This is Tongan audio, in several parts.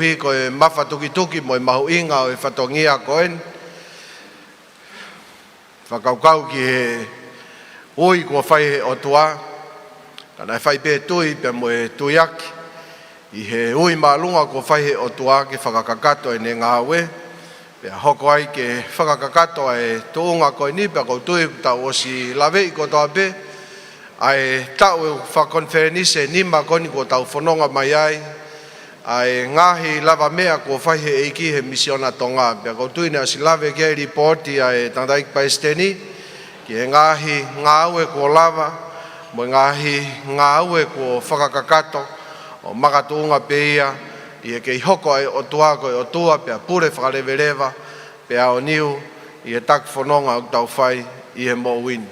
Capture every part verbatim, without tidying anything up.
Pea ko e mafatukituki mo e mahuʻinga ʻo e fatongia ko eni. Fakakaukau ki he ui kuo fai he ʻOtua, ka naʻe fai pē tui pea mo e tuiaki ʻi he ui māʻolunga kuo fai he ʻOtua ke fakakakato ʻene ngāue. Pea hoko ai ke fakakakato ʻa e tuʻunga ko eni, pea ʻoku ou tui ʻoku tau ʻosi laveʻi kotoa pē ʻa e taʻu fakakonifelenisi ʻe nima ko eni kuo tau fononga mai ai, ʻa e ngaahi lavameʻa kuo fai he ʻEiki he Misiona Tonga. Pea ʻoku ou tui naʻe ʻosi lave ki ai e lipooti ʻa e tangataʻeiki palesiteni ki he ngaahi ngāue kuo lava, mo e ngaahi ngāue kuo fakakakato, ʻo makatuʻunga pē ia ʻi he kei hoko ʻa e ʻOtua ko e ʻOtua, pea pule fakaleveleva, pea ʻaoniu ʻi he taki fononga ʻoku tau fai ʻi he moʻui ni.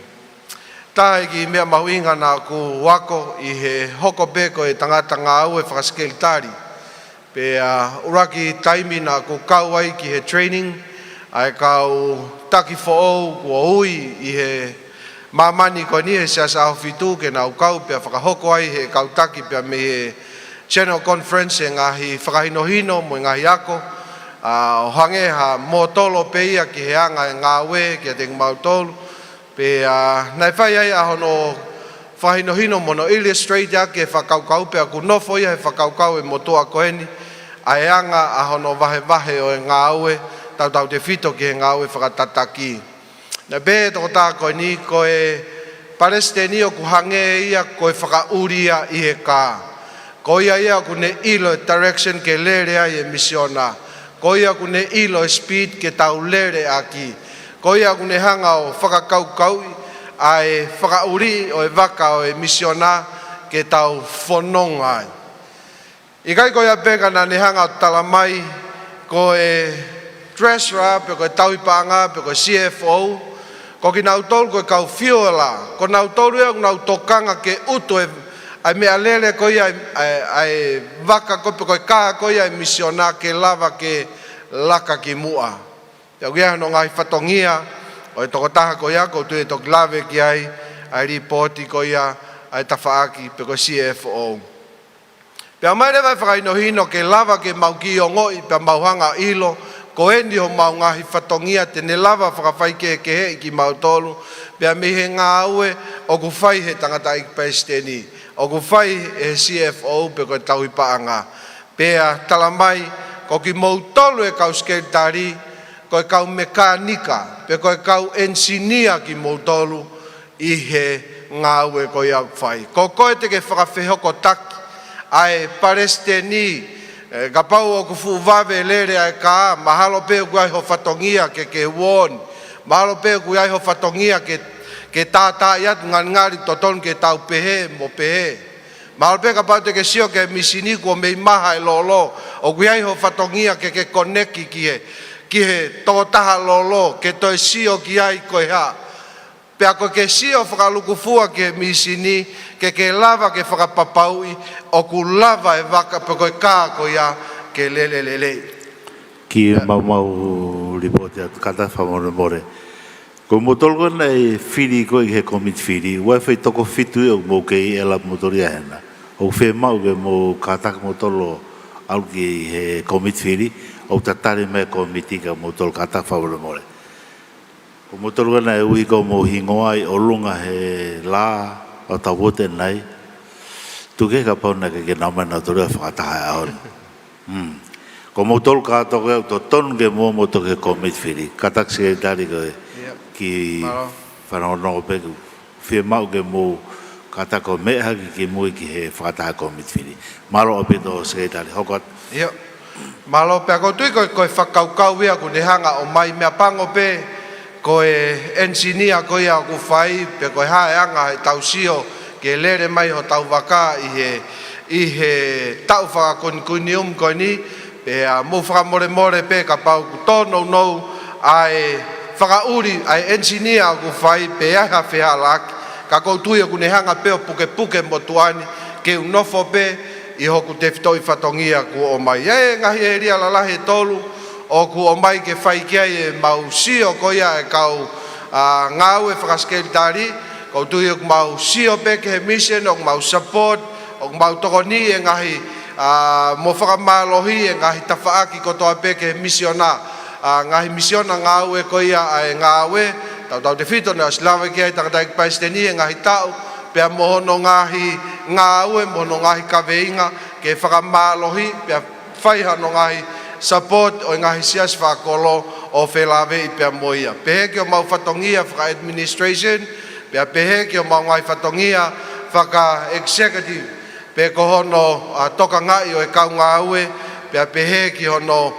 Taha e kiʻi meʻa mahuʻinga naʻa ku ako ʻi he hoko pē ko e tangata ngāue fakasekelitali. Pea ʻuluaki taimi naʻa ku kau ai ki he training ʻa e kau taki foʻou kuo ui ʻi he māmani ko eni he Siasi ʻAhofitu ke nau kau pea fakahoko ai he kau taki pea mei he General Conference e ngaahi fakahinohino mo e ngaahi ako, ʻa, ʻo hangē ha mōtolo pē ia ki he anga e ngāue kiate kimautolu. Pea naʻe fai ai ʻa hono fakahinohino mo hono illustrate ʻaki e fakakaukau, pea ʻoku nofo ia he fakakaukau e motuʻa ko eni ʻa e anga ʻa hono vahevahe ʻo e ngāue, tautautefito ki he ngāue fakatataki. Naʻe pehē ʻe he tokotaha ko eni ko e palesiteni ʻoku hangē ia ko e fakaʻuli ia ʻi he kā. Ko ia ia ʻoku ne ʻilo e direction ke lele ai e misiona. Ko ia ʻoku ne ʻilo e speed ke tau lele ʻaki. Ko ia ʻoku ne hanga ʻo fakakaukauʻi ʻa e fakaʻuli ʻo e vaka ʻo e misiona ke tau fononga ai. ʻIkai ko ia pē ka naʻa ne hanga ʻo talamai ko e treasurer, pe ko e tauhi paʻanga, pe ko e C F O, ko kinautolu ko e kau fueler, ko nautolu ia ʻoku nau tokanga ke utu e, ʻa e meʻalele ko ia, ʻa e, ʻa e vaka ko, pe ko e kā ko ia e misiona ke lava ke laka ki muʻa. Pea ʻoku ʻi ai hono ngaahi fatongia ʻo e tokotaha ko ia, ʻoku ou tui ʻe toki lave ki ai ʻa e lipooti ko ia ʻa e tafaʻaki pe ko e C F O. Pea mai leva e fakahinohino ke lava ke mau kiʻi ongoʻi pea mau hanga ʻo ʻilo, ko eni homau ngaahi fatongia te ne lava fakafaikehekeheʻi kimautolu, pea mei he ngāue ʻoku fai he tangataʻeiki palesiteni, ʻoku fai he C F O pe ko e tauhi paʻanga. Pea talamai, ko kimoutolu e kau sekelitali, ko e kau mekānika, pe ko e kau enisinia kimoutolu, ʻi he ngāue ko ia ʻoku fai. Ko koe te ke fakafehokotaki ʻa e palesiteni, ʻe, kapau ʻoku fuʻu vave lele ʻa e kā, mahalo pē ʻoku ʻi ai ho fatongia ke ke warn, mahalo pē ʻoku ʻi ai ho fatongia ke, ke tātaaʻi atu ngalingali totonu ke tau pehē mo pehē. Mahalo pē kapau te ke sio ki he misini kuo mei maha e lolo, ʻoku ʻi ai ho fatongia ke ke koneki ki he, ki he tokotaha lolo, ke toe sio ki ai ko e hā. Pea ko e ke sio fakalukufua ki he misini, ke ke lava ke fakapapauʻi ʻoku lava e vaka pe ko e kā ko ia ke lele lelei. Kiʻi maumau lipooti atu kātaki fakamolemole. Ko moutolu ko ē naʻe fili ko ē he kōmiti fili, ʻoku ʻi ai e foʻi toko fitu ia ʻoku mou kei ʻela moutolu ia hena. ʻOku fiemaʻu ke mou kātaki moutolu ʻalu ki he kōmiti fili, ʻoku tatali mai e kōmiti kia moutolu, kātaki fakamolemole. Ko moutolu ko ē naʻe ui ko hoʻomou hingoa ʻi ʻolunga he lā ʻo tau vote nai. Tuku kehe kapau naʻe ʻikai ke nau ō mai nautolu ia ʻo fakataha he ʻaho ni. Mm. Ko moutolu kātoa ko ē ʻoku totonu ke mou ō moutolu ki he kōmiti fili. Kātaki sekelitali ko ē. ʻIo. Kiʻi fanongonongo pē, ʻoku fiemaʻu ke mou kātaki ʻo meʻa hake ki mui ki he fakataha kōmiti fili. Mālō ʻaupito sekelitali, hoko atu. ʻIo. Mālō, pea ʻoku ou tui ko e, ko e fakakaukau ia ʻoku ne hanga ʻo ʻomai, meʻapango pē ko e enisinia ko ia ʻoku fai, pe ko e hā e anga ʻetau sio ke lele mai hotau vaka ʻi he, ʻi he taʻu fakakonekiseniumu ko eni, pea mou fakamolemole pē kapau ʻoku tōnounou ʻa e fakaʻuli ʻa e enisinia ʻoku fai pe ʻi ai ha fehālaaki, ka ʻoku ou tui ʻoku ne hanga pē ʻo pukepuke motuʻa ni ke u nofo pē ʻi hoku tefitoʻi fatongia kuo ʻomai. ʻI ai e ngaahi ʻēlia lalahi ʻe tolu ʻoku ʻomai ke fai ki ai ʻemau sio ko ia ʻa e kau, ʻa, ngāue fakasekelitali, ʻoku ou tui ʻoku mau sio pē ki he mission, ʻoku mau support, ʻoku mau tokoniʻi e ngaahi, ʻa, mo fakamālohi e ngaahi tafaʻaki kotoa pē ki he misiona, ʻa, ngaahi misiona ngāue ko ia ʻa e ngāue, tautautefito naʻe ʻosi lave ki ai tangataʻeiki palesiteni e ngaahi taʻu, pea mo hono ngaahi ngāue, mo hono ngaahi kaveinga, ke fakamālohi, pea fai hano ngaahi support ʻo e ngaahi siasi fakakolo ʻo felāveʻi pea mo ia. Pehē ki homau fatongia faka-administration, pea pehē ki homau ngaahi fatongia faka-executive, pe ko hono, ʻa, tokangaʻi ʻo e kau ngāue, pea pehē ki hono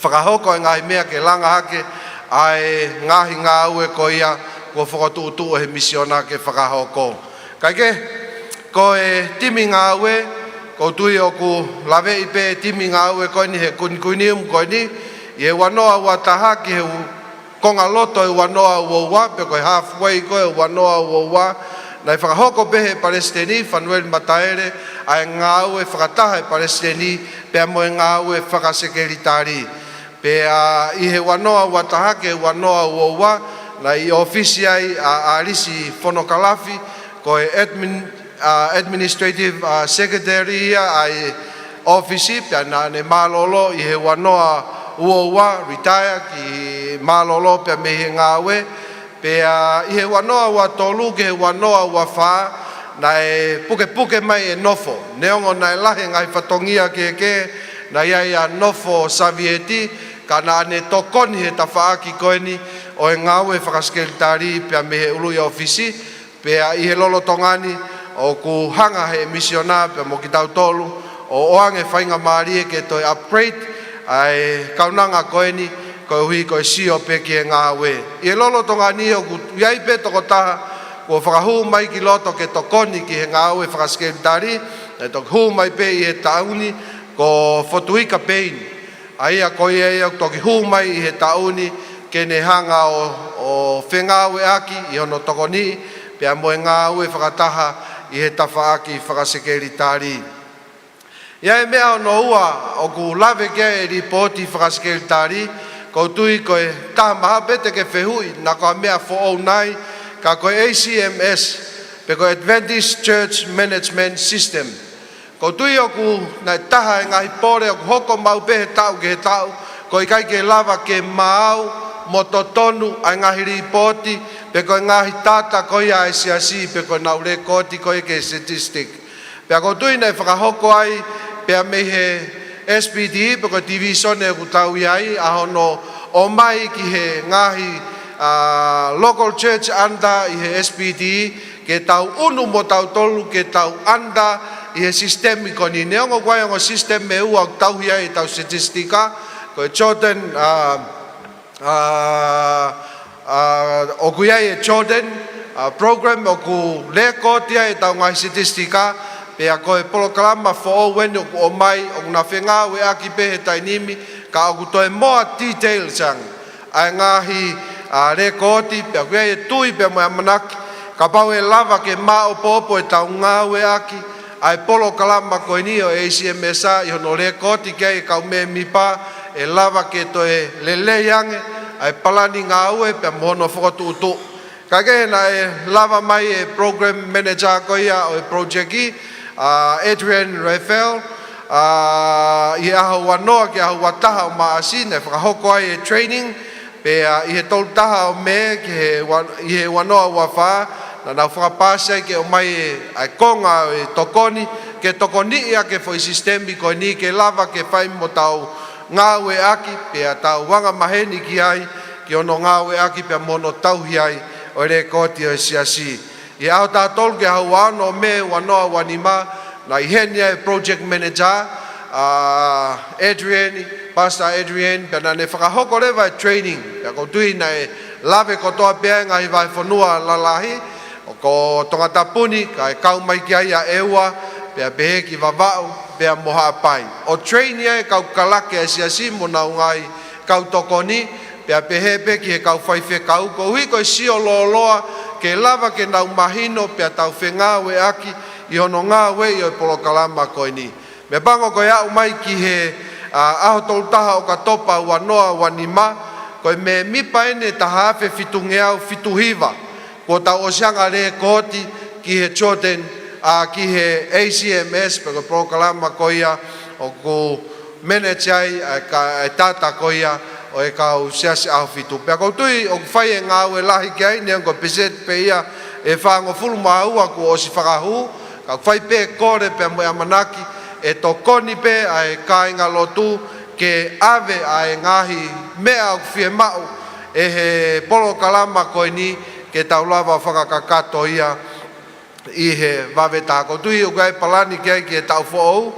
fakahoko e ngaahi meʻa ke langa hake ʻa e ngaahi ngāue ko ia kuo fokotuʻutuʻu ʻe he misiona ke fakahoko. Kae kehe, ko e timi ngāue, ʻoku ou tui ʻoku laveʻi pē e timi ngāue ko eni he kunikuiniumu ko eni, ʻi he ua noa ua taha ki he u-, konga loto e ua noa ua ua, pe ko e halfway ko e ua noa ua ua, naʻe fakahoko pē ʻe he palesiteni, Fanueli Mataele, ʻa e ngāue fakataha e palesiteni, pea mo e ngāue fakasekelitali. Pea ʻi he ua noa ua taha ki he ua noa ua ua, naʻe ʻi ʻōfisi ai ʻa, ʻa Alisi Fonokalafi, ko e admin-, ʻa, administrative, ʻa, secretary ia ʻa e ʻōfisi, pea naʻa ne mālōlō ʻi he ua noa ua ua, retire ki mālōlō pea mei he ngāue. Pea ʻi he ua noa ua tolu ki he ua noa ua fā, naʻe pukepuke mai e nofo. Neongo naʻe lahi e ngaahi fatongia kehekehe, naʻe ʻi ai ʻa Nofo Savieti, ka naʻa ne tokoni he tafaʻaki ko eni ʻo e ngāue fakasekelitali pea mei he ʻulu ʻi ʻōfisi, pea ʻi he lolotonga ni ʻoku hanga ʻe he misiona pea mo kitautolu ʻo ʻoange faingamālie ke toe upgrade ʻa e kaunanga ko eni koeʻuhi ko e sio pē ki he ngāue. ʻI he lolotonga ni ʻoku ʻi ai pē tokotaha kuo fakahū mai ki loto ke tokoni ki he ngāue fakasekelitali, naʻe toki hū mai pē ʻi he taʻu ni ko Fotuika Peini. ʻA ia ko ia ia ʻoku toki hū mai ʻi he taʻu ni ke ne hanga ʻo, ʻo fengāueʻaki ʻi hono tokoniʻi pea mo e ngāue fakataha ʻi he tafaʻaki fakasekelitali. ʻI ai e meʻa hono ua ʻoku lave ki ai e lipooti fakasekelitali, ʻoku ou tui ko e taha mahalo pē te ke fehuʻi naʻa ko ha meʻa foʻou nai, ka ko e A C M S, pe ko e Adventist Church Management System. ʻOku ou tui ʻoku, naʻe taha e ngaahi pole ʻoku hoko maʻu pē he taʻu ki he taʻu, ʻoku ʻikai ke lava ke maau mo totonu ʻa e ngaahi lipooti, pe ko e ngaahi tata ko ia ʻa e siasi, pe ko ʻenau lēkooti ko ia ki he statistic. Pea ʻoku ou tui naʻe fakahoko ai pea mei he S P T, pe ko e tivīsone ʻoku tau ʻi ai, ʻa hono ʻomai ki he ngaahi, ʻa, local church under ʻi he S P T, ke tau ʻunu mo tautolu ke tau under ʻi he sisitemi ko eni. Neongo ʻoku ʻi ai e ongo sisitemi ʻe ua ʻoku tauhi ai ʻetau statistika, ko e Jordan, ʻa, ʻa, ʻa, ʻoku ʻi ai e Jordan, ʻa, program ʻoku lēkooti ai ʻetau ngaahi statistika, pea ko e polokalama foʻou eni ʻoku ʻomai, ʻoku na fengāueʻaki pē he taimi ni, ka ʻoku toe more details ange ʻa e ngaahi, ʻa, lēkooti, pea ʻoku ʻi ai e tui pea mo e ʻamanaki, kapau ʻe lava ke maopoopo ʻetau ngāueʻaki ʻa e polokalama ko eni ʻo e A C M S ʻi hono lēkooti ki ai e kau mēmipa, ʻe lava ke toe lelei ange ʻa e palani ngāue pea mo hono fokotuʻutuʻu. Kae kehe naʻe lava mai e program manager ko ia ʻo e project ʻi, ʻa, Adrian Raphael, ʻa, ʻi he ʻaho ua noa ki he ʻaho ua taha ʻo Maʻasi, naʻe fakahoko ai e training, pea ʻi he tolu taha ʻo Mē ki he ua-, ʻi he ua noa ua fā, naʻa nau fakapaasi ai ke ʻomai e, ʻa e konga ʻo e tokoni, ke tokoniʻi ʻaki e foʻi sisitemi ko eni ke lava ke fai mo tau ngāueʻaki, pea tau anga maheni ki ai, ki hono ngāueʻaki pea mo hono tauhi ai ʻo e lēkooti ʻo e siasi. ʻI he ʻaho taha tolu ki he ʻaho ua ono ʻo Mē ua noa ua nima, naʻe ʻi heni ai e project manager, ʻa, Adrian, Pastor Adrian, pea naʻa ne fakahoko leva e training, pea ʻoku ou tui naʻe lave kotoa pē ʻa e ngaahi vahefonua lalahi, ʻo ko Tongatapu ni, kae kau mai ki ai ʻa ʻEua, pea pehē ki Vavaʻu, pea mo Haʻapai. ʻO train ai e kau kalake ʻa e siasi mo honau ngaahi kau tokoni, pea pehē pē ki he kau faifekau, koeʻuhi ko e sio lōloa, ke lava ke nau mahino, pea tau fengāueʻaki ʻi hono ngāueʻi ʻo e polokalama ko eni. Meʻapango ko e aʻu mai ki he, ʻa, ʻaho tolu taha ʻo ʻOkatopa ua noa ua nima, ko e mēmipa eni ʻe taha afe fitungeau fitu hiva, kuo tau ʻosi anga lēkooti ki he Jordan ʻa ki he A C M S pe ko e polokalama ko ia ʻoku manage ai ʻa e ka-, ʻa e tata ko ia ʻo e kau siasi ʻAhofitu. Pea ʻoku ou tui ʻoku fai e ngāue lahi ki ai, neongo ko e peseti pē ia ʻe fāngofulu mā ua kuo ʻosi fakahū, ka ʻoku fai pē kole pea mo e ʻamanaki ʻe tokoni pē ʻa e kāingalotu ke ʻave ʻa e ngaahi meʻa ʻoku fiemaʻu ʻe he polokalama ko eni ke tau lava ʻo fakakakato ia ʻi he vave taha. ʻOku ou tui ʻoku ʻi ai e palani ki ai ki he taʻu foʻou,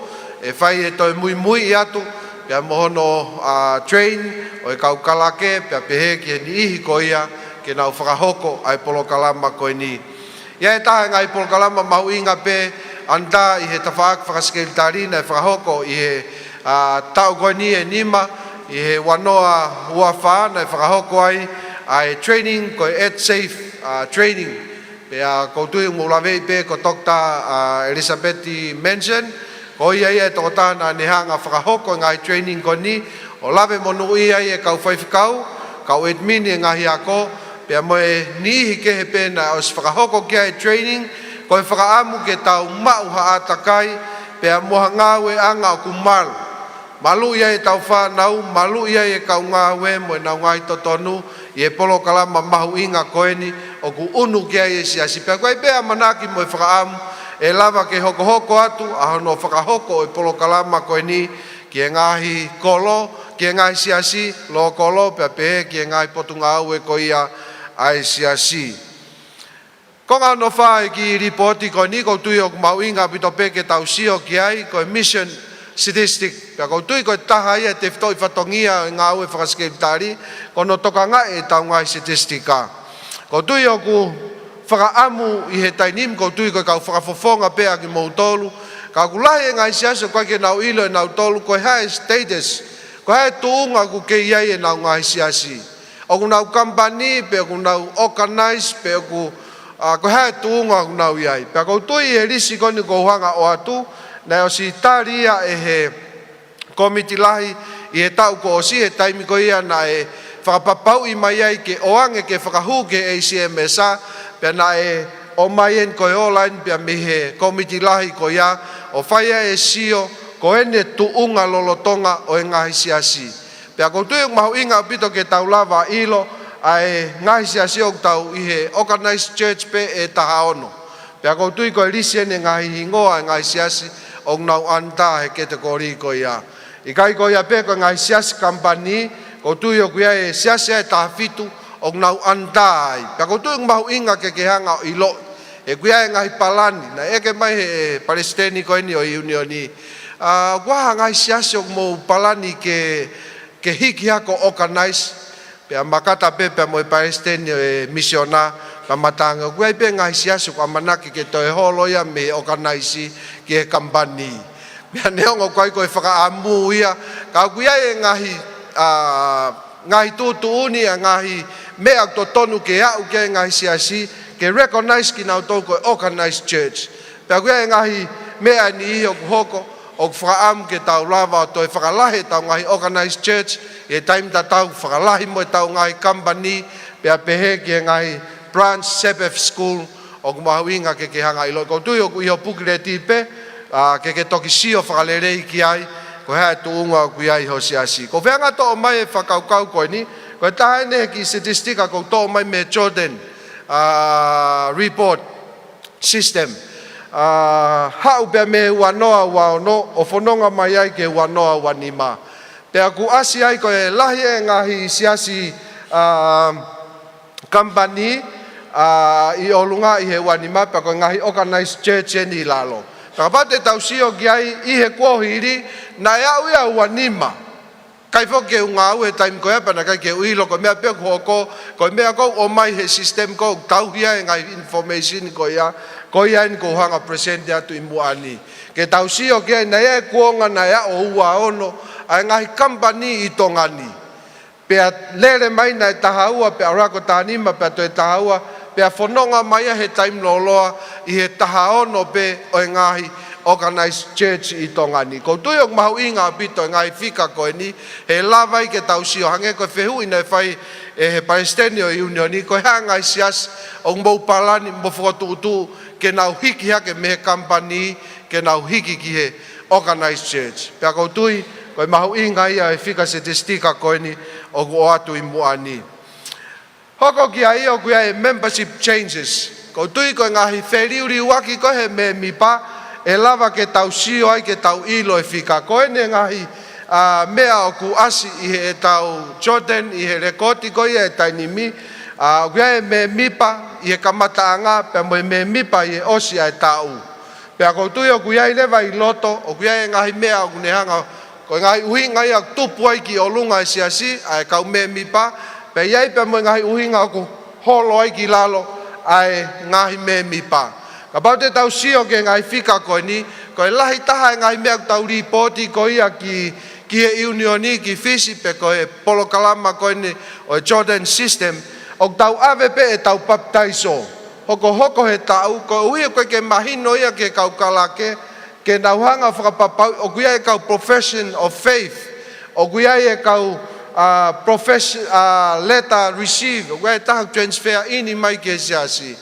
ʻe fai e toe muimui atu, pea mo hono, ʻa, train ʻo e kau kalake, pea pehē ki he niʻihi ko ia ke nau fakahoko ʻa e polokalama ko eni. ʻI ai e taha e ngaahi polokalama mahuʻinga pē ʻaneta ʻi he tafaʻaki fakasekelitali naʻe fakahoko ʻi he, ʻa, taʻu ko eni ʻe nima, ʻi he ua noa ua fā naʻe fakahoko ai ʻa e training ko e EdSafe, ʻa, training. Pea ʻoku ou tui ʻoku mou laveʻi pē ko Toketā, ʻa, Elizabeth Manson, ko ia ia e tokotaha naʻa ne hanga ʻo fakahoko e ngaahi training ko eni, ʻo lave monūʻia ai e kau faifekau, kau admin e ngaahi ako, pea mo e niʻihi kehe pē naʻe ʻosi fakahoko ki ai e training, ko e fakaʻamu ke tau maʻu ha ʻātakai, pea mo ha ngāueʻanga ʻoku malu. Maluʻi ai ʻetau fānau, maluʻi ai e kau ngāue mo ʻenau ngaahi totonu ʻi he polokalama mahuʻinga ko eni ʻoku ʻunu ki ai e siasi. Pea ʻoku ʻi ai pē ʻamanaki mo e fakaʻamu ʻe lava ke hokohoko atu ʻa hono fakahoko ʻo e polokalama ko eni ki he ngaahi kolo, ki he ngaahi siasi lōkolo, pea pehē ki he ngaahi potungāue ko ia ʻa e siasi. Konga hono fā e kiʻi lipooti ko eni, ʻoku ou tui ʻoku mahuʻinga ʻaupito pē ke tau sio ki ai, ko e mission statistic. Pea ʻoku ou tui ko e taha ia e tefitoʻi fatongia ʻo e ngāue fakasekelitali, ko hono tokangaʻi ʻetau ngaahi statistika. ʻOku ou tui ʻoku fakaʻamu ʻi he taimi ni, ʻoku ou tui ko e kau fakafofonga pē ʻa kimoutolu, ka ʻoku lahi e ngaahi siasi ʻoku ʻikai ke nau ʻilo ʻe nautolu ko e hā e status, ko e hā e tuʻunga ʻoku kei ʻi ai ʻenau ngaahi siasi. ʻOku nau company, pe ʻoku nau organize, pe ʻoku, ʻa, ko e hā e tuʻunga ʻoku nau ʻi ai. Pea ʻoku ou tui ʻi he lisi ko eni ʻoku ou hanga ʻo ʻoatu, naʻe ʻosi tali ia ʻe he kōmiti lahi ʻi he taʻu kuo ʻosi, he taimi ko ia naʻe fakapapauʻi mai ai ke ʻoange ke fakahū ki he A C M S, pea naʻe ʻomai eni ko e online pea mei he kōmiti lahi ko ia, ʻo fai ai e sio ko eni e tuʻunga lolotonga ʻo e ngaahi siasi. Pea ʻoku ou tui ʻoku mahuʻinga ʻaupito ke tau lava ʻo ʻilo ʻa e ngaahi siasi ʻoku tau ʻi he organized church pē ʻe taha ono. Pea ʻoku ou tui ko e lisi eni e ngaahi hingoa e ngaahi siasi ʻoku nau under he category ko ia. ʻIkai ko ia pē ko e ngaahi siasi company, ʻoku ou tui ʻoku ʻi ai e siasi ʻe taha fitu ʻoku nau under ai. Pea ʻoku ou tui ʻoku mahuʻinga ke ke hanga ʻo ʻiloʻi. He ʻoku ʻi ai e ngaahi palani, naʻe ʻeke mai he palesiteni ko eni ʻo e iunioni. ʻA, ʻoku ʻi ai ha ngaahi siasi ʻoku mou palani ke, ke hiki hake ʻo organize, pea makata pē pea mo e palesiteni ʻo e misiona, pea matangi ʻoku ʻi ai pē ngaahi siasi ʻoku ʻamanaki ke toe holo ia mei he organize ki he company. Pea neongo ʻoku ʻikai ko e fakaʻamu ia, ka ʻoku ʻi ai e ngaahi, ʻa, ngaahi tuʻutuʻuni ʻa e ngaahi meʻa ʻoku totonu ke aʻu ki ai e ngaahi siasi, ke recognize kinautolu ko e organized church. Pea ʻoku ʻi ai e ngaahi meʻa ʻe niʻihi ʻoku hoko, ʻoku fakaʻamu ke tau lava ʻo toe fakalahi ʻetau ngaahi organized church, ʻi he taimi tatau fakalahi mo ʻetau ngaahi company, pea pehē ki he ngaahi branch Sabbath school, ʻoku mahuʻinga ke ke hanga ʻo ʻilo. ʻOku ou tui ʻoku ʻi ho pukileti pē, ʻa, ke ke toki sio fakalelei ki ai, ko e hā e tuʻunga ʻoku ʻi ai ho siasi. ʻOku ou feinga ʻo toʻo mai e fakakaukau ko eni, ko e taha eni e kiʻi statistika ʻoku ou toʻo mai mei he Jordan, ʻa, report system. ʻA, haʻu pea mei he ua noa ua ono, ʻo fononga mai ai ki he ua noa ua nima. Pea ʻoku ʻasi ai ko e lahi e ngaahi siasi, ʻa, company, ʻa, ʻi ʻolunga ʻi he ua nima, pea ko e ngaahi organized church eni ʻi lalo. Pea kapau te tau sio ki ai ʻi he kuohili, naʻe aʻu ia ua nima. ʻIkai foki ke u ngāue he taimi ko ia pea naʻe ʻikai ke u ʻilo ko e meʻa pē ʻoku hoko, ko e meʻa ʻoku ʻomai he system ʻoku tauhi ai e ngaahi information ko ia, ko ia eni ʻoku ou hanga ʻo present atu ʻi muʻa ni. Ke tau sio ki ai naʻe ʻi ai e kuonga naʻe aʻu ua ono ʻa e ngaahi company ʻi Tonga ni. Pea lele mai naʻe taha ua, pea ʻalu ko e taha nima, pea toe taha ua, pea fononga mai ia he taimi lōloa ʻi he taha ono pē ʻo e ngaahi organized church ʻi Tonga ni. ʻOku ou tui ʻoku mahuʻinga ʻaupito e ngaahi fika ko eni, he lava ai ke tau sio hangē ko e fehuʻi naʻe fai ʻe he palesiteni ʻo e ʻiunioni, ko e hā e ngaahi siasi ʻoku mou palani mo fokotuʻutuʻu ke nau hiki hake mei he kamupani, ke nau hiki ki he organized church. Pea ʻoku ou tui, ko e mahuʻinga ia e fika sitesitika ko eni ʻoku ʻoatu ʻi muʻa ni. Hoko ki ai ʻoku ʻi ai e membership changes. ʻOku ou tui ko e ngaahi feliuliuaki ko ē he mēmipa, ʻe lava ke tau sio ai ke tau ʻilo e fika. Ko eni e ngaahi, ā, meʻa ʻoku ʻasi ʻi heʻetau Jordan, ʻi he lekooti ko ia e taimi ni, ā, ʻoku ʻi ai e mēmipa ʻi he kamataʻanga, pea mo e mēmipa ʻi he ʻosi ʻa e taʻu. Pea ʻoku ou tui ʻoku ʻi ai leva ʻi loto, ʻoku ʻi ai e ngaahi meʻa ʻoku ne hanga, ko e ngaahi ʻuhinga ia ʻoku tupu ai ki ʻolunga e siasi, ʻa e kau mēmipa, pea ʻi ai pea mo e ngaahi ʻuhinga ʻoku holo ai ki lalo, ʻa e ngaahi mēmipa. Kapau te tau sio ki he ngaahi fika ko eni, ko e lahi taha e ngaahi meʻa ʻoku tau lipooti ko ia ki, ki he ʻiunioni, ki Fisi, pe ko e polokalama ko eni ʻo e Jordan System, ʻoku tau ʻave pē ʻetau papitaiso hokohoko he taʻu, koeʻuhi ko e ke mahino ia ki he kau kalake, ke nau hanga fakapapau, ʻoku ʻi ai e kau profession of faith, ʻoku ʻi ai e kau, ā, profession, ā, letter receive, ʻoku ʻi ai e taha transfer in mai ki he siasi.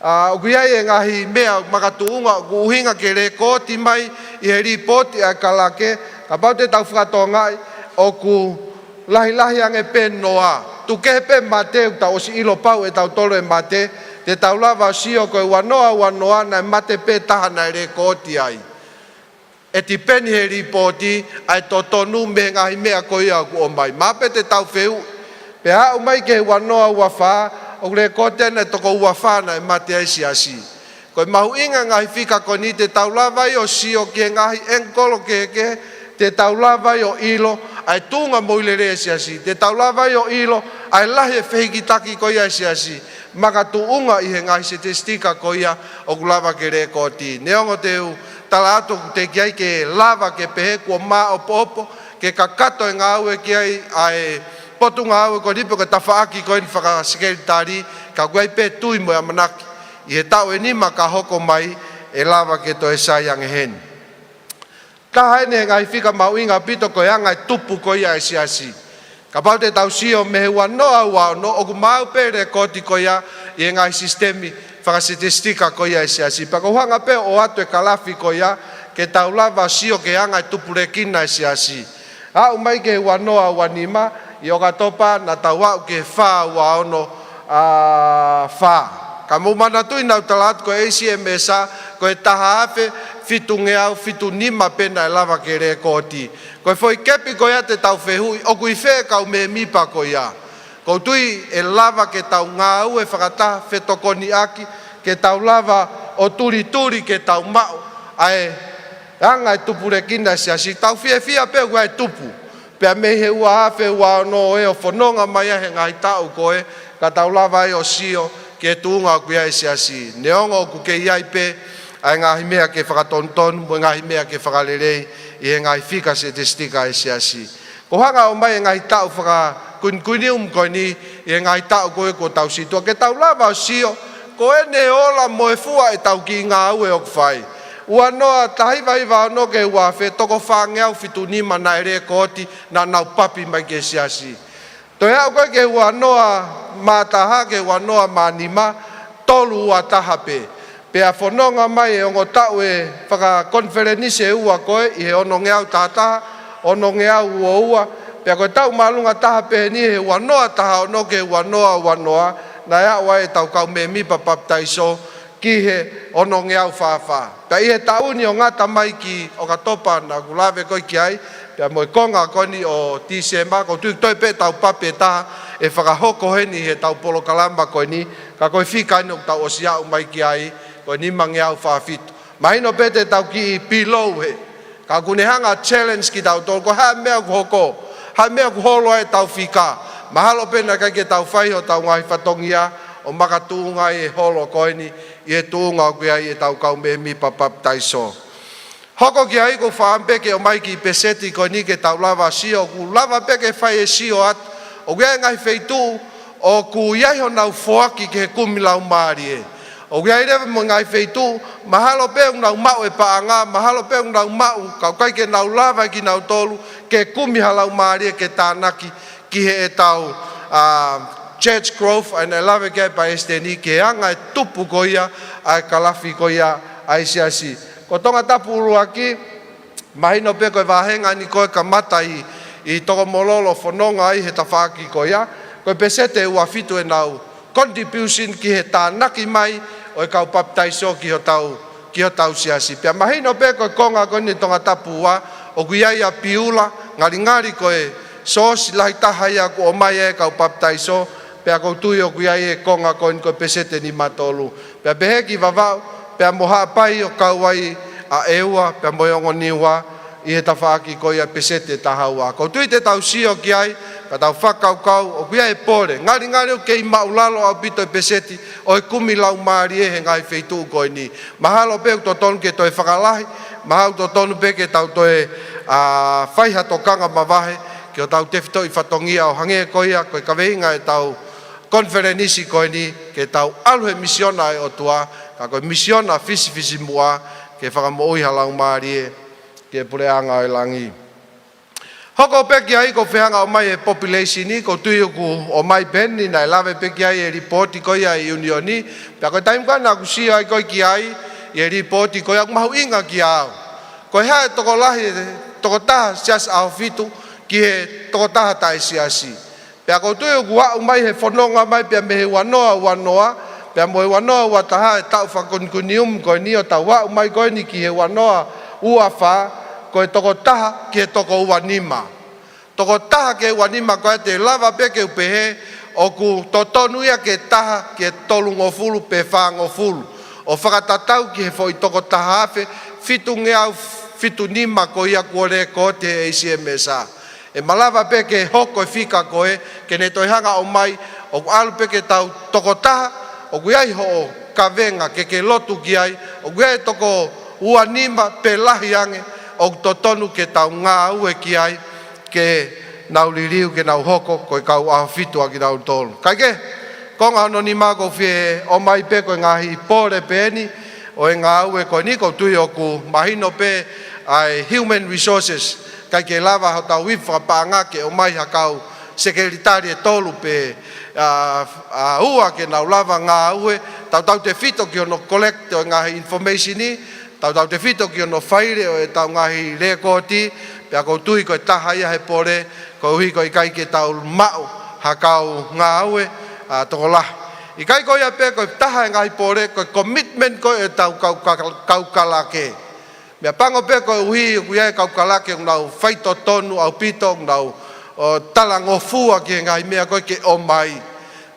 Ā, ʻoku ʻi ai e ngaahi meʻa makatuʻunga, ʻoku ʻuhinga ke lekooti mai ʻi he lipooti ʻa e kalake, kapau te tau fakatokangaʻi, ʻoku lahilahi ange pē noa. Tuku kehe pē mate, ʻoku tau ʻosi ʻilo pau ʻetautolu e mate, te tau lava ʻo sio ko e ua noa ua noa naʻe mate pē taha naʻe lekooti ai. ʻE tipeni he lipooti ʻa e totonu mei he ngaahi meʻa ko ia ʻoku ʻomai. Mahalo pē te tau fehuʻi, pea aʻu mai ki he ua noa ua fā, ʻoku lekooti ai naʻe toko ua fā naʻe mate ai siasi. Ko e mahuʻinga ngaahi fika ko eni te tau lava ai ʻo sio ki he ngaahi ʻengikolo kehekehe, te tau lava ai ʻo ʻilo ʻa e tuʻunga moʻui lelei e siasi, te tau lava ai ʻo ʻilo ʻa e lahi e fehikitaki ko ia e siasi, makatuʻunga ʻi he ngaahi sitesitika ko ia ʻoku lava ke lekooti. Neongo te u tala atu ʻoku teʻeki ai ke lava ke pehē kuo maʻopoʻopo, ke kakato e ngāue ki ai ʻa e potungāue ko eni pe ko e tafaʻaki ko eni fakasekelitali, ka ʻoku ʻi ai pē tui mo e ʻamanaki ʻi he taʻu ʻe nima ka hoko mai ʻe lava ke toe sai ange heni. Taha eni he ngaahi fika mahuʻinga ʻaupito ko e anga e tupu ko ia e siasi. Kapau te tau sio mei he ua noa ua ono ʻoku maʻu pē lekooti ko ia ʻi he ngaahi sisitemi fakasitesitika ko ia e siasi. Pea ʻoku ou hanga pē ʻo ʻoatu e kalafi ko ia ke tau lava sio ki he anga e tupulekina e siasi. Aʻu mai ki he ua noa ua nima, ʻi ʻOkatopa naʻa tau aʻu ki he fā ua ono, ā, fā. Ka mou manatuʻi naʻa ku tala atu ko e A C M S ā, ko e taha afe fitungeau fitu nima pē naʻe lava ke lekooti. Ko e foʻi kepi ko ia te tau fehuʻi, ʻoku ʻi fē e kau mēmipa ko ia? ʻOku ou tui ʻe lava ke tau ngāue fakataha fetokoniʻaki, ke tau lava ʻo tulituli ke tau maʻu ʻa e anga e tupulekina e siasi, tau fiefia pē ʻoku ʻi ai e tupu. Pea mei he ua afe ua ono ʻo e ʻo fononga mai ai he ngaahi taʻu ko ē, ka tau lava ai ʻo sio ki he tuʻunga ʻoku ʻi ai e siasi. Neongo ʻoku kei ʻi ai pē ʻa e ngaahi meʻa ke fakatonutonu, mo e ngaahi meʻa ke fakalelei ʻi he ngaahi fika sitesitika e siasi. ʻOku ou hanga ʻo ʻomai e ngaahi taʻu fakakuinikuni umu ko eni, ʻi he ngaahi taʻu ko ē kuo tau situʻa, ke tau lava ʻo sio, ko ʻene ola mo e fua ʻetau kiʻi ngāue ʻoku fai. Ua noa taha hiva hiva ono ki he ua afe, toko fāngeau fitu nima naʻe lekooti, naʻa nau papi mai ki he siasi. Toe aʻu ko ē ki he ua noa mā taha, ki he ua noa mā nima, tolu ua taha pē. Pea fononga mai e ongo taʻu e fakakonifelenisi ʻe ua ko ē, ʻi he onongeau taha taha, onongeau ua ua. Pea ko e taʻu māʻolunga taha pē eni he ua noa taha ono ki he ua noa ua noa, naʻe aʻu ai ʻetau kau mēmipa papitaiso ki he onongeau fā fā. Pea ʻi he taʻu ni ʻo ngata mai ki ʻOkatopa naʻa ku lave ko ē ki ai, pea mo e konga ko eni ʻo Tīsema, ʻoku ou tui ʻoku toe pē ʻetau papi ʻe taha ʻe fakahoko heni heʻetau polokalama ko eni, ka ko e fika eni ʻoku tau ʻosi aʻu mai ki ai, ko e nimangeau fā fitu. Mahino pē te tau kiʻi below hē. Ka ʻoku ne hanga challenge kitautolu, ko e hā e meʻa ʻoku hoko, hā e meʻa ʻoku holo ai ʻetau fika. Mahalo pē naʻe ʻikai ke tau fai hotau ngaahi fatongia ʻo makatuʻunga ai e holo ko eni ʻi he tuʻunga ʻoku ʻi ai ʻetau kau mēmipa papitaiso. Hoko ki ai ʻoku ou fakaʻamu pē ke ʻomai e kiʻi peseti ko eni ke tau lava sio, ʻoku lava pē ke fai e sio atu. ʻOku ʻi ai e ngaahi feituʻu ʻoku ʻi ai honau foaki ki he kumi laumālie. ʻOku ʻi ai leva mo e ngaahi feituʻu, mahalo pē ʻoku nau maʻu e paʻanga, mahalo pē ʻoku nau maʻu, ka ʻoku ʻikai ke nau lava ʻe kinautolu ke kumi ha laumālie ke tānaki ki heʻetau, ā, church growth, ʻa ia naʻe lave ki ai ʻa e palesiteni, ki he anga e tupu ko ia ʻa e kalafi ko ia ʻa e siasi. Ko Tongatapu ʻuluaki, mahino pē ko e vāhenga ni ko ē kamata ʻi, ʻi Tokomololo fononga ai he tafaʻaki ko ia, ko e peseti ʻe ua fitu ʻenau contribution ki he tānaki mai ʻo e kau papitaiso ki hotau, ki hotau siasi. Pea mahino pē ko e konga ko eni Tongatapu ua, ʻoku ʻi ai ʻa Piula, ngalingali ko e sōsi lahi taha ia ʻoku ʻomai ai e kau papitaiso, pea ʻoku ou tui ʻoku ʻi ai e konga ko eni ko e peseti ʻe nima tolu. Pea pehē ki Vavaʻu, pea mo Haʻapai ʻo kau ai ʻa ʻEua, pea mo e ongo Niua, ʻi he tafaʻaki ko ia peseti ʻe taha ua. ʻOku ou tui te tau sio ki ai, ka tau fakakaukau, ʻoku ʻi ai e pole. Ngalingali ʻoku kei māʻulalo ʻaupito e peseti ʻo e kumi laumālie he ngaahi feituʻu ko eni. Mahalo pē ʻoku totonu ke toe fakalahi, mahalo ʻoku totonu pē ke tau toe, ā, fai ha tokanga mavahe, ki hotau tefitoʻi fatongia ʻo hangē ko ia, ko e kaveinga ʻetau konifelenisi ko eni, ke tau ʻalu he misiona ʻa e ʻOtua, ka ko e misiona fisifisimuʻa, ke fakamoʻui ha laumālie ki he puleʻanga ʻo e langi. Hoko pē ki ai ʻoku ou feinga ʻo ʻomai e population ni, ʻoku ou tui ʻoku ʻomai pē eni, naʻe lave pē ki ai e lipooti ko ia ʻa e ʻiunioni, pea ko e taimi ko ē naʻá ku sio ai ko ē ki ai, ʻi he lipooti ko ia ʻoku mahuʻinga kiate au. Ko e hā e tokolahi, tokotaha siasi ʻaho fitu ki he tokotaha taʻesiasi. Pea ʻoku ou tui ʻoku aʻu mai he fononga mai pea mei he ua noa ua noa, pea mo e ua noa ua taha e taʻu fakakunikuniumu ko eni ʻo tau aʻu mai ko eni ki he ua noa ua fā, ko e tokotaha ki he toko ua nima. Tokotaha ki he ua nima ko ia te u lava pē ke u pehē, ʻoku totonu ia ke taha ki he tolungofulu pe fāngofulu. ʻO fakatatau ki he foʻi tokotaha afe fitungeau fitu nima ko ia kuo lekooti he A C M S. ʻE malava pē ke hoko e fika ko ē, ke ne toe hanga ʻo ʻomai, ʻoku ʻalu pē ke tau tokotaha, ʻoku ʻi ai hoʻo kavenga ke ke lotu ki ai, ʻoku ʻi ai toko ua nima pe lahi ange, ʻoku totonu ke tau ngāue ki ai, ke nau liliu, ke nau hoko, ko e kau ʻaho fitu ʻa kinautolu. Kae kehe, konga hono nima ʻoku ou fie ʻomai pē ko e ngaahi pole pē eni, ʻo e ngāue ko eni ʻoku ou tui ʻoku mahino pē ʻa e human resources, ʻikai ke lava hotau ivi fakapaʻanga ke ʻomai ha kau sekelitali ʻe tolu pe, ā, ʻa ua ke nau lava ngāue, tautautefito ki hono collect ʻo e ngaahi information ni, tautautefito ki hono faile ʻo ʻetau ngaahi lekooti, pea ʻoku ou tui ko e taha ia he pole, koeʻuhi ko e ʻikai ke tau maʻu ha kau ngāue, ā, tokolahi. ʻIkai ko ia pē ko e taha e ngaahi pole, ko e commitment ko ē ʻetau kau, kau, kau kalake. Meʻapango pē koeʻuhi ʻoku ʻi ai e kau kalake ʻoku nau faitotonu ʻaupito, ʻoku nau, ō, talangofua ki he ngaahi meʻa ko ē ke ʻomai.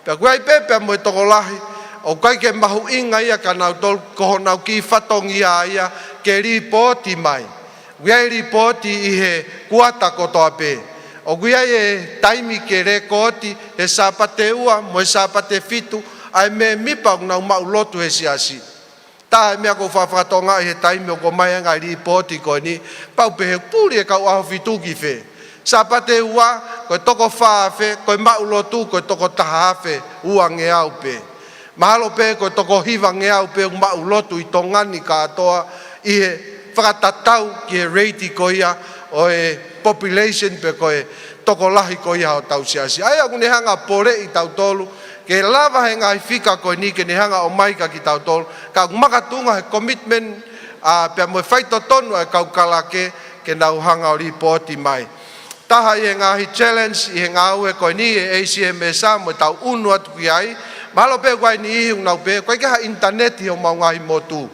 Pea ʻoku ʻi ai pē, pea mo e tokolahi, ʻoku ʻikai ke mahuʻinga ia kia nautolu, ko honau kiʻi fatongia ia ke lipooti mai. ʻOku ʻi ai e lipooti ʻi he kuata kotoa pē. ʻOku ʻi ai e taimi ke lekooti he Sāpate ua mo e Sāpate fitu ʻa e mēmipa ʻoku nau maʻu lotu he siasi. Taha e meʻa ʻoku ou faʻa fakatokangaʻi he taimi ʻoku ʻomai ai e ngaahi lipooti ko eni, pau pē he puli e kau ʻaho fitu ki fē. Sāpate ua, ko e toko fā afe, ko e maʻu lotu, ko e toko taha afe uangeau pē. Mahalo pē ko e toko hivangeau pē ʻoku maʻu lotu ʻi Tonga ni kātoa ʻi he fakatatau ki he rate ko ia ʻo e population pe ko e tokolahi ko ia hotau siasi. ʻA ia ʻoku ne hanga ʻo poleʻi kitautolu, ke lava he ngaahi fika ko eni ke ne hanga ʻo ʻomai kia kitautolu, ka ʻoku makatuʻunga he commitment, ā, pea mo e faitotonu ʻa e kau kalake ke nau hanga ʻo lipooti mai. Taha ʻi he ngaahi challenge ʻi he ngāue ko eni ʻa e A C M S mo ʻetau ʻunu atu ki ai, mahalo pē ʻoku ʻi ai e niʻihi ʻoku nau pehē, ʻoku ʻikai ke ʻi ai ha ʻinitaneti ʻi homau ngaahi motu.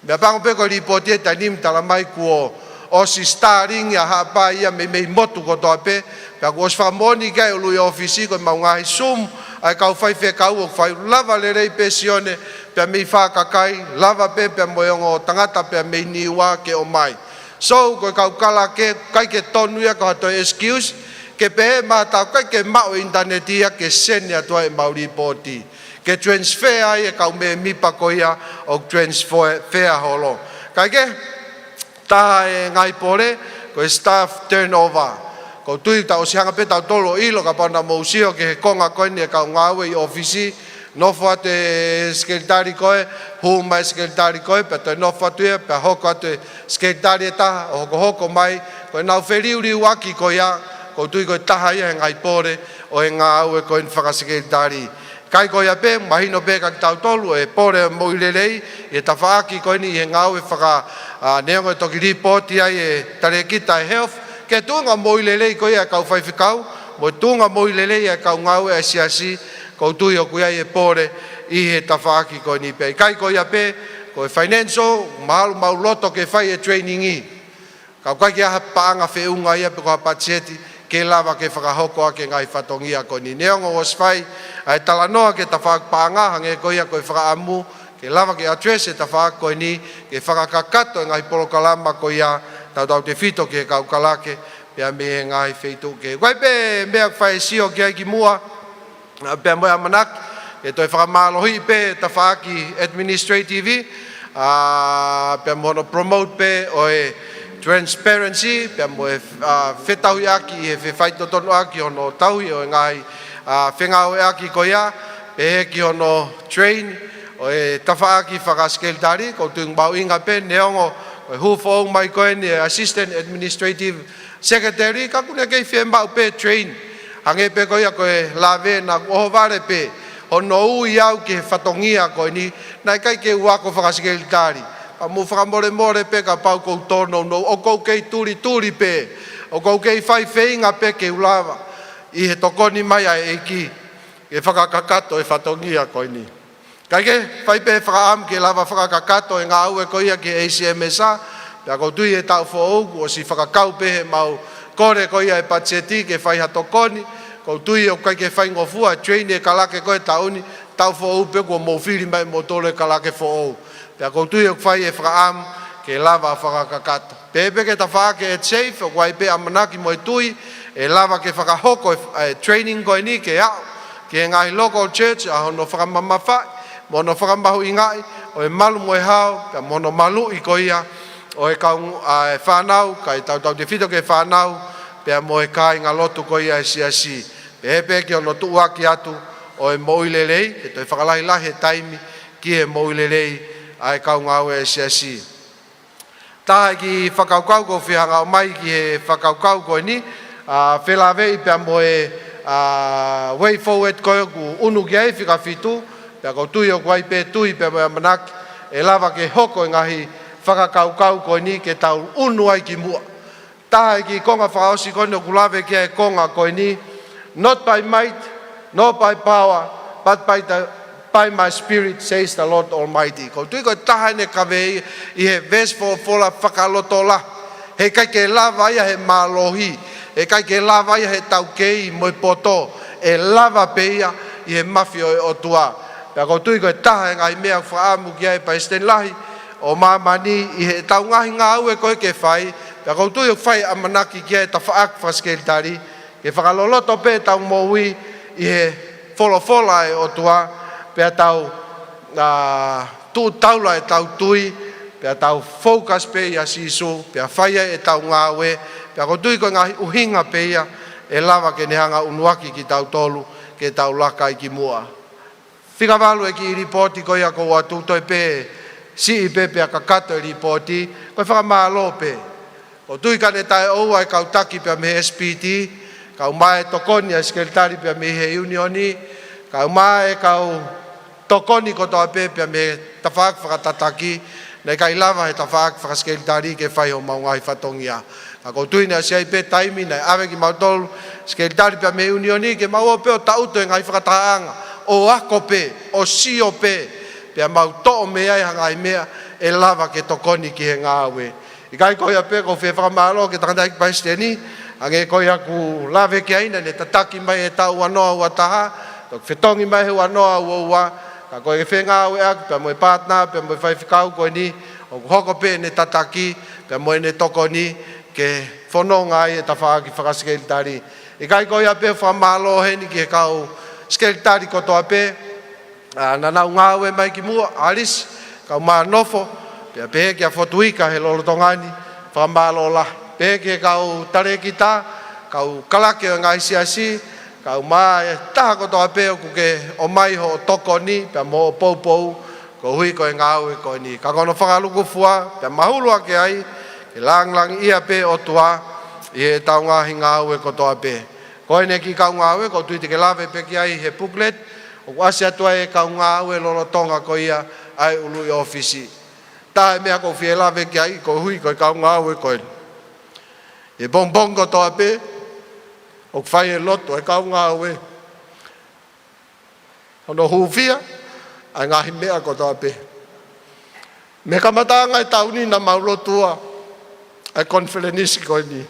Meʻapango pē ko e lipooti ʻa e taimi ni talamai kuo ʻosi Starlink ʻa Haʻapai ia mei, mei he motu kotoa pē, pea kuo ʻosi fakamoʻoni ki ai ʻa e ʻuluʻi ʻōfisi ko ʻemau ngaahi Zoom ʻa e kau faifekau ʻoku fai, lava lelei pē Sione, pea mei Fakakai, lava pē, pea mo e ongo tangata pea mei Niua ke ʻomai. So, ko e kau kalake, ʻikai ke tonu ia ko ha toe excuse, ke pehē maʻa tautolu ʻikai ke maʻu e ʻinitaneti ia ke send atu ai ʻemau lipooti. Ke transfer ai e kau mēmipa ko ia ʻoku transfer holo. Kae kehe, taha e ngaahi pole, ko e staff turnover. ʻOku ou tui tau ʻosi hanga pē tautolu ʻo ʻilo kapau naʻa mou sio ki he konga ko eni e kau ngāue ʻi ʻōfisi, Nofo atu e sekelitali ko ē, hū mai e sekelitali ko ē, pea toe nofo atu ia, pea hoko atu e sekelitali ʻe taha, ʻo hokohoko mai, ko ʻenau feliuliuaki ko ia, ʻoku ou tui ko e taha ia he ngaahi pole ʻo e ngāue ko eni fakasekelitali. ʻIkai ko ia pē, mahino pē kia kitautolu e pole moʻui lelei, ʻi he tafaʻaki ko eni ʻi he ngāue faka, ā, neongo ʻe toki lipooti ai e talēkita e health, ki he tuʻunga moʻui lelei ko ia e kau faifekau, mo e tuʻunga moʻui lelei e kau ngāue ʻa e siasi, ʻoku ou tui ʻoku ʻi ai e pole ʻi he tafaʻaki ko eni pē. ʻIkai ko ia pē, ko e financial, mahalo ʻoku mau loto ke fai e training ʻi. Ka ʻoku ʻikai ke ʻi ai ha paʻanga feʻunga ia pe ko ha patiseti ke lava ke fakahoko ʻaki e ngaahi fatongia ko eni. Neongo ʻosi fai ʻa e talanoa ki he tafaʻaki paʻanga, hangē ko ia ko e fakaʻamu ke lava ke address e tafaʻaki ko eni, ke fakakakato e ngaahi polokalama ko ia, tautautefito ki he kau kalake, pea mei he ngaahi feituʻu kehe. ʻOku ʻi ai pē meʻa ʻoku fai e sio ki ai kimuʻa, ā, pea mo e ʻamanaki ke toe fakamālohiʻi pē tafaʻaki administrative, ā, pea mo hono promote pē ʻo e transparency, pea mo e, ā, fetauhiʻaki ʻi he fefaitotonuʻaki hono tauhi ʻo e ngaahi, ā, fengāueʻaki ko ia, pehē ki hono train ʻo e tafaʻaki fakasekelitali, ʻoku ou tui ʻoku mahuʻinga pē neongo ko e hū foʻou mai ko eni e assistant administrative secretary, ka ʻoku ne kei fiemaʻu pē train. Hangē pē ko ia ko e lave naʻa ku ʻohovale pē, hono ui au ki he fatongia ko eni, naʻe ʻikai ke u ako fakasekelitali. Pea mou fakamolemole pē kapau ʻoku ou tōnounou, ʻoku ou kei tulituli pē, ʻoku ou kei fai feinga pē ke u lava, ʻi he tokoni mai ʻa e ʻEiki, ke fakakakato e fatongia ko eni. Kae kehe, fai pē fakaʻamu ke lava fakakakato e ngāue ko ia ki he A C M S, pea ʻoku ou tui he taʻu foʻou, kuo ʻosi fakakau pē heʻemau kole ko ia e patiseti ke fai ha tokoni, ʻoku ou tui ʻoku ʻikai ke faingofua, train e kalake ko ē he taʻu ni, taʻu foʻou pē kuo mou fili mai moutolu e kalake foʻou. Pea ʻoku ou tui ʻoku fai e fakaʻamu ke lava fakakakato. Pehē pē ki he tafaʻaki ʻEdsafe, ʻoku ʻi ai pē ʻamanaki mo e tui, ʻe lava ke fakahoko e, e training ko eni ke aʻu ki he ngaahi local church, ʻa hono fakamamafaʻi, mo hono fakamahuʻingaʻi ʻo e malu mo e hao, pea mo hono maluʻi ko ia ʻo e kau, ā, e fānau, kae tautautefito ki he fānau, pea mo e kāingalotu ko ia e siasi. Pehē pē ki hono tuʻuaki atu ʻo e moʻui lelei, ke toe fakalahilahi e taimi ki he moʻui lelei ʻa e kau ngāue e siasi. Taha e kiʻi fakakaukau ʻoku ou fie hanga ʻo ʻomai ki he fakakaukau ko eni, ā, felāveʻi pea mo e, ā, way forward ko ē ʻoku ʻunu ki ai fika fitu, pea ʻoku ou tui ʻoku ʻi ai pē tui pea mo e ʻamanaki ʻe lava ke hoko e ngaahi fakakaukau ko eni ke tau ʻunu ai kimuʻa. Taha e kiʻi konga fakaʻosi ko eni ʻoku lave ki ai e konga ko eni, "Not by might, nor by power, but by the, by my spirit, says the Lord Almighty." ʻOku ou tui ko e taha eni e kaveinga ʻi he veesi folofola fakalotolahi. Heʻikai ke lava ia he mālohi, heʻikai ke lava ia he taukei mo e poto, ʻe lava pē ia ʻi he mafi ʻo e ʻOtua. Pea ʻoku ou tui ko e taha e ngaahi meʻa ʻoku fakaʻamu ki ai e Palesiteni Lahi ʻo māmani ʻi heʻetau ngaahi ngāue ko ē ke fai, pea ʻoku ou tui ʻoku fai ʻamanaki ki ai e tafaʻaki fakasekelitali, ke fakaloloto pē ʻetau moʻui ʻi he folofola ʻa e ʻOtua, pea tau, ā, tuʻu taula ʻetau tui, pea tau focus pē ʻia Sīsū, pea fai ai ʻetau ngāue, pea ʻoku ou tui ko e ngaahi ʻuhinga pē ia ʻe lava ke ne hanga ʻo ʻunuaki kitautolu ke tau laka ai kimuʻa. Fika valu e kiʻi lipooti ko ia ʻoku ou ʻoatu, toe pē siʻi pē pea kakato e lipooti, ko e fakamālō pē. ʻOku ou tui ka ne taʻeʻoua e kau taki pea mei he S P T, kae ʻumaʻā e tokoni ʻa e sekelitali pea mei he ʻiunioni, kae ʻumaʻā e kau tokoni kotoa pē pea mei he tafaʻaki fakatataki, naʻe ʻikai lava he tafaʻaki fakasekelitali ke fai homau ngaahi fatongia. Ka ʻoku ou tui naʻe ʻosi ʻi ai pē taimi naʻe ʻave kimautolu, sekelitali pea mei he ʻiunioni, ke mau ō pē ʻo taʻutu e ngaahi fakatahaʻanga, ʻo ako pē, ʻo sio pē, pea mau toʻo mei ai ha ngaahi meʻa ʻe lava ke tokoni ki he ngāue. ʻIkai ko ia pē, ʻoku ou fie fakamālō ki he tangataʻeiki palesiteni, hangē ko ia ʻoku lave ki ai, naʻa ne tataki mai he taʻu ua noa ua taha, toki fetongi mai he ua noa ua ua, ka ko e fengāueʻaki pea mo e partner, pea mo e faifekau ko eni, ʻoku hoko pē ʻene tataki, pea mo ʻene tokoni, ke fononga ai e tafaʻaki fakasekelitali. ʻIkai ko ia pē, fakamālō heni ki he kau sekelitali kotoa pē, ā, naʻa nau ngāue mai kimuʻa, ʻAlisi, kae ʻumaʻā Nofo, pea pehē kia Fotuika he lolotonga ni, fakamālō lahi. Pehē ki he kau talēkita, kau kalake ʻo e ngaahi siasi, Kae ʻumaʻā e taha kotoa pē ʻoku ke ʻomai hoʻo tokoni pea mo hoʻo poupou koeʻuhi ko e ngāue ko eni. Ka ko hono fakalūkufua pea mahulu ʻaki ai ke lāngilangiʻia pē ʻOtua ʻi heʻetau ngaahi ngāue kotoa pē. Ko eni kiʻi kau ngāue, ʻoku ou tui te ke lave pē ki ai he booklet ʻoku ʻasi atu ai e kau ngāue lolotonga ko ia ʻa e ʻuluʻi ʻōfisi. Taha e meʻa ʻoku ou fie lave ki ai koeʻuhi ko e kau ngāue ko eni. ʻI he pongipongi kotoa pē ʻoku fai e lotu ʻa e kau ngāue, hono hūfia ʻa e ngaahi meʻa kotoa pē. Mei he kamataʻanga e taʻu ni naʻa mau lotua ʻa e konifelenisi ko eni.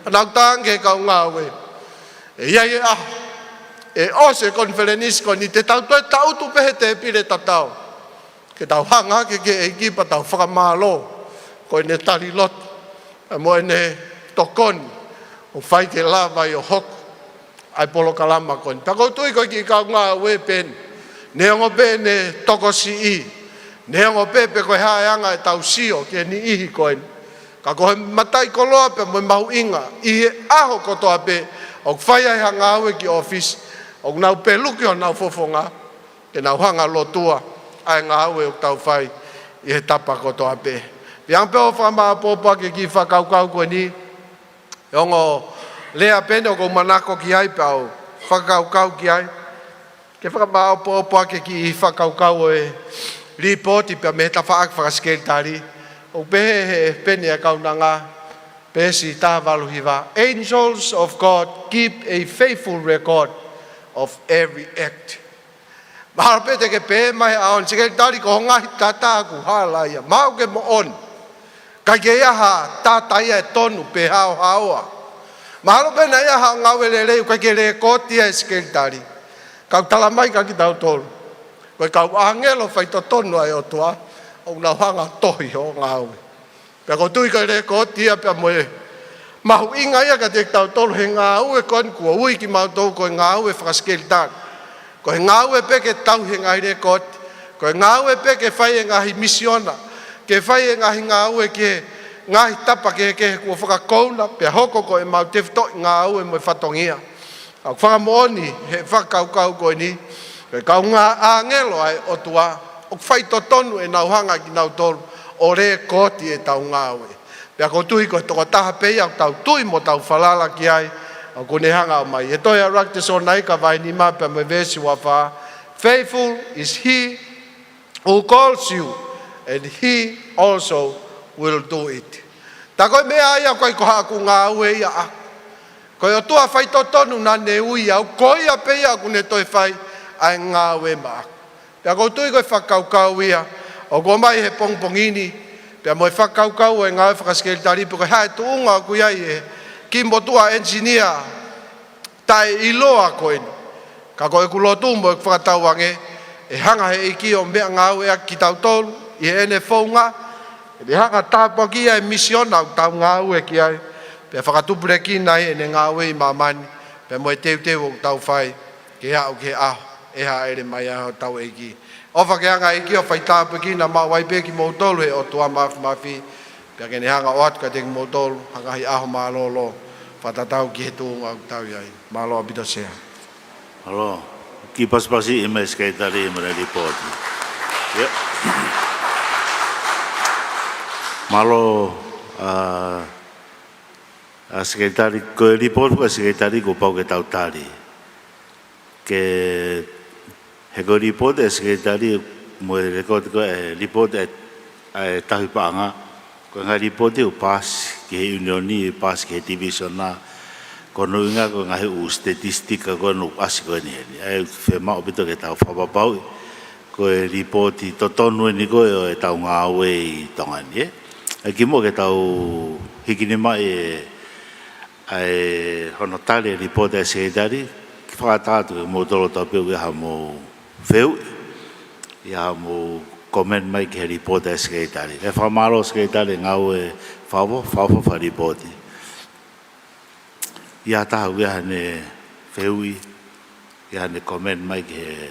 Naʻa ku talaange ki he kau ngāue, ʻe ʻi ai e ʻaho ʻe ʻosi e konifelenisi ko eni te tau toe tangutu pē he tēpile tatau ke tau hanga hake ki he ʻEiki pea tau fakamālō ko ʻene tali lotu pea mo ʻene tokoni ʻoku fai ke lava ai ʻo hoko ʻa e polokalama ko eni. Pea ʻoku ou tui ko e kiʻi kau ngāue pē eni, neongo pē ʻene tokosiʻi, neongo pē pe ko e hā e anga ʻetau sio ki he niʻihi ko eni, ka ko e mataʻikoloa pea mo e mahuʻinga ʻi he ʻaho kotoa pē ʻoku fai ai ha ngāue ki ʻōfisi, ʻoku nau peluki honau fofonga ke nau hanga ʻo lotua ʻa e ngāue ʻoku tau fai ʻi he tapa kotoa pē. Pea ʻoange pē hoʻo fakamāʻopoʻopo ʻaki e kiʻi fakakaukau ko eni, he ongo lea pē eni ʻoku ou manako ki ai pea u fakakaukau ki ai, ke fakamāʻopoʻopo ʻaki e kiʻi fakakaukau ʻo e lipooti pea mei he tafaʻaki fakasekelitali. ʻOku pehē he peni ʻa e kaunanga, peesi taha valu hiva: "Angels of God keep a faithful record of every act." Mahalo pē te ke pehē mai he ʻaho ni, "Sekelitali, ko hoʻo ngaahi tata ʻoku hala ia." Mahalo ʻoku ke moʻoni, ʻikai ke ʻi ai ha tata ia ʻe tonu pe haohaoa. Mahalo pē naʻe ʻi ai haʻo ngāue lelei ʻoku ʻikai ke lēkooti ia ʻe he sekelitali. Ka ʻoku tala mai kia kitautolu, ko e kau ʻāngelo faitotonu ʻa e ʻOtua ʻoku nau hanga ʻo tohi hoʻo ngāue. Pea ʻoku ou tui ko e lēkooti ia pea mo e mahuʻinga ia kiate kitautolu he ngāue ko eni kuo ui kimautolu ko e ngāue fakasekelitali. Ko e ngāue pē ke tauhi e ngaahi lēkooti, ko e ngāue pē ke fai e ngaahi misiona, ke fai e ngaahi ngāue ki he ngaahi tapa kehekehe kuo fakakouna pea hoko ko ʻemau tefitoʻi ngāue mo e fatongia. ʻOku fakamoʻoni he fakakaukau ko eni, ko e kau ngā ʻāngelo ʻa e ʻOtua ʻoku faitotonu ʻenau hanga kinautolu ʻo lēkooti ʻetau ngāue. Pea ʻoku ou tui ko e tokotaha pē ia ʻoku tau tui mo tau falala ki ai ʻoku ne hanga ʻo ʻomai. He tohi ʻa ʻUluaki Tesalonaika vahe nima pea mo e veesi ua fā: "Faithful is he who calls you, and he also will do it." Tā ko e meʻa ia, ʻoku ʻikai ko haʻaku ngāue ia ʻaʻaku. Ko e ʻOtua faitotonu naʻa ne ui au, ko ia pē ia ʻoku ne toe fai ʻa e ngāue maʻaku. Pea ʻoku ou tui ko e fakakaukau ia ʻoku ʻomai he pongipongi ni pea mo e fakakaukau ʻo e ngāue fakasekelitali, pe ko e hā e tuʻunga ʻoku ʻi ai e kiʻi motuʻa ʻenisinia taʻeʻiloa ko eni. Ka ko ʻeku lotu mo ʻeku fakatauange, ʻe hanga he ʻEiki ʻo meʻangāueʻaki kitautolu ʻi heʻene founga, ʻe hanga ʻo tāpuakiʻi ʻa e misiona ʻoku tau ngāue ki ai, pea fakatupulekina ai ʻene ngāue ʻi māmani pea mo e teuteu ʻoku tau fai ke aʻu ki he ʻaho ʻe hāʻele mai ai hotau ʻEiki. ʻOfa ke hanga ʻe he ʻEiki ʻo faitāpuekina maʻu ai pē kimoutolu ʻe he ʻOtua Māfimafi, pea ke ne hanga ʻo ʻoatu kiate kimoutolu ha ngaahi ʻaho mālōlō fakatatau ki he tuʻunga ʻoku tau ʻi ai. Mālō ʻaupito, Sea. Mālō. Kiʻi pasipasi ʻi he meʻa ʻa e sekelitali mo ʻene lipooti. ʻIo. Mālō, ʻa, ʻa e sekelitali, ko e lipooti ʻa e sekelitali kuo pau ke tau tali. Ke, he ko e lipooti ʻa e sekelitali mo e lēkooti ko e lipooti ʻa e, ʻa e tauhi paʻanga, ko e ngaahi lipooti ʻoku paasi ki he ʻiunioni, paasi ki he tivīsone, ko hono ʻuhinga ko e ngaahi ʻū statistika ko ē ʻoku ʻasi ko eni heni. ʻA ia ʻoku fiemaʻu ʻaupito ke tau fakapapauʻi ko e lipooti totonu eni ko ē ʻo ʻetau ngāue ʻi Tonga ni, ē. ʻA ia kimuʻa ke tau hikinimaʻi e ʻa e hono tali e lipooti ʻa e sekelitali, ke fakatā atu ke mou tolo tau pē ʻoku ʻi ai haʻamou fehuʻi, ʻi ai haʻamou comment mai ki he lipooti ʻa e sekelitali. ʻE fakamālō sekelitali ngāue fakaʻofoʻofa, fakaʻofoʻofa lipooti. ʻI ai ha taha ʻoku ʻi ai haʻane fehuʻi, ʻi ai haʻane comment mai ki he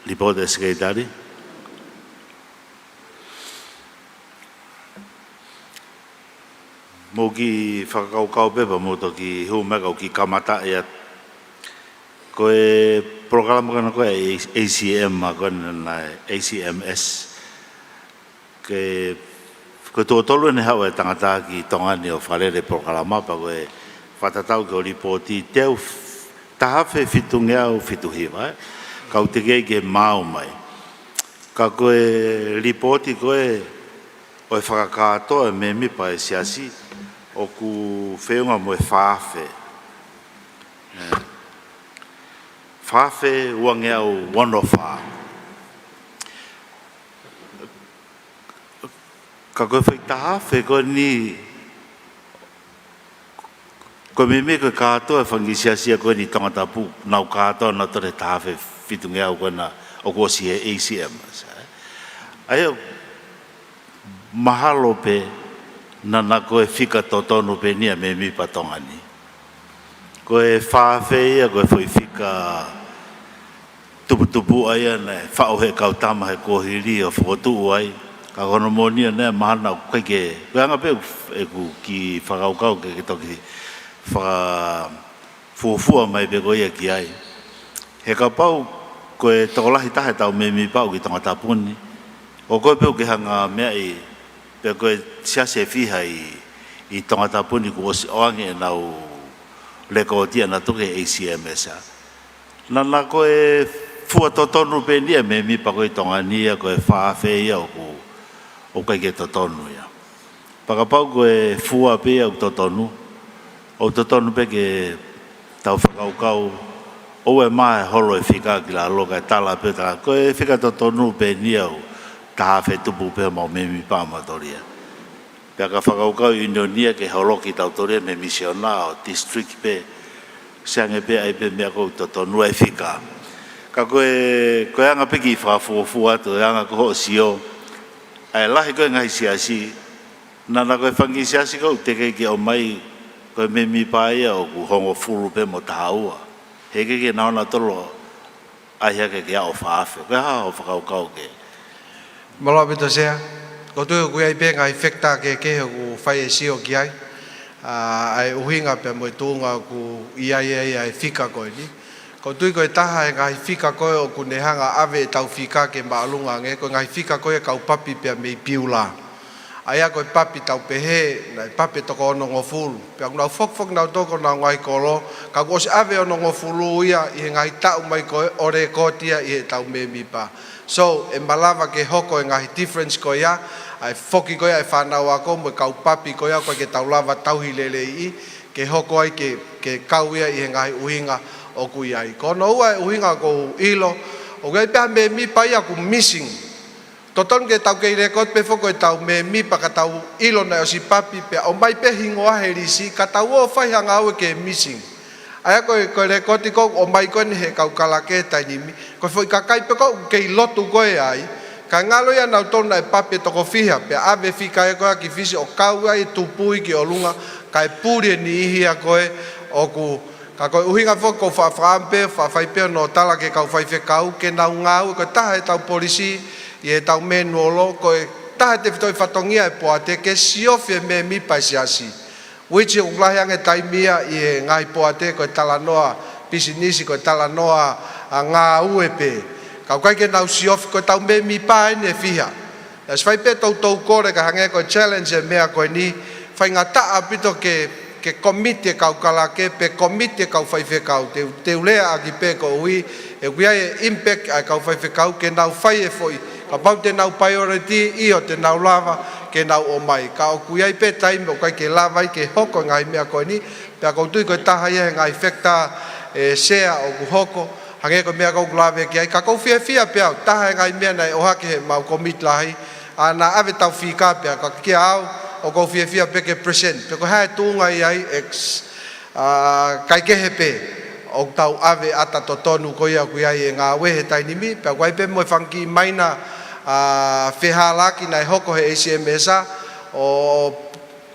lipooti ʻa e sekelitali? Mou kiʻi fakakaukau pē pea mou toki hū mai kau kiʻi kamata ia. Ko e polokalama ko ena ko e A C M, ko ena A C M S. Ke, ko e tuʻo tolu ʻene haʻu e tangata ki Tonga ni ʻo fakalele polokalama pea ko e fakatatau ki hoʻo lipooti, teau f-, taha afe fitungeau fitu hiva, ē? Kau teʻeki ai ke maau mai. Ka ko e lipooti ko ē ʻo e fakakātoa e mēmipa e siasi ʻoku feʻunga mo e fā afe. Ē. Fā afe uangeau ono fā. Ka ko e foʻi taha afe ko eni, ko e meimei ko e kātoa e fanga kiʻi siasi ko eni ʻi Tongatapu, nau kātoa nautolu he taha afe fitungeau ko ena ʻoku ʻosi he A C M. ʻA ia, mahalo pē naʻa na ko e fika totonu pē eni ʻa e mēmipa Tonga ni. Ko e fā afe ia, ko e foʻi fika tuputupuʻa ia naʻe faʻu he kau tama he kuohili ʻo fokotuʻu ai. Ka ko hono moʻoni ia naʻe mahalo naʻe ʻikai ke, ko e anga pē ʻeku kiʻi fakakaukau ke, ke toki fakafuofua mai pē ko ia ki ai. He kapau ko e tokolahi taha ʻetau mēmipa ʻoku ʻi Tongatapu ni, ʻoku ʻikai pē ke hanga meaʻi pe ko e siasi ʻe fiha ʻi, ʻi Tongatapu ni kuo ʻosi ʻoange ʻenau lekooti ʻanautolu ki he A C M S, ā. Naʻa na ko e fua totonu pē eni ʻa e mēmipa ko ē ʻi Tonga ni ia, ko e fā afe ia ʻoku, ʻoku ʻikai ke totonu ia. Pea kapau ko e fua pē ia ʻoku totonu, ʻoku totonu pē ke tau fakakaukau, ʻoua ʻe mā e holo e fika ki lalo kae tala pē, tala ko e fika totonu pē eni ia ʻoku taha afe tupu pē homau mēmipa ʻa mautolu ia. Pea ka fakakaukau ʻiunioni ia ke holoki tautolu ia mei he misiona ʻo district pē, ʻosi ange pē ai pē meʻa ʻoku totonu ai e fika. Ka ko e, ko e anga pē kiʻi fakafuofua atu, e anga ko hoʻo sio, ʻa e lahi ko ē ngaahi siasi, naʻa na ko e fanga kiʻi siasi ʻoku teʻeki ke ʻomai ko e mēmipa ia ʻoku hongofulu pē mo taha ua. He ʻikai ke nau ō nautolu ʻo ʻai hake ke aʻu fā afe. Ko e hā hoʻo fakakaukau ki ai? Mālō ʻaupito Sea. ʻOku ou tui ʻoku ʻi ai pē ngaahi factor kehekehe ʻoku fai e sio ki ai. ʻA, ʻa e ʻuhinga pea mo e tuʻunga ʻoku ʻi ai ai ʻa e fika ko eni. ʻOku ou tui ko e taha e ngaahi fika ko ē ʻoku ne hanga ʻo ʻave ʻetau fika ke māʻolunga ange, ko e ngaahi fika ko ē ʻa e kau papi pea mei Piula. ʻA ia ko e papi tau pehē, naʻe papi ʻe toko onongofulu. Pea ʻoku nau fokifoki nautolu ki honau ngaahi kolo, ka kuo ʻosi ʻave ʻe onongofulu ia ʻi he ngaahi taʻu mai ko ē ʻo lekooti ia ʻi heʻetau mēmipa. So, ʻe malava ke hoko e ngaahi difference ko ia, ʻa e foki ko ia ʻa e fānau ako mo e kau papi ko ia ʻoku ʻikai ke tau lava tauhi leleiʻi, ke hoko ai ke, ke kau ia ʻi he ngaahi ʻuhinga ʻoku ʻi ai. Ko hono ua e ʻuhinga ʻoku ou ʻilo, ʻoku ʻi ai pē ha mēmipa ia ʻoku missing. Totonu ke tau kei lekooti pē foki ko ʻetau mēmipa ka tau ʻilo naʻe ʻosi papi pea ʻomai pē hingoa he lisi ka tau ō ʻo fai ha ngāue ke missing. ʻA ia ko e, ko e lekooti ʻoku ʻomai ko eni he kau kalake he taimi ni, ko e foʻi kakai pē ʻoku kei lotu ko ē ai, kae ngalo ia ʻanautolu naʻe papi ʻe toko fiha, pea ʻave fika ia ko ē ki Fisi ʻo kau ai e tupui ki ʻolunga, kae puli e niʻihi ia ko ē ʻoku, ka ko e ʻuhinga foki ʻoku ou faʻa fakaʻamu pē, faʻa fai pē hono tala ki he kau faifekau, ke nau ngāue ko e taha ʻetau polisi, ʻi heʻetau manual law, ko e taha e tefitoʻi fatongia e poate ke siofi e mēmipa e siasi. Which ʻoku lahi ange taimi ia ʻi he ngaahi poate ko e talanoa pisinisi, ko e talanoa ʻa ngāue pē. Ka ʻoku ʻikai ke nau siofi, ko ʻetau mēmipa eni ʻe fiha. ʻOsi fai pē toutou kole ka hangē ko e challenge e meʻa ko eni, faingataʻa ʻaupito ke, ke komiti e kau kalake, pe komiti e kau faifekau, te, te u lea ʻaki pē koeʻuhi, ʻoku ʻi ai e impact ʻa e kau faifekau ke nau fai e foʻi, kapau te nau priority, ʻio te nau lava ke nau ō mai. Ka ʻoku ʻi ai pē taimi ʻoku ʻikai ke lava ai ke hoko e ngaahi meʻa ko eni, pea ʻoku ou tui ko e taha ia he ngaahi factor ʻe Sea ʻoku hoko, hangē ko e meʻa ʻoku ou lave ki ai, ka ʻoku ou fiefia pē au, taha e ngaahi meʻa naʻe ʻohake heʻemau komiti lahi, ʻa ʻena ʻave ʻetau fika pea ka kia au, ʻoku ou fiefia pē ke present, pe ko e hā e tuʻunga ʻi ai, ʻa e, ʻikai kehe pē, ʻoku tau ʻave ʻata totonu ko ia ʻoku ʻi ai e ngāue he taimi ni, pea ʻoku ʻi ai pē mo e fanga kiʻi minor, ʻa, fehālaaki naʻe hoko he A C M S, ʻo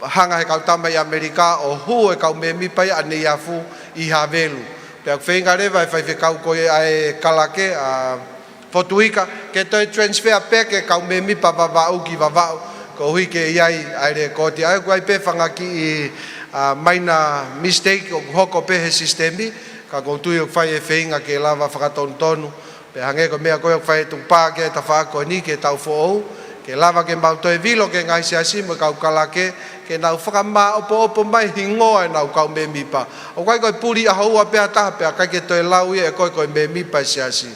hanga he kau tama ʻi ʻAmelika ʻo hū e kau mēmipa ia ʻanei afu ʻi Havelu. Pea ʻoku feinga leva e faifekau ko ia ʻa e kalake, ʻa Fotu Ika, ke toe transfer pē ke kau mēmipa Vavaʻu ki Vavaʻu. Koeʻuhi ke ʻi ai ʻa e lēkooti, ʻa ia ʻoku ʻi ai pē fanga kiʻi, ʻa, minor mistake ʻoku hoko pē he sisitemi, ka ʻoku ou tui ʻoku fai e feinga ke lava fakatonutonu. Pea hangē ko e meʻa ko ē ʻoku fai e tukupā ki he tafaʻaki ko eni ki he taʻu foʻou, ke lava ke mau toe vilo ki he ngaahi siasi mo e kau kalake, ke nau fakamāʻopoʻopo mai hingoa ʻenau kau mēmipa. ʻOku ʻikai ko e puli ʻaho ua pē ha taha pea ʻikai ke toe lau ia ʻe koe ko e mēmipa e siasi.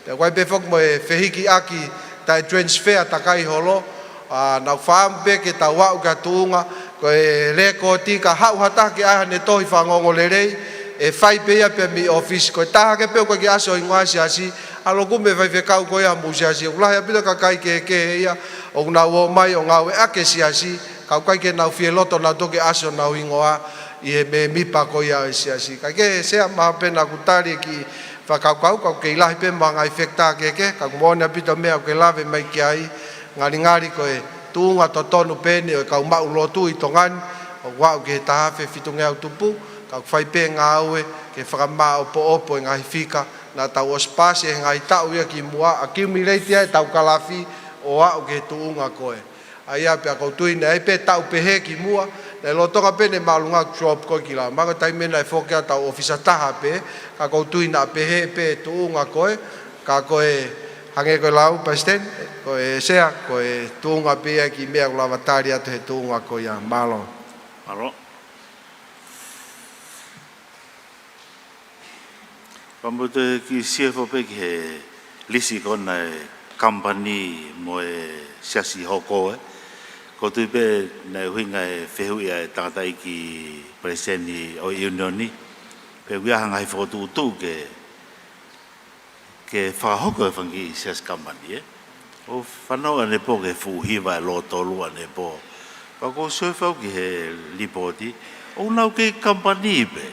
Pea ʻoku ʻi ai pē foki mo e fehikiʻaki taʻe transfer takai holo, ʻa, nau fakaʻamu pē ke tau aʻu ki ha tuʻunga, ko e lēkooti ka haʻu ha taha ke ʻai haʻane tohi fakaongoongo lelei, ʻe fai pē ia pē mei ʻōfisi. Ko e taha hake pē ʻoku ʻikai ke ʻasi ho hingoa he siasi, ʻalu ʻo kumi e faifekau ko ia homou siasi. ʻOku lahi ʻaupito e kakai kehekehe ia ʻoku nau ō mai ʻo ngāueʻaki e siasi, ka ʻoku ʻikai ke nau fie loto nautolu ke ʻasi honau hingoa ʻi he mēmipa ko ia ʻo e siasi. Kae kehe, Sea, mahalo pē naʻa ku tali e kiʻi fakakaukau, ka ʻoku kei lahi pē mo e ngaahi fekitā kehekehe, ka ʻoku moʻoni ʻaupito e meʻa ʻoku ke lave mai ki ai, ngalingali ko e tuʻunga totonu pē eni ʻo e kau maʻu lotu ʻi Tonga ni, ʻoku aʻu ki he taha afe fitungeau tupu, ka ʻoku fai pē ngāue ke fakamāʻopoʻopo e ngaahi fika naʻa tau ʻosi paasi he ngaahi taʻu ia kimuʻa, accumulate ai ʻetau kalafi ʻo aʻu ki he tuʻunga ko ē. ʻA ia pea ʻoku ou tui naʻe ʻi ai pē taʻu pehē kimuʻa, naʻe lolotonga pē ʻene māʻolunga ʻoku drop ko ē ki lalo. Mahalo ko e taimi naʻe foki ai ʻetau ʻōfisa taha pē, ka ʻoku ou tui naʻe pehē pē tuʻunga ko ē, ka ko e hangē ko e lau, Palesiteni, ko e Sea, ko e tuʻunga pē ia e kiʻi meʻa ʻoku lava tali atu he tuʻunga ko ia. Mālō. Mālō. Pea mo e toe kiʻi sio hifo pē ki he lisi ko ena e company mo e siasi hoko ē. ʻOku ou tui pē naʻe ʻuhinga e fehuʻi ʻa e tangataʻeiki palesiteni ʻo e ʻiunioni, pe ʻoku ʻi ai ha ngaahi fokotuʻutuʻu ke, ke fakahoko e fanga kiʻi siasi company ē. ʻOku fanongo ʻanepō ki he fuʻu hiva ʻe lōtolu ʻanepō. Pea ʻoku ou sio hifo au ki he lipooti, ʻoku nau kei company pē.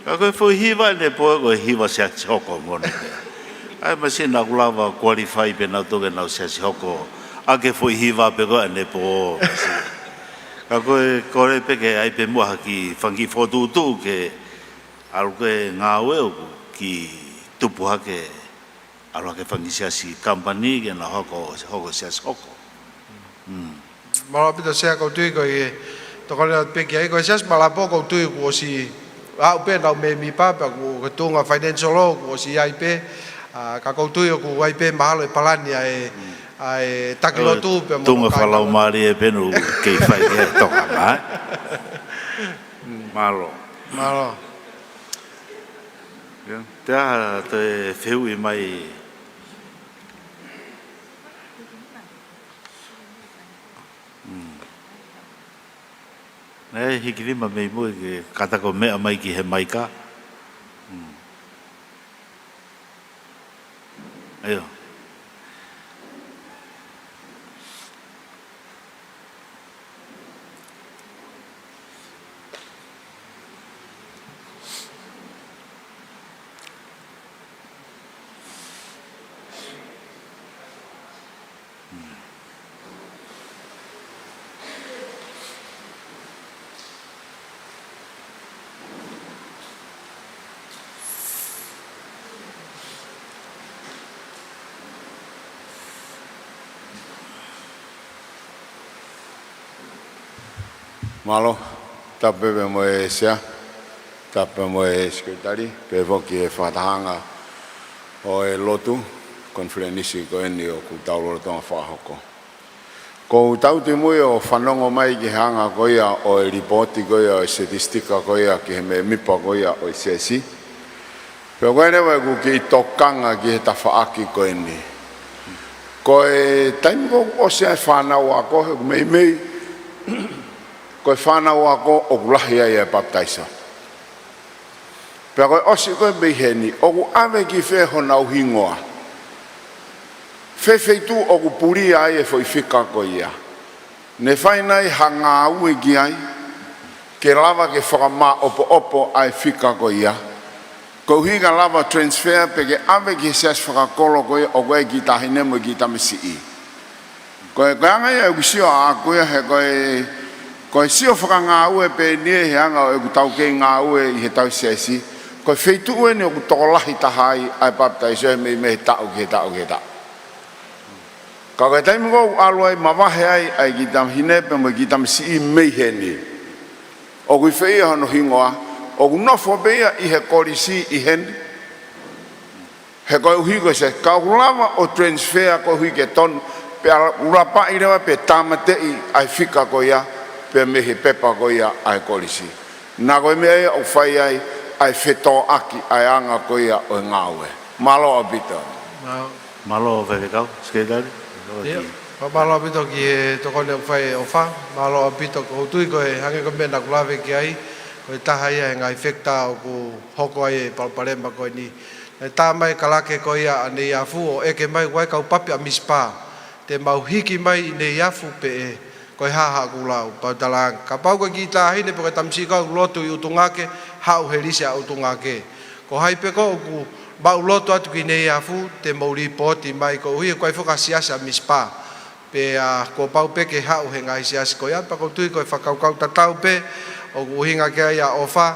Ka ko e foʻi hiva ʻanepō ko e hiva siasi hoko moʻoni pē. ʻAi masiʻi naʻa ku lava qualify pē nautolu ke nau siasi hoko ʻaki e foʻi hiva pē ko ē ʻanepō masiʻi. Ka ko e kole pē ke ʻai pē muʻa ha kiʻi fanga kiʻi fokotuʻutuʻu ke ʻalu ke ngāue ʻoku kiʻi tupu hake ʻalu hake fanga kiʻi siasi company ke nau hoko, hoko siasi hoko. Mm. Mālō ʻaupito Sea, ʻoku ou tui ko e tokoni atu pē ki ai, ko e siasi Malapo ʻoku ou tui kuo ʻosi aʻu pē ʻenau mēmipa pea ko e tuʻunga financial ʻoku ʻosi ʻi ai pē, ʻa, ka ʻoku ou tui ʻoku ʻi ai pē mahalo e palani ʻa e, ʻa e taki lotu pea mo e tuʻunga fakalaumālie pē naʻa ku kei fai ki he tokanga ē. Mālō. Mālō. Ia, te aha toe fehuʻi mai? Mm. Naʻe hiki lima mei mui ke kātaki ʻo meʻa mai ki he maika. Mm. ʻAio. Mālō, tapu pē mo e Sea, tapu pē mo e Sekelitali, pehē foki e fakatahaʻanga ʻo e lotu, konifelenisi ko eni ʻoku tau lolotonga fakahoko. ʻOku ou tautefito muʻa ʻo fanongo mai ki he anga ko ia ʻo e lipooti ko ia ʻo e sitisitiki ko ia ki he mēmipa ko ia ʻo e siasi. Pea ko ʻene ʻoku ou kiʻi tokanga ki he tafaʻaki ko eni. Ko e taimi ʻoku ʻosi ai e fānau ako, he ʻoku meimei ko e fānau ako ʻoku lahi ai e papitaiso. Pea ko e ʻosi ko ē mei heni, ʻoku ʻave ki fē honau hingoa? Fē feituʻu ʻoku puli ai e foʻi fika ko ia? Ne fai nai ha ngāue ki ai, ke lava ke fakamāʻopoʻopo ʻa e fika ko ia, koeʻuhi ka lava transfer pe ke ʻave ki he siasi fakakolo ko ia ʻoku ʻi ai e kiʻi taʻahine mo e kiʻi tamasiʻi? Ko e, ko e anga ia ʻeku sio ʻaʻaku ia he ko e, ko e sio fakangāue pē eni ē he anga ʻo ʻeku taukei ngāue ʻi he tauhi siasi, ko e feituʻu eni ʻoku tokolahi taha ai ʻa e papitaiso ē mei, mei he taʻu ki he taʻu ki he taʻu. Ka ko e taimi ʻoku ʻalu ai, mavahe ai ʻa e kiʻi tamahine pea mo e kiʻi tamasiʻi mei heni, ʻoku ʻi fē ia hono hingoa? ʻOku nofo pē ia ʻi he kolisi ʻi heni? He koeʻuhi ko e se, ka ʻoku lava ʻo transfer koeʻuhi ke tonu, pea ʻoku lapaʻi leva pea tāmateʻi ʻa e fika ko ia, pea mei he pepa ko ia ʻa e kolisi. Naʻa ko e meʻa ia ʻoku fai ai ʻa e fetōʻaki ʻa e anga ko ia ʻo e ngāue. Mālō ʻaupito. Mālō. Mālō Faifekau, Sekelitali. ʻIo, mālō ʻaupito ki he tokoni ʻoku fai ʻe ʻOfa. Mālō ʻaupito, ʻoku ou tui ko e hangē ko e meʻa naʻa ku lave ki ai, ko e taha ia he ngaahi factor ʻoku hoko ai e palopalema ko eni. Naʻe tā mai e kalake ko ia ʻa Neiafu ʻo ʻeke mai, ʻoku ʻi ai e kau papi ʻa Misipa te mau hiki mai ʻi Neiafu pe ʻe, ko e hā haʻaku lau, pau talaange. Kapau ko e kiʻi taʻahine pe ko e tamasiʻi ʻoku lotu ʻi ʻUtungake, haʻu he lisi ʻa ʻUtungake. Ko hai pē ʻoku maʻu lotu atu ki Neiafu, te mou lipooti mai koeʻuhi he ʻoku ʻi ai foki e siasi ʻa Misipa. Pea kuo pau pē ke haʻu he ngaahi siasi ko ia, pea ʻoku ou tui ko e fakakaukau tatau pē ʻoku ʻuhinga ki ai ʻa ʻOfa,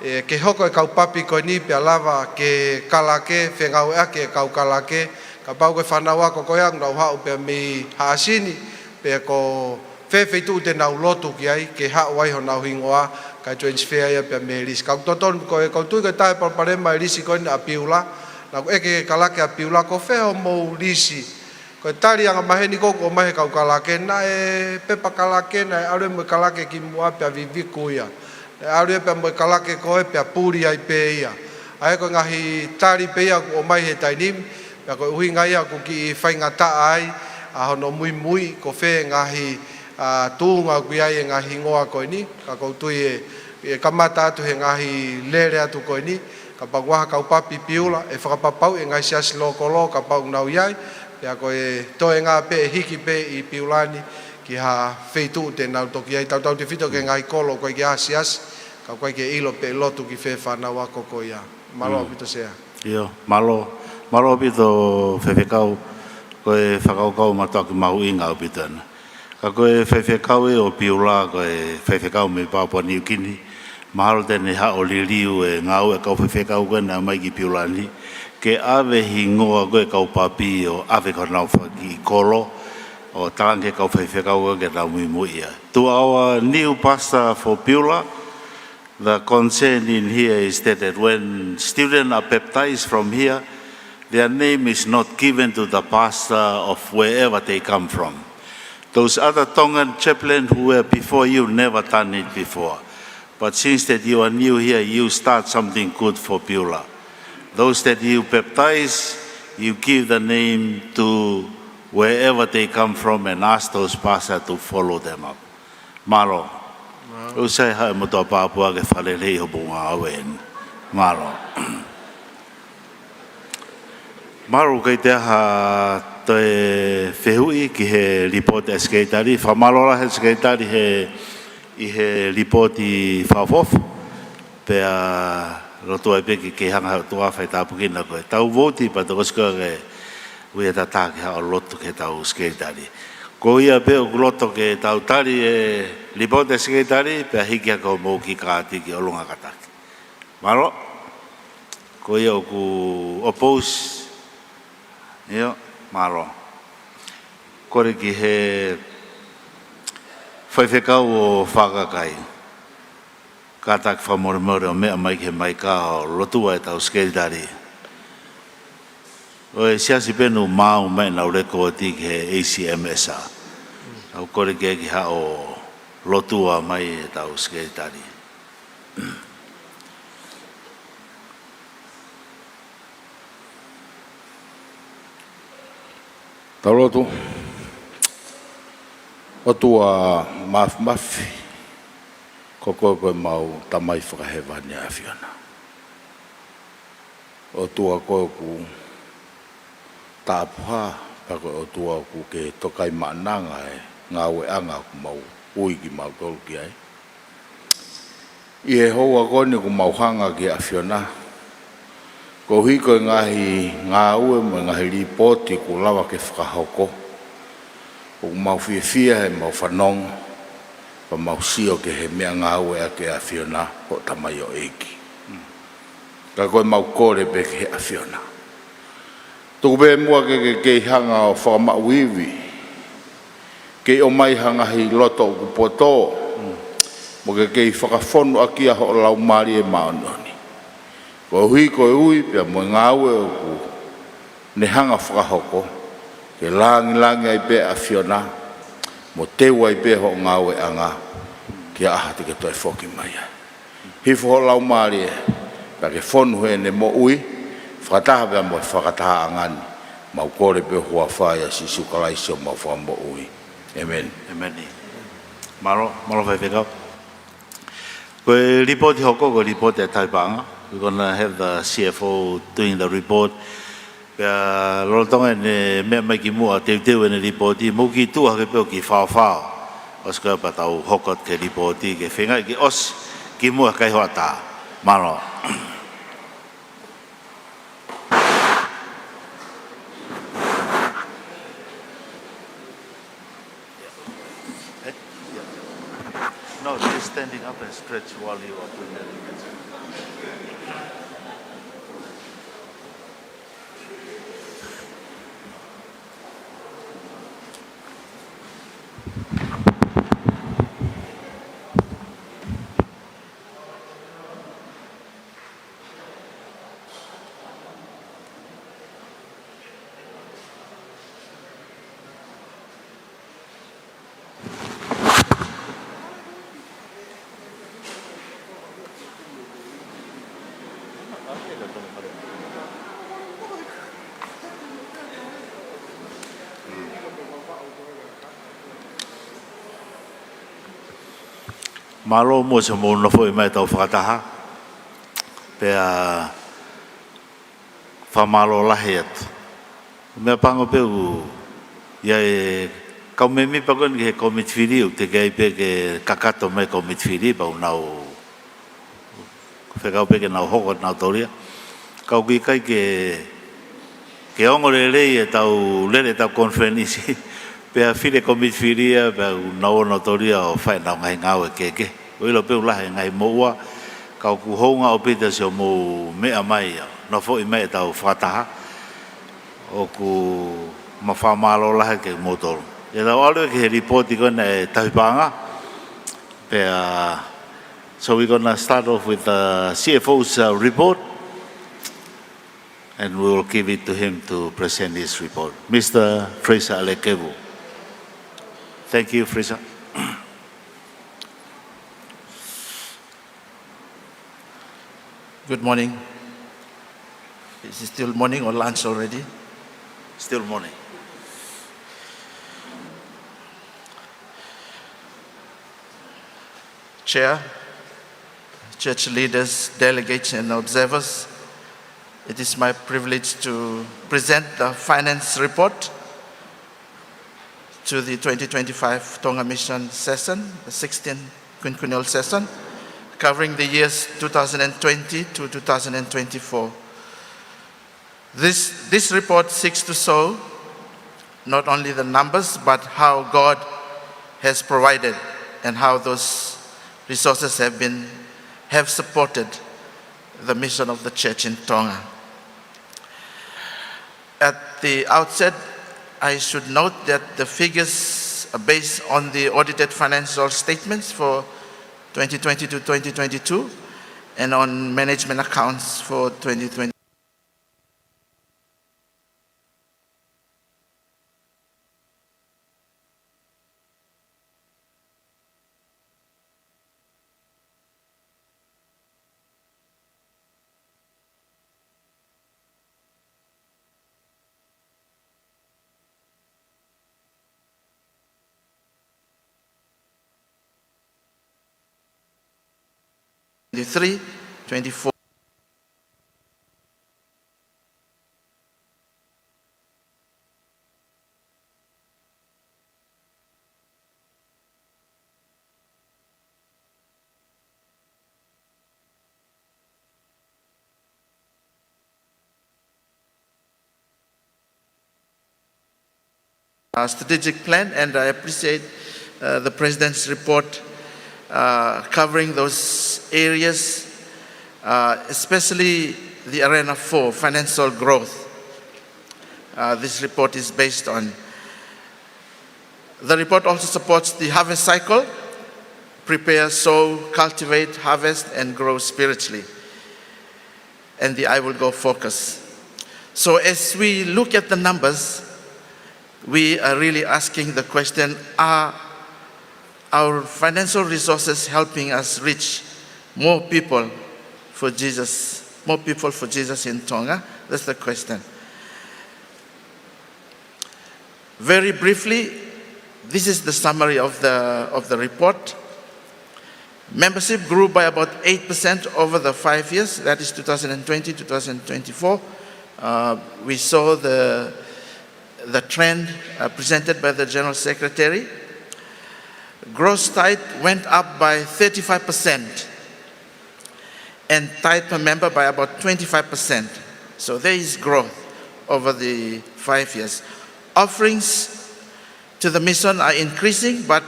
ē, ke hoko e kau papi ko eni pea lava ke kalake, fengāueʻaki e kau kalake, kapau ko e fānau ako ko ia ʻoku nau haʻu pea mei Haʻasini, pe ko fē feituʻu te nau lotu ki ai, ke haʻu ai honau hingoa, kae transfer ia pea mei he lisi. Ka ʻoku totonu ko e, ʻoku ou tui ko e taha e palopalema e lisi ko eni ʻa Piula, naʻa ku ʻeke e kalake ʻa Piula, ko fē hoʻomou lisi? Ko e tali angamaheni ko ē ʻoku ʻomai he kau kalake, naʻe pepa kalake, naʻe ʻalu ia mo e kalake kimuʻa pea viviku ia. Naʻe ʻalu ia pea mo e kalake ko ē pea puli ai pē ia. ʻA ia ko e ngaahi tali pē ia ʻoku ʻomai he taimi ni, pea ko e ʻuhinga ia ʻoku kiʻi faingataʻa ai ʻa hono muimui ko fē ngaahi, ā, tuʻunga ʻoku ʻi ai e ngaahi hingoa ko eni, ka ʻoku ou tui ʻe, ʻe kamata atu he ngaahi lele atu ko eni, kapau ʻoku ʻi ai ha kau papi Piula, ʻe fakapapauʻi e ngaahi siasi lōkolo, kapau ʻoku nau ʻi ai, pea ko e toenga pē ʻe hiki pē ʻi Piula ni ki ha feituʻu te nau toki ʻi ai, tautautefito ki he ngaahi kolo ʻoku ʻikai ke ʻi ai ha siasi, ka ʻoku ʻikai ke ʻilo pe ʻe lotu ki fē e fānau ako ko ia. Mālō ʻaupito Sea. ʻIo, mālō, mālō ʻaupito Faifekau, ko e fakakaukau mātuʻaki mahuʻinga ʻaupito ena. Ka ko e faifekau ʻo Piula, ko e faifekau mei Papua Niukini, mahalo te ne haʻu ʻo liliu e ngāue e kau faifekau ko ē naʻe ō mai ki Piula ni, ke ʻave hingoa ko ē e kau papi ʻo ʻave ki honau fanga kiʻi kolo, ʻo talaange ki he kau faifekau ko ē ke nau muimui ia. To our new pastor for Piula, the concern in here is that, that when students are baptized from here, their name is not given to the pastor of wherever they come from. Those other Tongan chaplain who were before you never done it before. But since that you are new here, you start something good for Piula. Those that you baptize, you give the name to wherever they come from and ask those pastor to follow them up. Mālō. Mālō. ʻOku sai haʻe motuʻa Papua ke fakalelei hoʻomou ngāue eni. Mālō. Mālō, ʻikai toe ʻi ai ha toe fehuʻi ki he lipooti ʻa e Sekelitali. Fakamālō lahi Sekelitali he, ʻi he lipooti fakaʻofoʻofa. Pea loto ai pē ke, ke hanga ʻe he ʻOtua ʻo faitāpuekina koe. Tau vouti pea toki ʻosi koe ke ui ʻa e tataki haʻo lotu ki heʻetau Sekelitali. Ko ia pē ʻoku loto ke tau tali e lipooti ʻa e Sekelitali, pea hiki hake hoʻomou kiʻi kaati ki ʻolunga kātaki. Mālō. Ko ia ʻoku oppose. ʻIo, mālō. Kole ki he faifekau ʻo Fakakai. Kātaki fakamolemole ʻo meʻa mai ki he maika ʻo lotua ʻetau Sekelitali. ʻO e siasi pē ʻoku maʻu mai ʻenau lēkooti ki he A C M S R. ʻOku kole ke ke haʻu ʻo lotua mai ʻetau Sekelitali. Tau lotu. ʻOtua Māfimafi, ko koe ko ʻemau Tamai Fakahēvani ʻa e ʻAfiona. ʻOtua ko koe ʻoku tāpuhā, pea ko e ʻOtua ʻoku ke tokaimaʻananga e ngāueʻanga ʻoku mau ui kimautolu ki ai. ʻI he houa ko eni ʻoku mau hanga ki he ʻAfiona, koeʻuhi ko e ngaahi ngāue mo e ngaahi lipooti kuo lava ke fakahoko, ʻoku mau fiefia heʻemau fanongo, pea mau sio ki he meʻangāue ʻa e ʻAfiona, hoʻo tamaioʻeiki. Ka ko ʻemau kole pē ki he ʻAfiona, tuku pē muʻa ke ke kei hanga ʻo fakamaʻu ivi Kei ʻomai ha ngaahi loto ʻoku poto, mo ke kei fakafonu ʻaki ʻa hoʻo Laumālie Māʻoniʻoni. Koeʻuhi ko e ui pea mo e ngāue ʻoku ne hanga fakahoko, ke lāngilangi ai pē ʻa e ʻAfiona, mo teu ai pē hoʻo ngāueʻanga, ki he ʻaho te ke toe foki mai ai. Hifo hoʻo Laumālie, pea ke fonu heʻene moʻui, fakataha pea mo e fakatahaʻanga ni, mau kole pē ʻi he huafa ʻo Sīsū Kalaisi homau Fakamoʻui. ʻĒmeni. ʻĒmeni. Mālō, mālō Faifekau. Ko e lipooti hoko, ko e lipooti ʻa e tauhi paʻanga. We're gonna have the C F O doing the report. Pea lolotonga ʻene meʻa mai ki muʻa teuteu ʻene lipooti, mou kiʻi tuʻu hake pē ʻo kiʻi faofao. ʻOsi ko ia pea tau hoko atu ki he lipooti, ke feinga ke ʻosi ki muʻa he kai hoʻatā. Mālō. No, just standing up and stretch while you are doing that. Mālō muʻa siʻomou nofoʻi mai ʻetau fakataha. Pea fakamālō lahi atu. Meʻapango pē ʻoku ʻi ai e kau mēmipa ko eni ki he kōmiti fili, ʻoku teʻeki ai pē ke kakato mai kōmiti fili, pea ʻoku nau fekau pē ke nau hoko ʻenau taulia. Ka ʻoku ʻikai ke, ke ongo lelei ʻetau lele ʻetau konifelenisi. Pea fili e kōmiti fili ia, pea ʻoku nau ō ʻenau taulia ʻo fai ʻenau ngaahi ngāue kehekehe. ʻOku ʻilo pē ʻoku lahi e ngaahi moʻua, ka ʻoku hounga ʻaupito siʻomou meʻa mai ʻo nofoʻi mai ʻetau fakataha. ʻOku mau fakamālō lahi kimoutolu. ʻE tau ʻalu ki he lipooti ko ena ʻa e tauhi paʻanga. Pea, so we're gonna start off with the C F O's, uh, report. And we will give it to him to present his report. Mister Fraser Alekevu. Thank you, Fraser. Good morning. Is it still morning or lunch already? Still morning. Chair, church leaders, delegates, and observers, it is my privilege to present the finance report to the twenty twenty-five Tonga Mission session, the sixteenth quinquennial session, covering the years two thousand and twenty to two thousand and twenty-four. This, this report seeks to show not only the numbers, but how God has provided and how those resources have been, have supported the mission of the church in Tonga. At the outset, I should note that the figures are based on the audited financial statements for twenty twenty to twenty twenty-two and on management accounts for twenty twenty. Twenty-three, twenty-four. Uh, strategic plan, and I appreciate, uh, the President's report, uh, covering those areas, uh, especially the arena four, financial growth. Uh, this report is based on The report also supports the harvest cycle: prepare, sow, cultivate, harvest, and grow spiritually. And the "I will go" focus. So as we look at the numbers, we are really asking the question, are our financial resources helping us reach more people for Jesus, more people for Jesus in Tonga? That's the question. Very briefly, this is the summary of the, of the report. Membership grew by about eight percent over the five years, that is two thousand twenty, two thousand twenty-four. Uh, we saw the, the trend, uh, presented by the General Secretary. Gross tithe went up by thirty-five percent and tithe per member by about twenty-five percent. So there is growth over the five years. Offerings to the mission are increasing, but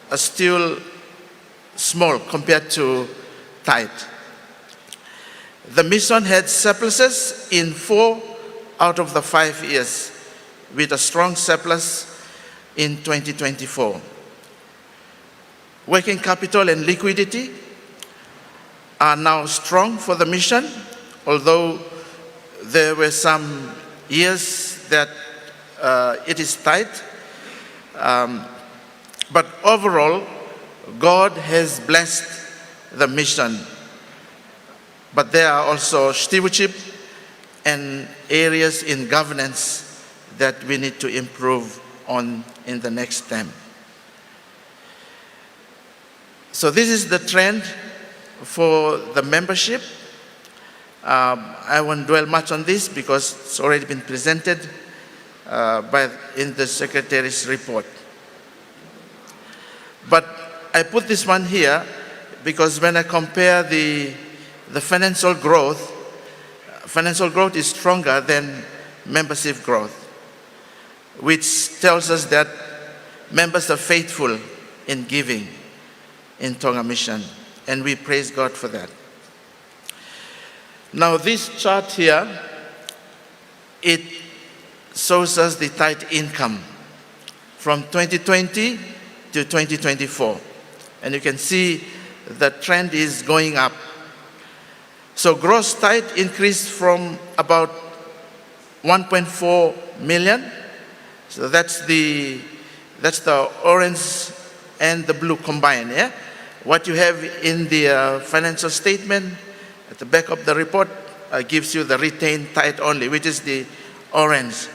are still small compared to tithe. The mission had surpluses in four out of the five years, with a strong surplus in twenty twenty-four. Working capital and liquidity are now strong for the mission, although there were some years that, uh, it is tight. Um, but overall, God has blessed the mission. But there are also stewardship and areas in governance that we need to improve on in the next term. So this is the trend for the membership. Um, I won't dwell much on this because it's already been presented, uh, by, in the Secretary's report. But I put this one here because when I compare the, the financial growth, financial growth is stronger than membership growth, which tells us that members are faithful in giving in Tonga Mission, and we praise God for that. Now, this chart here, it shows us the tithe income from twenty twenty to twenty twenty-four. And you can see the trend is going up. So gross tithe increased from about one point four million. So that's the, that's the orange and the blue combined, yeah? What you have in the, uh, financial statement at the back of the report, uh, gives you the retained tithe only, which is the orange.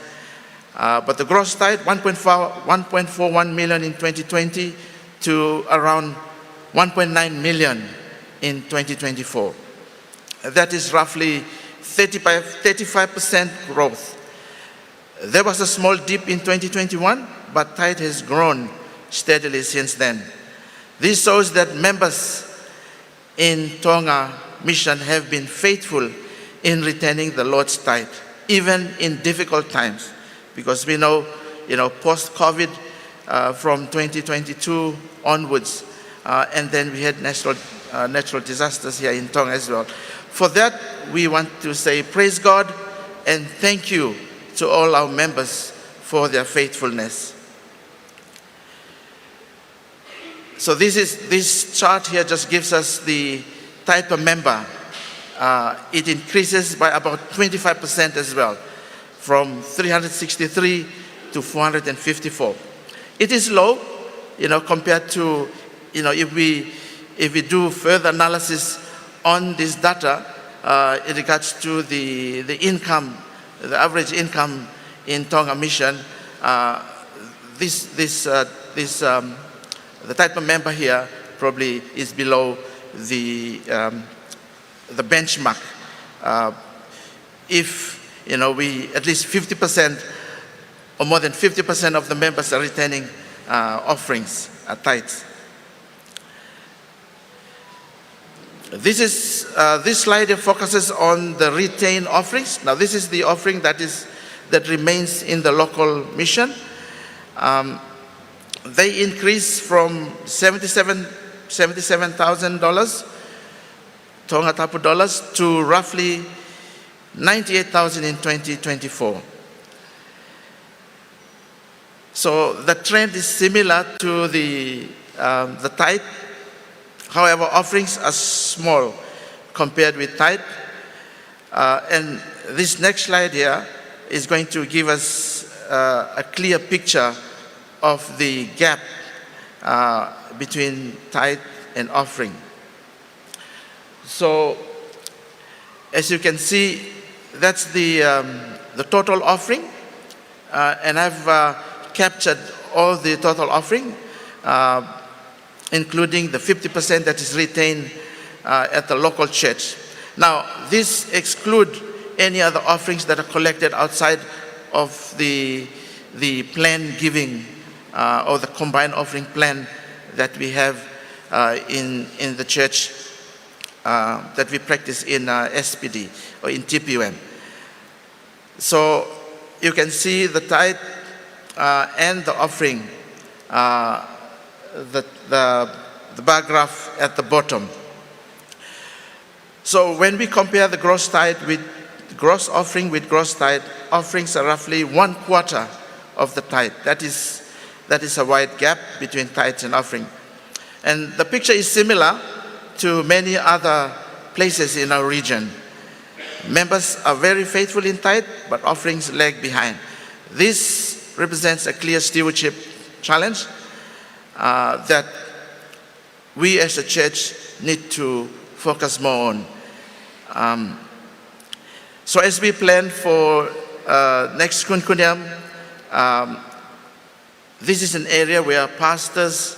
Uh, but the gross tithe, one point four, one point four one million in twenty twenty to around one point nine million in twenty twenty-four. That is roughly thirty-five, thirty-five percent growth. There was a small dip in twenty twenty-one, but tithe has grown steadily since then. This shows that members in Tonga Mission have been faithful in retaining the Lord's tithe, even in difficult times, because we know, you know, post-COVID, uh, from twenty twenty-two onwards, uh, and then we had natural, uh, natural disasters here in Tonga as well. For that, we want to say praise God and thank you to all our members for their faithfulness. So this is, this chart here just gives us the tithe per member. Uh, it increases by about twenty-five percent as well, from three hundred sixty-three to four hundred fifty-four. It is low, you know, compared to, you know, if we, if we do further analysis on this data, uh, in regards to the, the income, the average income in Tonga Mission, uh, this, this, uh, this, um, the tithe per member here probably is below the, um, the benchmark. Uh, if, you know, we, at least fifty percent or more than fifty percent of the members are retaining, uh, offerings, uh, tithes. This is, uh, this slide focuses on the retained offerings. Now, this is the offering that is, that remains in the local mission. Um, they increased from seventy-seven, seventy-seven thousand dollars, Tongatapu dollars, to roughly ninety-eight thousand in twenty twenty-four. So the trend is similar to the, um, the tithe. However, offerings are small compared with tithe. Uh, and this next slide here is going to give us, uh, a clear picture of the gap, uh, between tithe and offering. So, as you can see, that's the, um, the total offering, uh, and I've, uh, captured all the total offering, uh, including the fifty percent that is retained, uh, at the local church. Now, this exclude any other offerings that are collected outside of the, the plan giving, uh, or the combined offering plan that we have, uh, in, in the church, uh, that we practice in, uh, S P D or in T P U M. So you can see the tithe, uh, and the offering, uh, the, the, the bar graph at the bottom. So when we compare the gross tithe with gross offering with gross tithe, offerings are roughly one quarter of the tithe. That is, that is a wide gap between tithes and offering. And the picture is similar to many other places in our region. Members are very faithful in tithe, but offerings lag behind. This represents a clear stewardship challenge, uh, that we as a church need to focus more on. Um, so as we plan for, uh, next Quinquennium, um, this is an area where pastors,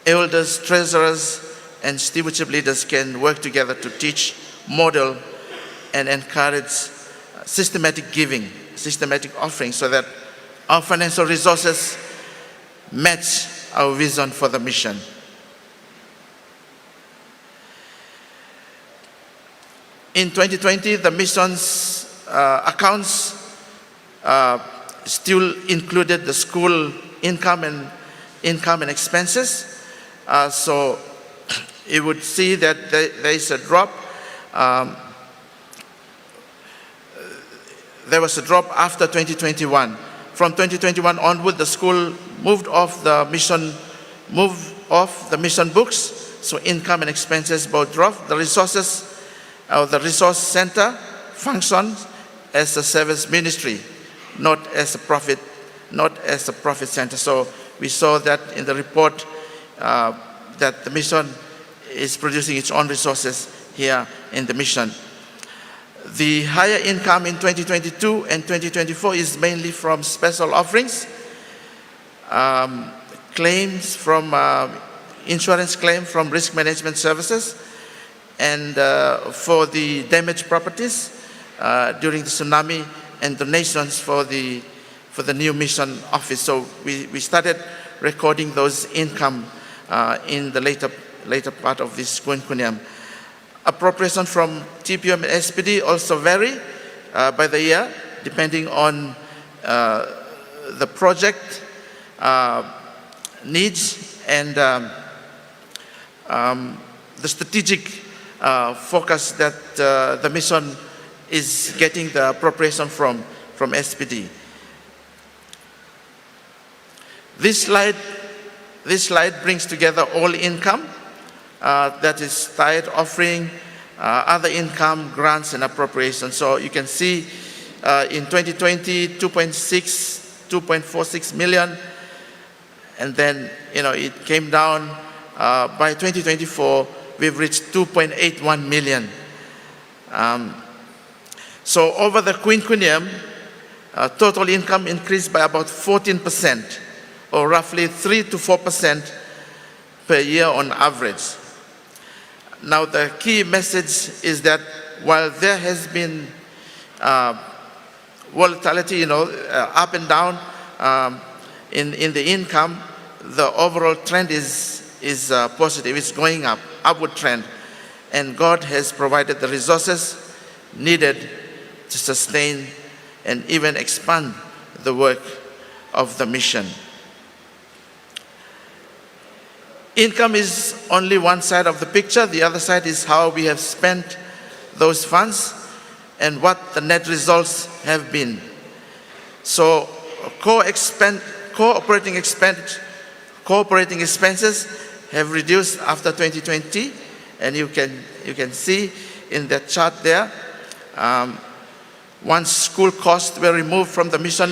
elders, treasurers, and stewardship leaders can work together to teach, model, and encourage systematic giving, systematic offering, so that our financial resources match our vision for the mission. In twenty twenty, the mission's, uh, accounts, uh, still included the school income and, income and expenses. Uh, so you would see that there, there is a drop. Um, there was a drop after twenty twenty-one. From twenty twenty-one onward, the school moved off the mission, moved off the mission books, so income and expenses both dropped. The resources, uh, the resource center functions as a service ministry, not as a profit, not as a profit center. So we saw that in the report, uh, that the mission is producing its own resources here in the mission. The higher income in twenty twenty-two and twenty twenty-four is mainly from special offerings, um, claims from, uh, insurance claim from risk management services, and, uh, for the damaged properties, uh, during the tsunami, and donations for the, for the new mission office. So we, we started recording those income, uh, in the later, later part of this Quinquennium. Appropriation from T P U M and S P D also vary, uh, by the year, depending on, uh, the project, uh, needs and, um, um, the strategic, uh, focus that, uh, the mission is getting the appropriation from, from S P D. This slide, this slide brings together all income, uh, that is tithe, offering, uh, other income, grants, and appropriations. So you can see, uh, in twenty twenty, two point six, two point four six million, and then, you know, it came down. Uh, by twenty twenty-four, we've reached two point eight one million. Um, so over the quinquennium, uh, total income increased by about fourteen percent, or roughly three to four percent per year on average. Now, the key message is that while there has been, uh, volatility, you know, uh, up and down, um, in, in the income, the overall trend is, is, uh, positive. It's going up, upward trend. And God has provided the resources needed to sustain and even expand the work of the mission. Income is only one side of the picture. The other side is how we have spent those funds and what the net results have been. So core expen-, Core operating expense, core operating expenses have reduced after twenty twenty, and you can, you can see in the chart there, um, once school costs were removed from the mission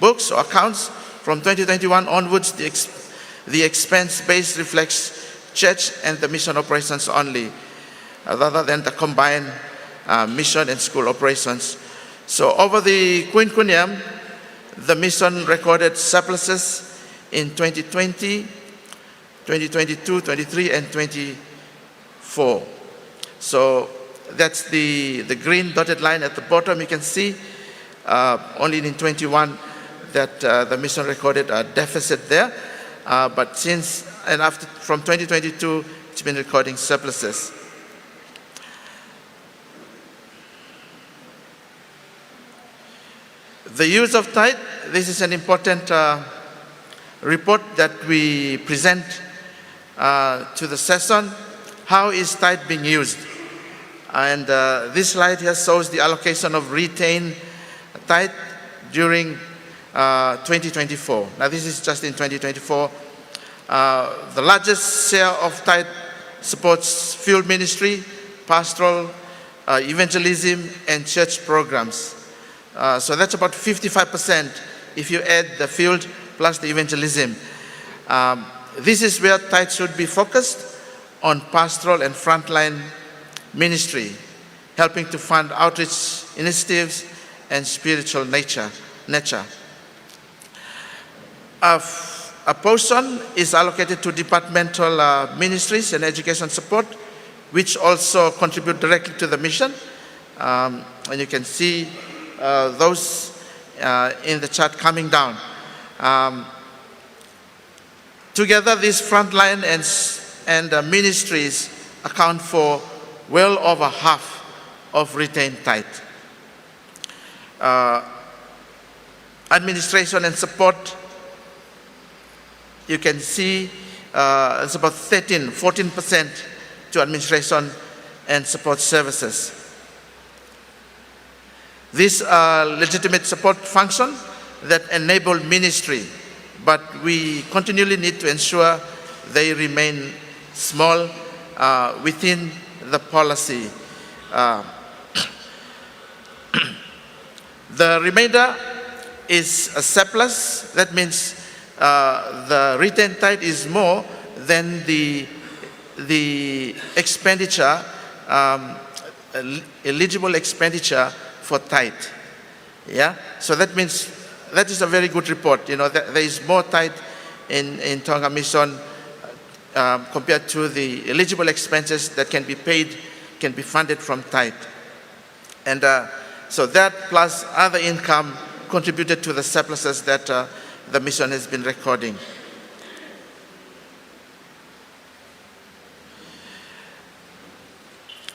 books or accounts, from twenty twenty-one onwards, the ex-, the expense base reflects church and the mission operations only, uh, rather than the combined, uh, mission and school operations. So over the quinquennium, the mission recorded surpluses in twenty twenty, twenty twenty-two, twenty-three, and twenty-four. So that's the, the green dotted line at the bottom. You can see, uh, only in twenty-one that, uh, the mission recorded a deficit there. Uh, but since, and after, from twenty twenty-two, it's been recording surpluses. The use of tithe, this is an important, uh, report that we present, uh, to the session. How is tithe being used? And, uh, this slide here shows the allocation of retained tithe during, uh, twenty twenty-four. Now, this is just in twenty twenty-four. Uh, the largest share of tithe supports field ministry, pastoral, uh, evangelism, and church programs. Uh, so that's about fifty-five percent if you add the field plus the evangelism. Um, this is where tithe should be focused on pastoral and frontline ministry, helping to fund outreach initiatives and spiritual nature, nature. A f-, a portion is allocated to departmental, uh, ministries and education support, which also contribute directly to the mission. Um, and you can see, uh, those, uh, in the chart coming down. Um, together, these frontline and s-, and, uh, ministries account for well over half of retained tithe. Uh, administration and support, you can see, uh, it's about thirteen, fourteen percent to administration and support services. These are legitimate support function that enable ministry, but we continually need to ensure they remain small, uh, within the policy. Uh, The remainder is a surplus. That means, uh, the retained tithe is more than the, the expenditure, um, el-, eligible expenditure for tithe. Yeah? So that means that is a very good report. You know, that there is more tithe in, in Tonga Mission, um, compared to the eligible expenses that can be paid, can be funded from tithe. And, uh, so that plus other income contributed to the surpluses that, uh, the mission has been recording.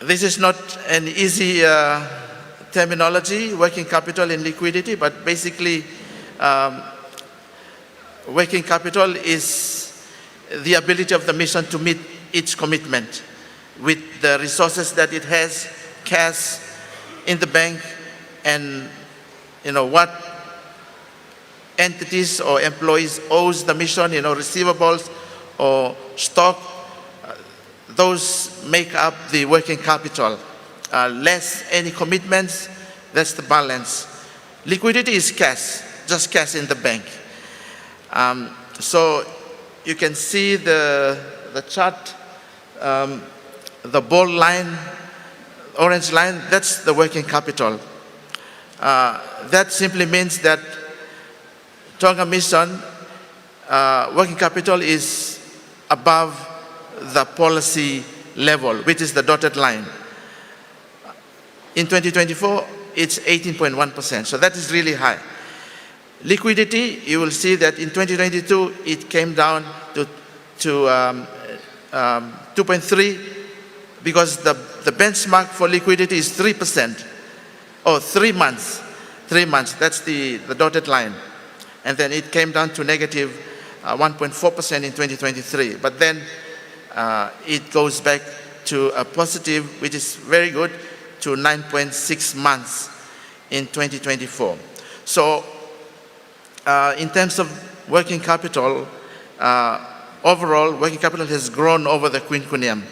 This is not an easy, uh, terminology, working capital and liquidity, but basically, um, working capital is the ability of the mission to meet its commitment with the resources that it has, cash in the bank, and, you know, what entities or employees owes the mission, you know, receivables or stock, uh, those make up the working capital. Uh, less any commitments, that's the balance. Liquidity is cash, just cash in the bank. Um, so you can see the, the chart, um, the bold line, orange line, that's the working capital. Uh, that simply means that Tonga Mission, uh, working capital is above the policy level, which is the dotted line. In twenty twenty-four, it's eighteen point one percent. So that is really high. Liquidity, you will see that in twenty twenty-two, it came down to, to, um, um, two point three, because the, the benchmark for liquidity is three percent. Oh, three months. Three months, that's the, the dotted line. And then it came down to negative, uh, one point four percent in twenty twenty-three. But then, uh, it goes back to a positive, which is very good, to nine point six months in twenty twenty-four. So, uh, in terms of working capital, uh, overall working capital has grown over the quinquennium,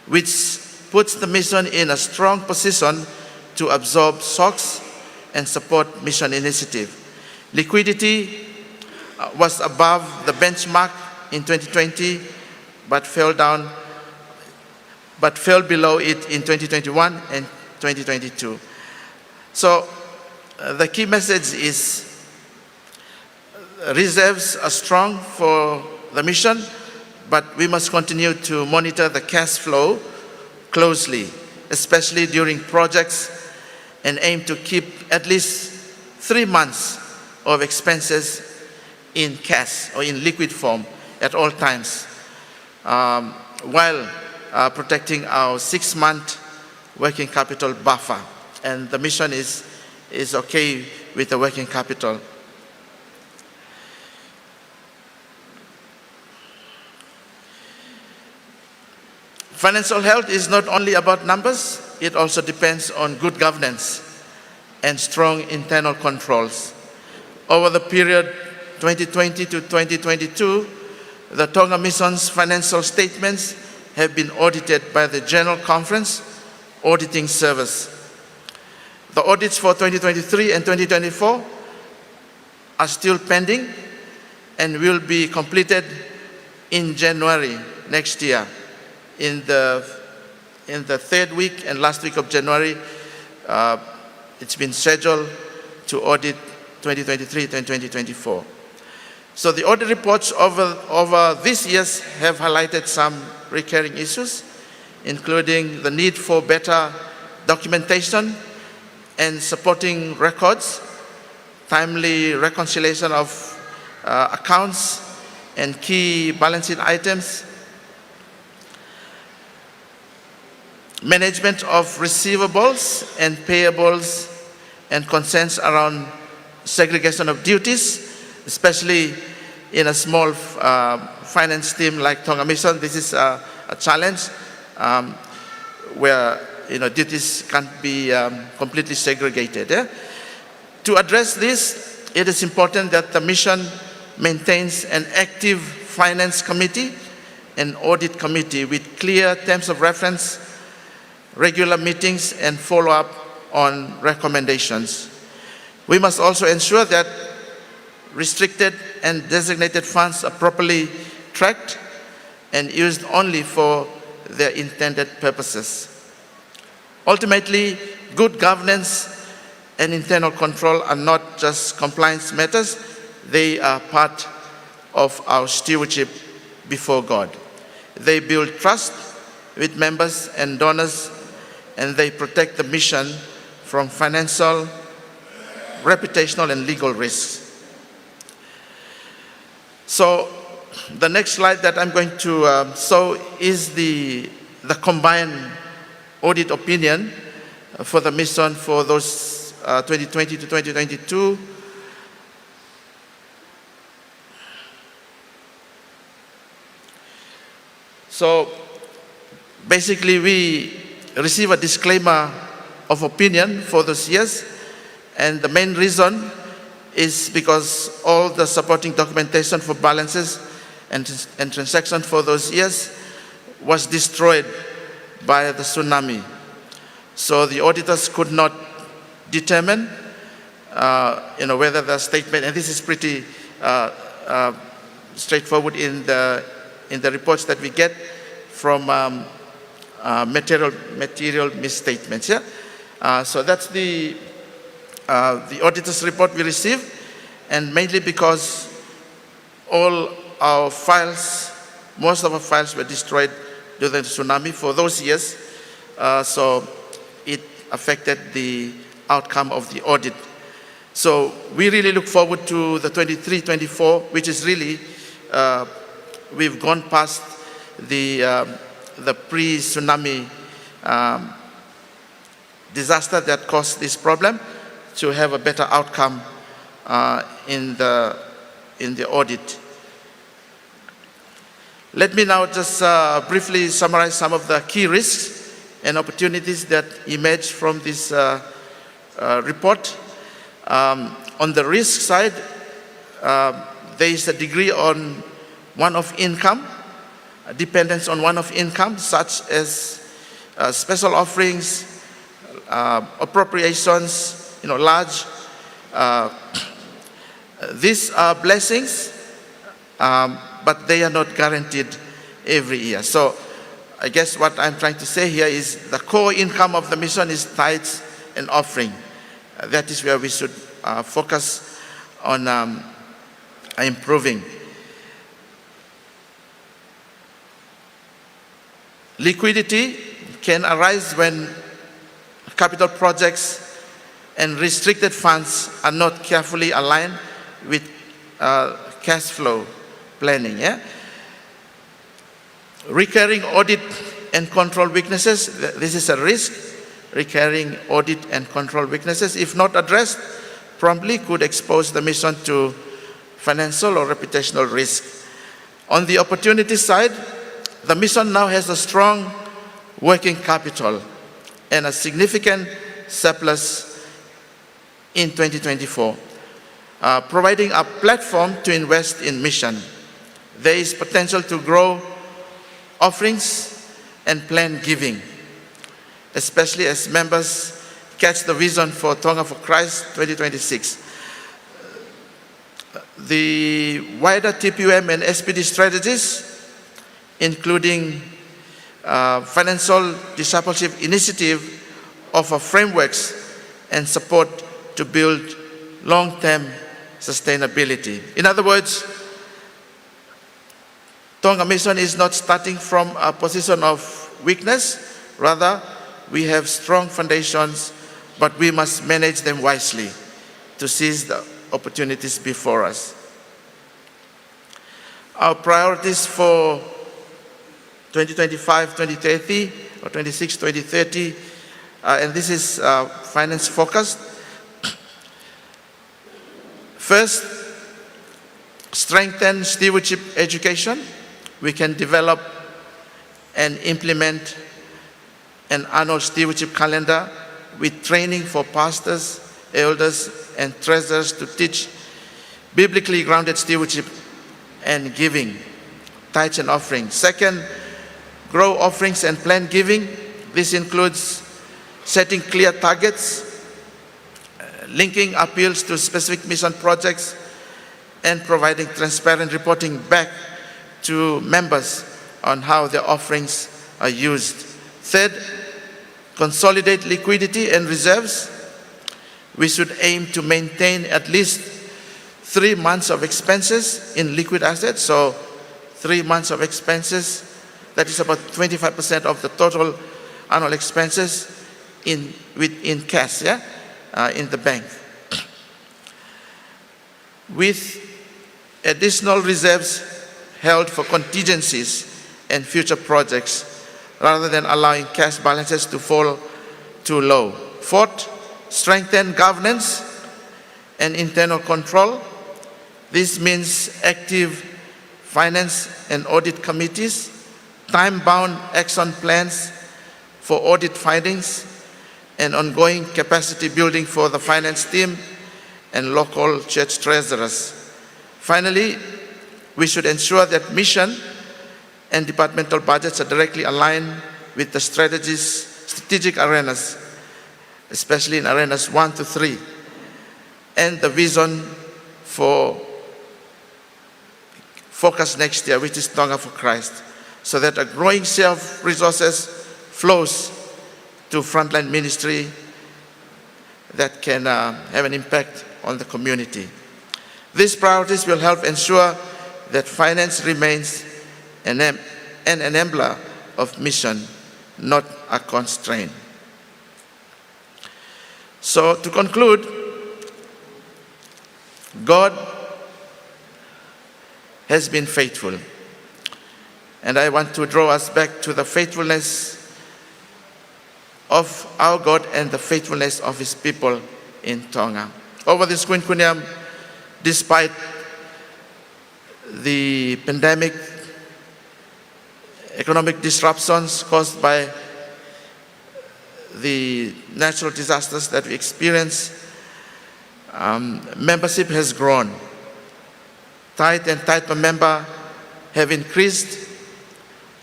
which puts the mission in a strong position to absorb shocks and support mission initiative. Liquidity, uh, was above the benchmark in twenty twenty, but fell down, but fell below it in twenty twenty-one and twenty twenty-two. So, uh, the key message is, uh, reserves are strong for the mission, but we must continue to monitor the cash flow closely, especially during projects, and aim to keep at least three months of expenses in cash or in liquid form at all times, um, while, uh, protecting our six-month working capital buffer. And the mission is, is okay with the working capital. Financial health is not only about numbers, it also depends on good governance and strong internal controls. Over the period twenty twenty to twenty twenty-two, the Tonga Mission's financial statements have been audited by the General Conference Auditing Service. The audits for twenty twenty-three and twenty twenty-four are still pending and will be completed in January next year. In the, in the third week and last week of January, uh, it's been scheduled to audit twenty twenty-three and twenty twenty-four. So the audit reports over, over these years have highlighted some recurring issues, including the need for better documentation and supporting records, timely reconciliation of, uh, accounts and key balance sheet items, management of receivables and payables, and concerns around segregation of duties, especially in a small, uh, finance team like Tonga Mission. This is a, a challenge, um, where, you know, duties can't be, um, completely segregated, eh? To address this, it is important that the mission maintains an active finance committee and audit committee with clear terms of reference, regular meetings, and follow-up on recommendations. We must also ensure that restricted and designated funds are properly tracked and used only for their intended purposes. Ultimately, good governance and internal control are not just compliance matters, they are part of our stewardship before God. They build trust with members and donors, and they protect the mission from financial, reputational, and legal risks. So the next slide that I'm going to, um, show is the, the combined audit opinion for the mission for those, uh, twenty twenty to twenty twenty-two. So basically, we receive a disclaimer of opinion for those years, and the main reason is because all the supporting documentation for balances and, and transactions for those years was destroyed by the tsunami. So the auditors could not determine, uh, you know, whether the statement, and this is pretty, uh, uh, straightforward in the, in the reports that we get from, um, uh, material, material misstatements, yeah? Uh, so that's the, uh, the auditor's report we received, and mainly because all our files, most of our files were destroyed during the tsunami for those years, uh, so it affected the outcome of the audit. So we really look forward to the twenty-three twenty-four, which is really, uh, we've gone past the, um, the pre-tsunami, um, disaster that caused this problem to have a better outcome, uh, in the, in the audit. Let me now just, uh, briefly summarize some of the key risks and opportunities that emerge from this, uh, uh, report. Um, on the risk side, uh, There is a degree on one-off income, a dependence on one-off income, such as uh, special offerings, uh, appropriations, you know, large. Uh, these are blessings, um, but they are not guaranteed every year. So I guess what I'm trying to say here is the core income of the mission is tithes and offering. Uh, that is where we should uh, focus on um, improving. Liquidity can arise when capital projects and restricted funds are not carefully aligned with uh, cash flow planning. Yeah? Recurring audit and control weaknesses, th- this is a risk. Recurring audit and control weaknesses, if not addressed promptly, could expose the mission to financial or reputational risk. On the opportunity side, the mission now has a strong working capital and a significant surplus in twenty twenty-four, uh, providing a platform to invest in mission. There is potential to grow offerings and plan giving, especially as members catch the vision for Tonga for Christ twenty twenty-six. The wider T P U M and S P D strategies, including uh, financial discipleship initiative, offer frameworks and support to build long-term sustainability. In other words, Tonga Mission is not starting from a position of weakness. Rather, we have strong foundations, but we must manage them wisely to seize the opportunities before us. Our priorities for twenty twenty-five, twenty thirty, or twenty-six, twenty thirty, uh, and this is uh, finance focused. First, strengthen stewardship education. We can develop and implement an annual stewardship calendar with training for pastors, elders, and treasurers to teach biblically grounded stewardship and giving, tithes and offerings. Second, grow offerings and plan giving. This includes setting clear targets, uh, linking appeals to specific mission projects, and providing transparent reporting back to members on how their offerings are used. Third, consolidate liquidity and reserves. We should aim to maintain at least three months of expenses in liquid assets. So three months of expenses, that is about twenty-five percent of the total annual expenses in, with, in cash, yeah, uh, in the bank. With additional reserves held for contingencies and future projects, rather than allowing cash balances to fall too low. Fourth, strengthen governance and internal control. This means active finance and audit committees, time-bound action plans for audit findings, and ongoing capacity building for the finance team and local church treasurers. Finally, we should ensure that mission and departmental budgets are directly aligned with the strategies, strategic arenas, especially in arenas one to three, and the vision for focus next year, which is Tonga for Christ, so that a growing share of resources flows to frontline ministry that can uh, have an impact on the community. These priorities will help ensure that finance remains an, em- an enabler of mission, not a constraint. So, to conclude, God has been faithful. And I want to draw us back to the faithfulness of our God and the faithfulness of his people in Tonga. Over this quinquennium, despite the pandemic, economic disruptions caused by the natural disasters that we experience, um, membership has grown. Tithe and tithe per member have increased,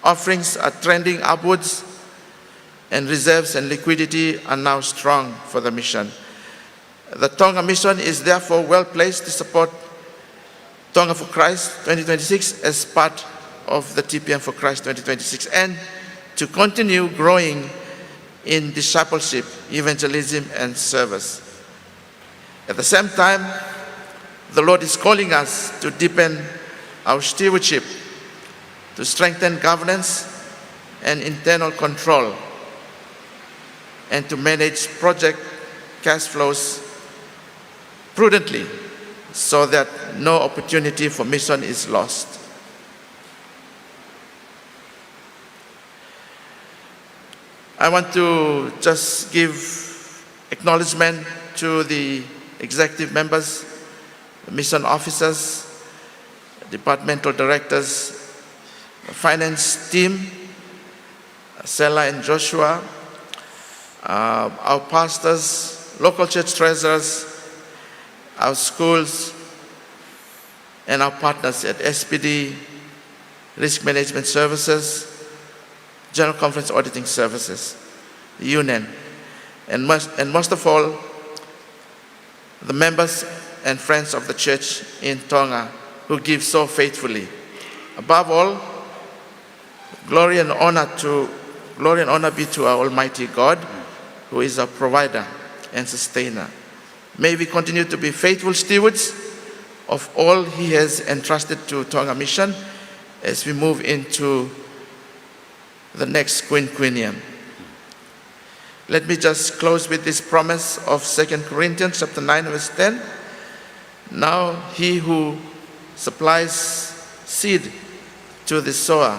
offerings are trending upwards, and reserves and liquidity are now strong for the mission. The Tonga Mission is therefore well placed to support Tonga for Christ twenty twenty-six as part of the T P M for Christ twenty twenty-six and to continue growing in discipleship, evangelism, and service. At the same time, the Lord is calling us to deepen our stewardship, to strengthen governance and internal control, and to manage project cash flows prudently so that no opportunity for mission is lost. I want to just give acknowledgement to the executive members, the mission officers, departmental directors, the finance team, Sela and Joshua, uh, our pastors, local church treasurers, our schools, and our partners at S P D, Risk Management Services, General Conference Auditing Services, the Union, and most, and most of all, the members and friends of the church in Tonga who give so faithfully. Above all, glory and honor to, glory and honor be to our Almighty God, who is our provider and sustainer. May we continue to be faithful stewards of all he has entrusted to Tonga Mission as we move into the next quinquennium. Let me just close with this promise of Second Corinthians chapter nine, verse ten. Now he who supplies seed to the sower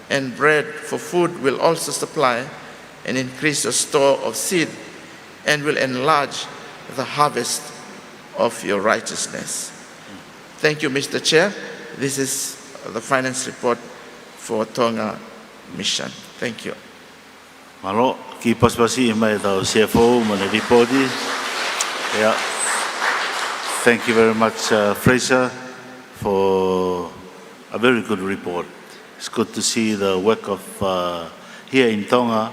and bread for food will also supply and increase your store of seed and will enlarge the harvest of your righteousness. Thank you, Mister Chair. This is the finance report for Tonga Mission. Thank you. Mālō, kiʻi pasipasi mai ʻetau C F O mo ʻene lipooti. Yeah. Thank you very much, uh, Fraser, for a very good report. It's good to see the work of, uh, here in Tonga.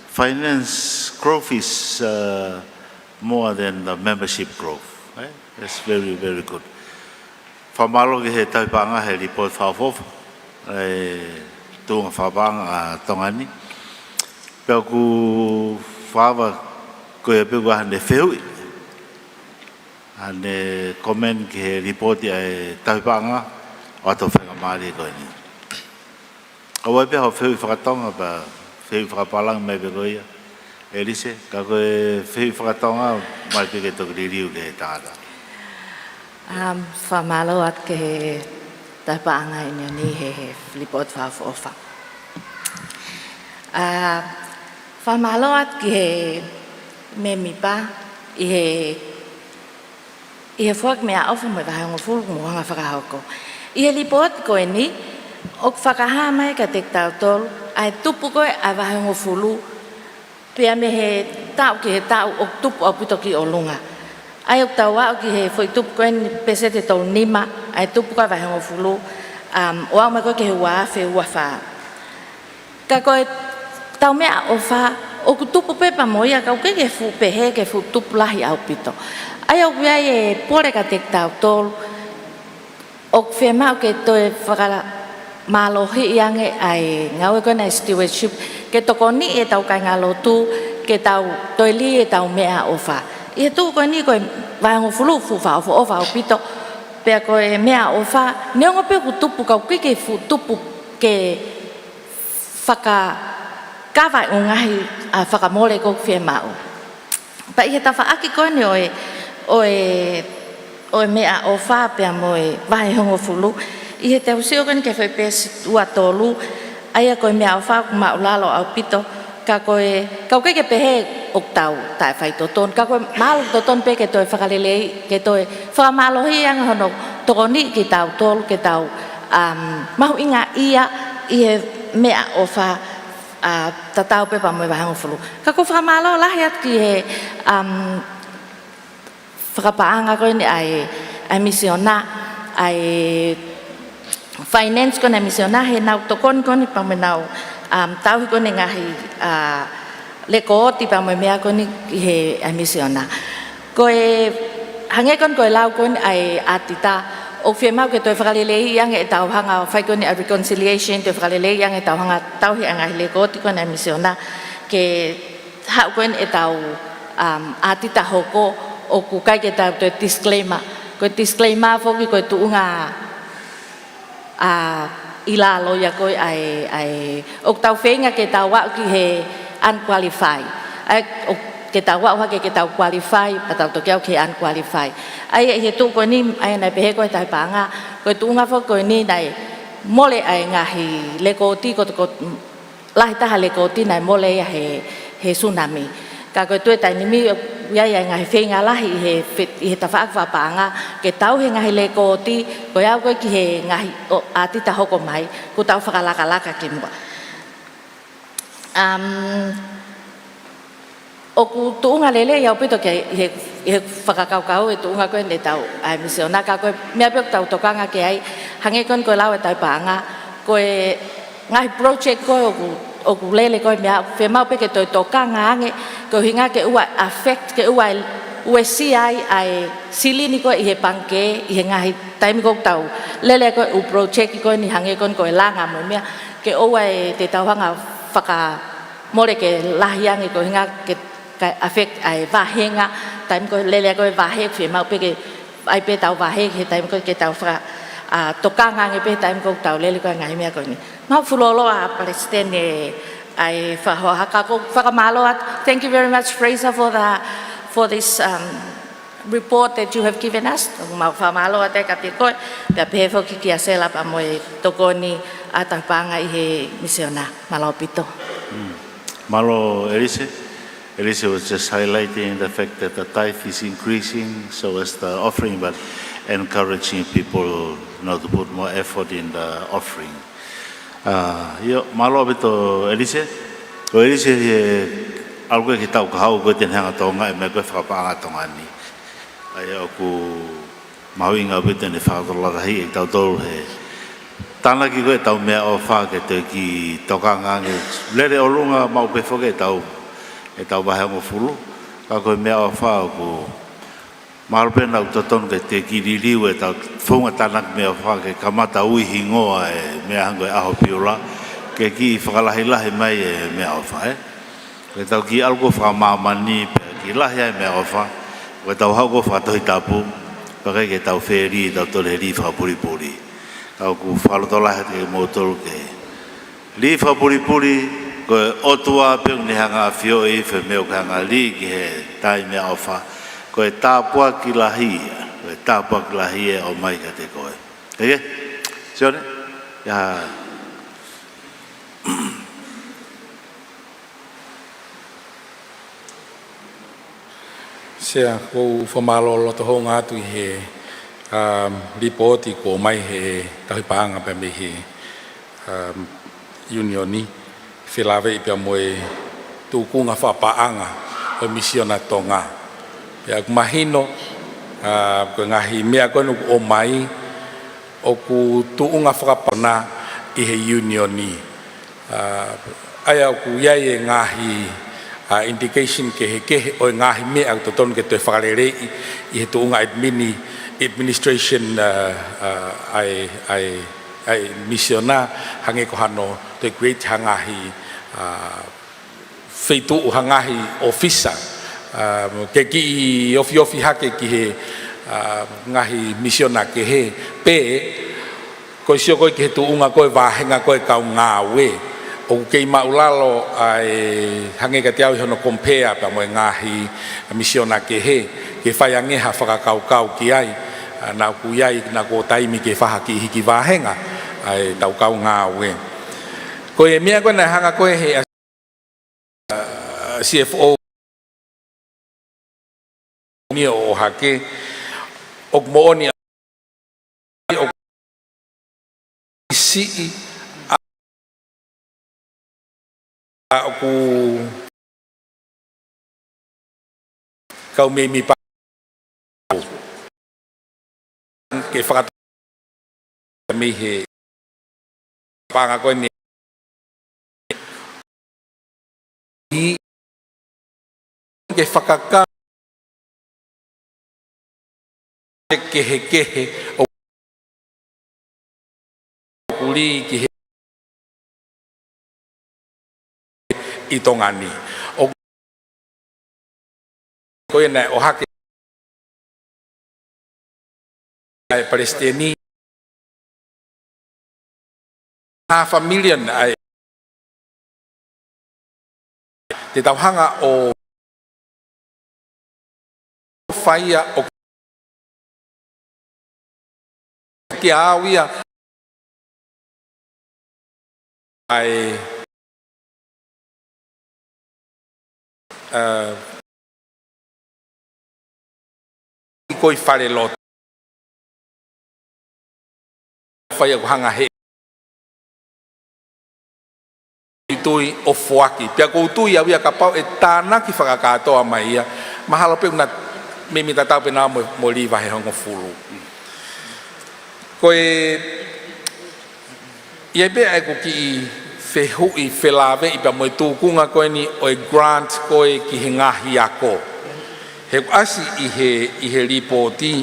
Finance growth is, uh, more than the membership growth. Eh? That's very, very good. Fakamālō ki he tauhi paʻanga he lipooti fakaʻofoʻofa, ʻa e tuʻunga fakapaʻanga ʻa Tonga ni. Pea ʻoku fakaava ko ia pē ʻoku ʻi ai haʻane fehuʻi, haʻane comment ki he lipooti ʻa e tauhi paʻanga ʻo e faingamālie ko eni. Ka ʻoku ʻi ai pē haʻo fehuʻi fakatonga pea fehuʻi fakapālangi mai pē ko ia, ʻElise, ka ko e fehuʻi fakatonga, ʻomai pē ke toki liliu ki he tangata. Um, fakamālō atu ki he tauhi paʻanga ʻi he ʻaho ni he, he lipooti fakaʻofoʻofa. Uh, fakamālō atu ki he mēmipa ʻi he ʻi he foaki meʻaʻofa mo e vahehongofulu mo hanga fakahoko. ʻI he lipooti ko eni, ʻoku fakahā mai kiate kitautolu ʻa e tupu ko ē ʻa e vahehongofulu, pea mei he taʻu ki he taʻu ʻoku tupu ʻaupito ki ʻolunga. ʻA ia ʻoku tau aʻu ki he foʻi tupu ko eni pēseti ʻe tolu nima, ʻa e tupu ko ē ʻa e vahehongofulu, um, ʻo aʻu mai ko ē ki he ua afe ua fā. Ka ko ʻetau meʻaʻofa, ʻoku tupu pē pea mo ia, ka ʻoku ʻikai ke fuʻu pehē ke fuʻu tupu lahi ʻaupito. ʻA ia ʻoku ʻi ai e pole kiate kitautolu, ʻoku fiemaʻu ke toe fakamālohiʻi ange ʻa e ngāue ko ena ʻa e stewardship, ke tokoniʻi ʻetau kāingalotu, ke tau toe lī ʻetau meʻaʻofa. ʻI he tuʻu ko eni ko e vahehongofulu fuʻu fakaʻofoʻofa ʻaupito, pea ko e meʻaʻofa, neongo pē ʻoku tupu ka ʻoku ʻikai ke fuʻu tupu ke fakakava e ngaahi, a, fakamole ʻoku fiemaʻu. Pea ʻi he tafaʻaki ko eni ʻo e, ʻo e, ʻo e meʻaʻofa pea mo e vahehongofulu, ʻi heʻetau sio ko eni ki he foʻi pēsi ua tolu, ʻa ia ko e meʻaʻofa ʻoku māʻulalo ʻaupito, ka ko e, ka ʻoku ʻikai ke pehē ʻoku tau taʻefaitotonu, ka ko e mālō totonu pē ke toe fakaleleiʻi, ke toe fakamālohiʻi ange hono tokoniʻi kitautolu, ke tau, um, mahuʻingaʻia ʻi he meʻaʻofa, a, tatau pē pea mo e vahehongofulu. Ka ʻoku ou fakamālō lahi atu ki he, um, fakapaʻanga ko eni ʻa e, ʻa e misiona, ʻa e finance ko eni ʻa e misiona, he nau tokoni ko eni pea mo ʻenau, um, tauhi ko eni ngaahi, ʻa, lekooti pea mo e meʻa ko eni ki he, ʻa e misiona. Ko e, hangē ko eni ko e lau ko eni ʻa e ʻatita, ʻoku fiemaʻu ke toe fakaleleiʻi ange ʻetau hanga ʻo fai ko eni ʻa e reconciliation, toe fakaleleiʻi ange ʻetau hanga tauhi ʻa e ngaahi lekooti ko eni ʻa e misiona, ke haʻu ko eni ʻetau, um, ʻatita hoko, ʻoku ʻikai ke tau toe disclaimer. Ko e disclaimer foki ko e tuʻunga, ʻa, ʻi lalo ia ko ē ʻa e, ʻa e, ʻoku tau feinga ke tau aʻu ki he unqualified. ʻA e, ʻo, ke tau aʻu hake ke tau qualify, pea tau toki aʻu ki he unqualified. ʻA ia ʻi he tuʻu ko eni, ʻa ia naʻe pehē ko ē ʻe he tauhi paʻanga, ko e tuʻunga foki ko eni naʻe mole ʻa e ngaahi lekooti ko, ko, lahi taha lekooti naʻe mole ia he, he tsunami. Ka ko e toe taimi ni, ʻoku ʻi ai ʻa e ngaahi feinga lahi ʻi he fe-, ʻi he tafaʻaki fakapaʻanga, ke tauhi e ngaahi lekooti, ko e aʻu ko ē ki he ngaahi ʻo ʻatita hoko mai, kuo tau fakalakalaka ki muʻa. Um, ʻoku tuʻunga lelei ʻaupito ki he, he fakakaukau e tuʻunga ko eni ʻetau, ʻa e misiona, ka ko e meʻa pē ʻoku tau tokanga ki ai, hangē ko eni ko e lau ʻa e tauhi paʻanga, ko e ngaahi project ko ē ʻoku, ʻoku lele ko ē meʻa, fiemaʻu pē ke toe tokanga ange, ko e ʻuhinga ke ʻoua ʻe affect, ke ʻoua ʻe uesia ai ʻa e silini ko ē ʻi he pangikē, ʻi he ngaahi taimi ko ē ʻoku tau lele ko ē ʻū project ko eni hangē ko eni ko e langa mo e meʻa, ke ʻoua ʻe te tau hanga fakamole ke lahi ange ko e ʻuhinga ke ka affect ʻa e vāhenga, taimi ko ē lele ko ē vahe, fiemaʻu pē ke ʻai pē ʻetau vahe, he taimi ko ē ke tau faka-, ʻa, tokanga ange pē taimi ko ē ʻoku tau lele ko ē ngaahi meʻa ko eni. Mau fuoloa Palesiteni ʻa e fakahoha, ka ʻoku ou fakamālō atu. Thank you very much, Fraser, for the, for this, um, report that you have given us. Mau fakamālō atu kiate koe, pea pehē foki kia Sela pea mo e tokoni ʻa e tauhi paʻanga ʻi he misiona. Mālō ʻaupito. Mm. Mālō ʻElise. Elise was just highlighting the fact that the tithe is increasing, so is the offering, but encouraging people, you know, to put more effort in the offering. ʻA, ʻio, mālō ʻaupito Elise. Ko Elise he ʻalu ko ē ki he taʻu kahaʻu ko ē te ne hanga ʻo tokangaʻi e meʻa ko ē fakapaʻanga Tonga ni. ʻA ia ʻoku mahuʻinga ʻaupito ʻene fakatokolahi ʻe tautolu he tānaki ko ē ʻetau meʻaʻofa ke toe kiʻi tokanga ange, lele ʻolunga maʻu pē foki ʻetau, ʻetau vahe hongofulu, ka ko e meʻaʻofa ʻoku mahalo pē naʻa ʻoku totonu ke toe kiʻi liliu ʻetau founga tānaki meʻaʻofa ke kamata ui hingoa e meʻa hangē ko e ʻaho Piula, ke kiʻi fakalahilahi mai e meʻaʻofa, ē. Ke tau kiʻi ʻalu ko ē ʻo fakamāmani pea kiʻi lahi ai e meʻaʻofa, ke tau haʻu ko ē ʻo fakatohitapu, pea ʻikai ke tau fēlī, tau tole he lī fakapulipuli. ʻOku fakalotolahi atu kiate kimoutolu ke lī fakapulipuli, ko e ʻOtua pē ʻoku ne hanga ʻo ʻafioʻi pe ko e meʻa ʻoku hanga lī ki he tai meʻaʻofa, ko e tāpuaki lahi ia, ko e tāpuaki lahi ia ʻoku ʻomai kiate koe. ʻEke? Sione? ʻIa. Sea, ʻoku ou fakamālō loto houngaʻia atu ʻi he, um, lipooti kuo ʻomai ʻe he tauhi paʻanga pea mei he, um, ʻiunioni, felāveʻi pea mo e tūkunga fakapaʻanga ʻo e Misiona Tonga. Pea ʻoku mahino, uh, ko e ngaahi meʻa ko eni ʻoku ʻomai, ʻoku tuʻunga fakapaʻanga ʻi he ʻiunioni. Uh, ʻa ia ʻoku ʻi ai e ngaahi, uh, indication kehekehe ʻo e ngaahi meʻa ʻoku totonu ke toe fakaleleiʻi ʻi he tuʻunga admini-, administration, uh, uh, ʻa e, ʻa e, ʻa e misiona, hangē ko hano toe create ha ngaahi, uh, feituʻu, ha ngaahi ʻōfisa, uh, ke kiʻi ofiofi hake ki he, uh, ngaahi misiona kehe, pe ko e sio ko ē ki he tuʻunga ko ē vāhenga ko ē kau ngāue. ʻOku kei māʻulalo ʻa e, hangē kiate au ʻi hono compare pea mo e ngaahi misiona kehe, ke fai ange ha fakakaukau ki ai, ʻa, naʻa ku ʻi ai, naʻa ku ʻi ai e taimi ke fai ha kiʻi hiki vāhenga ʻa ʻetau kau ngāue. Ko e meʻa ko ē naʻe hanga ko ē ʻe he C F O ni ʻo ʻohake, ʻoku moʻoni ʻa, ʻoku siʻi ʻa, ʻa ʻoku kau mei mi pa ke faka mei he paʻanga ko eni. ʻI ke fakaka kehekehe ʻoku lī ki he ʻi Tonga ni. ʻO ko ia naʻe ʻohake ʻa e Palesiteni, half a million ʻa e, te tau hanga ʻo fai ia ʻo ke au ia ʻa e, ʻa, ʻi ko ē falelotu. Fai ʻoku hanga he tui ʻo foaki. Pea ʻoku ou tui au ia kapau ʻe tānaki fakakātoa mai ia, mahalo pē ʻoku na meimei tatau pē naua mo, mo Liva he hongofulu. Ko e, ʻi ai pē ʻeku kiʻi fehuʻi felāveʻi pea mo e tūkunga ko eni ʻo e grant ko ē ki he ngaahi ako. He ʻoku ʻasi ʻi he, ʻi he lipooti,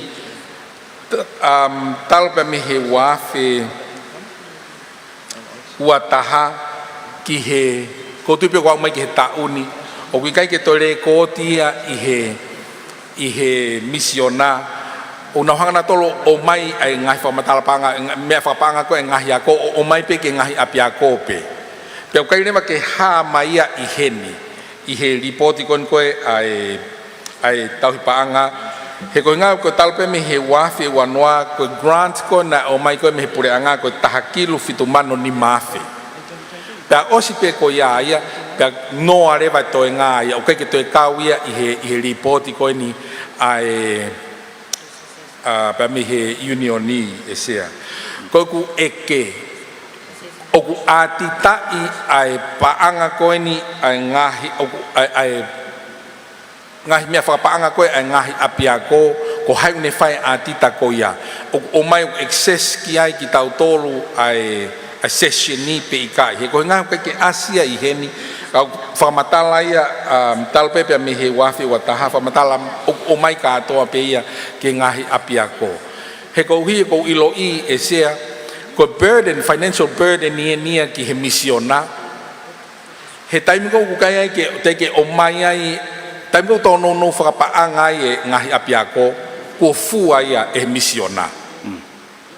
t-, um, talu pē mei he ua afe ua taha ki he, ʻoku ou tui pē ʻoku aʻu mai ki he taʻu ni, ʻoku ʻikai ke toe lēkooti ia ʻi he, ʻi he misiona. ʻOku nau hanga nautolu ʻo ʻomai ʻa e ngaahi fakamatala paʻanga, meʻa fakapaʻanga ko ē ngaahi ako, ʻo ʻomai pē ki he ngaahi ʻapiako pē. Pea ʻoku ʻikai leva ke hā mai ia ʻi heni, ʻi he lipooti ko eni ko ē ʻa e, ʻa e tauhi paʻanga. He ko e ngaahi, ko e talu pē mei he ua afe ua noa, ko e grant ko ē naʻe ʻomai ko ē mei he puleʻanga ko e taha kilu fitu mano nima afe. Pea ʻosi pē ko ia ia, pea noa leva e toenga ia, ʻoku ʻikai ke toe kau ia ʻi he, ʻi he lipooti ko eni ʻa e, ʻa, pea mei he ʻiunioni ē Sea. Ko ʻeku ʻeke, ʻoku ʻatitaʻi ʻa e paʻanga ko eni ʻa e ngaahi, ʻoku, ʻa e, ʻa e ngaahi meʻa fakapaʻanga ko ē ʻa e ngaahi ʻapiako, ko hai ʻoku ne fai ʻa e ʻatita ko ia. ʻOku ʻomai ʻoku access ki ai kitautolu ʻa e, ʻa e session ni pe ʻikai. He ko e ngaahi ʻoku ʻikai ke ʻasi ia ʻi heni, ka ʻoku fakamatala ia, um, talu pē pea mei he ua afe ua taha, fakamatala ʻoku ʻomai kātoa pē ia ki he ngaahi ʻapiako. He koeʻuhi ʻoku ou ʻiloʻi ē Sea, ko e burden, financial burden eni ia ki he misiona. He taimi ko ē ʻoku ʻikai ai ke, teʻeki ʻomai ai, taimi ko ē ʻoku tōnounou fakapaʻanga ai e ngaahi ʻapiako, kuo fua ia ʻe he misiona. Mm.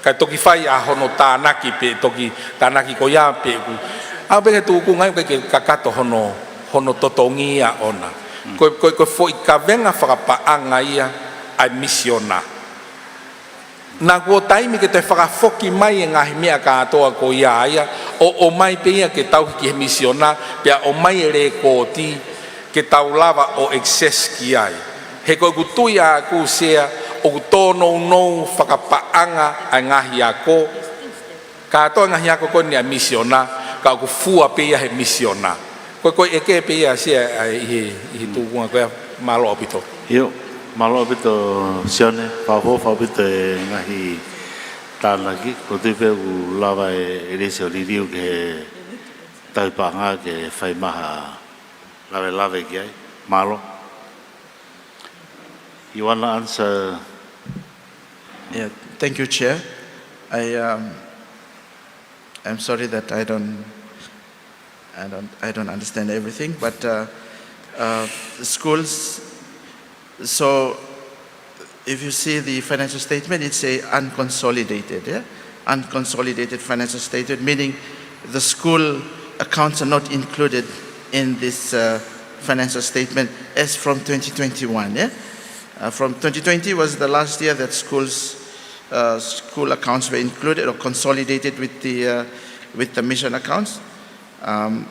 Kae toki fai ʻa hono tānaki pē, toki tānaki ko ia pē ʻoku. ʻAu pē ke tuku ngai ʻoku ʻikai ke kakato hono, hono totongi ia ʻona. Mm. Ko, ko, ko e foʻi kavenga fakapaʻanga ia ʻa e misiona. Naʻa kuo taimi ke toe fakafoki mai e ngaahi meʻa kātoa ko ia ia, ʻo, ʻomai pē ia ke tauhi ki he misiona, pea ʻomai e lēkooti ke tau lava ʻo access ki ai. He ko ʻeku tui ʻaʻaku Sea, ʻoku tōnounou fakapaʻanga ʻa e ngaahi ako, kātoa e ngaahi ako ko eni ʻa e misiona, ka ʻoku fua pē ia he misiona. Ko e, ko e ʻeke pē ia Sea, ʻa e, ʻi he, ʻi he tūkunga ko ia, mālō ʻaupito. ʻIo, mālō ʻaupito Sione, fakaʻofoʻofa ʻaupito e ngaahi tānaki, ʻoku ou tui pē ʻoku lava ʻe, ʻe Lesi ʻo liliu ki he tauhi paʻanga ke fai mai ha lavelave ki ai. Mālō. You wanna answer? Yeah, thank you, Chair. I, um, I'm sorry that I don't, I don't, I don't understand everything, but, uh, uh, schools, so if you see the financial statement, it's a unconsolidated, yeah? Unconsolidated financial statement, meaning the school accounts are not included in this, uh, financial statement as from twenty twenty-one, yeah? Uh, from twenty twenty was the last year that schools, uh, school accounts were included or consolidated with the, uh, with the mission accounts. Um,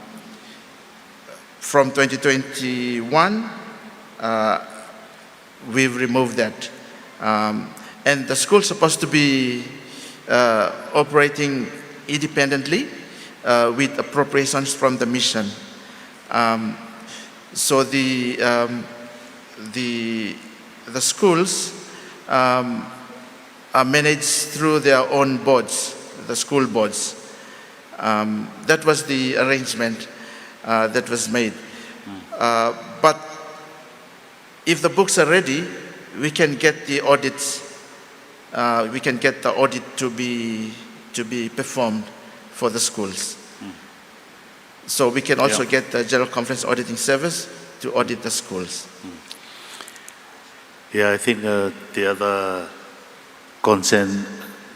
from twenty twenty-one, uh, we've removed that. Um, and the school's supposed to be, uh, operating independently, uh, with appropriations from the mission. Um, so the, um, the, the schools, um, are managed through their own boards. the school boards. Um, that was the arrangement uh, that was made. Uh, but if the books are ready, we can get the audits. Uh, we can get the audit to be to be performed for the schools. So we can also get the General Conference Auditing Service to audit the schools. Yeah, I think uh, the other concern,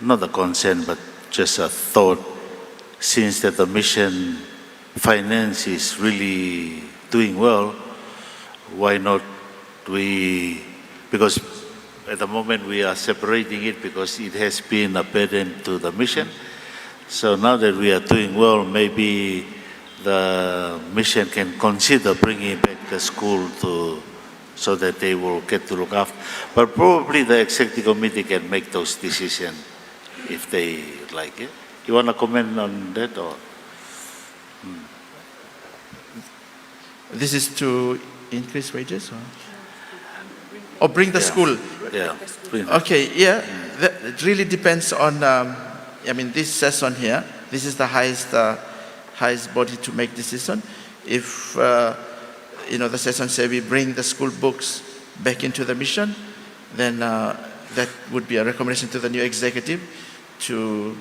not a concern, but just a thought, since that the mission finance is really doing well, why not we, because at the moment we are separating it because it has been a burden to the mission. So now that we are doing well, maybe the mission can consider bringing back the school to, so that they will get to look after. But probably the executive committee can make those decisions if they like it. You want to comment on that or? This is to increase wages or, or bring the school? Yeah. Okay, yeah. That, it really depends on, um, I mean, this session here, this is the highest, uh, highest body to make decision. If, uh, you know, the session say we bring the school books back into the mission, then uh, that would be a recommendation to the new executive to,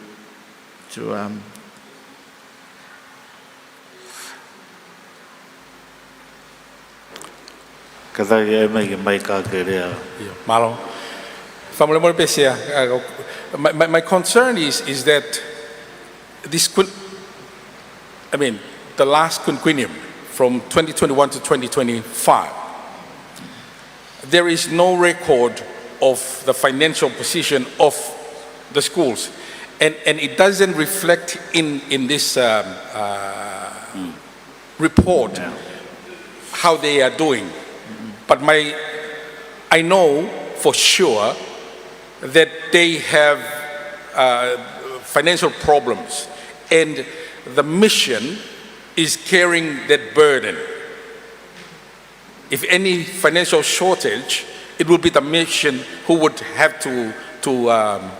to um, Ka tau ʻai mai ke mai ka ke lea. ʻIo, mālō. Fakamolemole pē Sea. Uh, my, my, my concern is, is that this quin-, I mean, the last quinquennium from twenty twenty-one to twenty twenty-five, there is no record of the financial position of the schools. And, and it doesn't reflect in, in this um, uh, report how they are doing. But my, I know for sure that they have uh, financial problems, and the mission is carrying that burden. If any financial shortage, it will be the mission who would have to, to, um,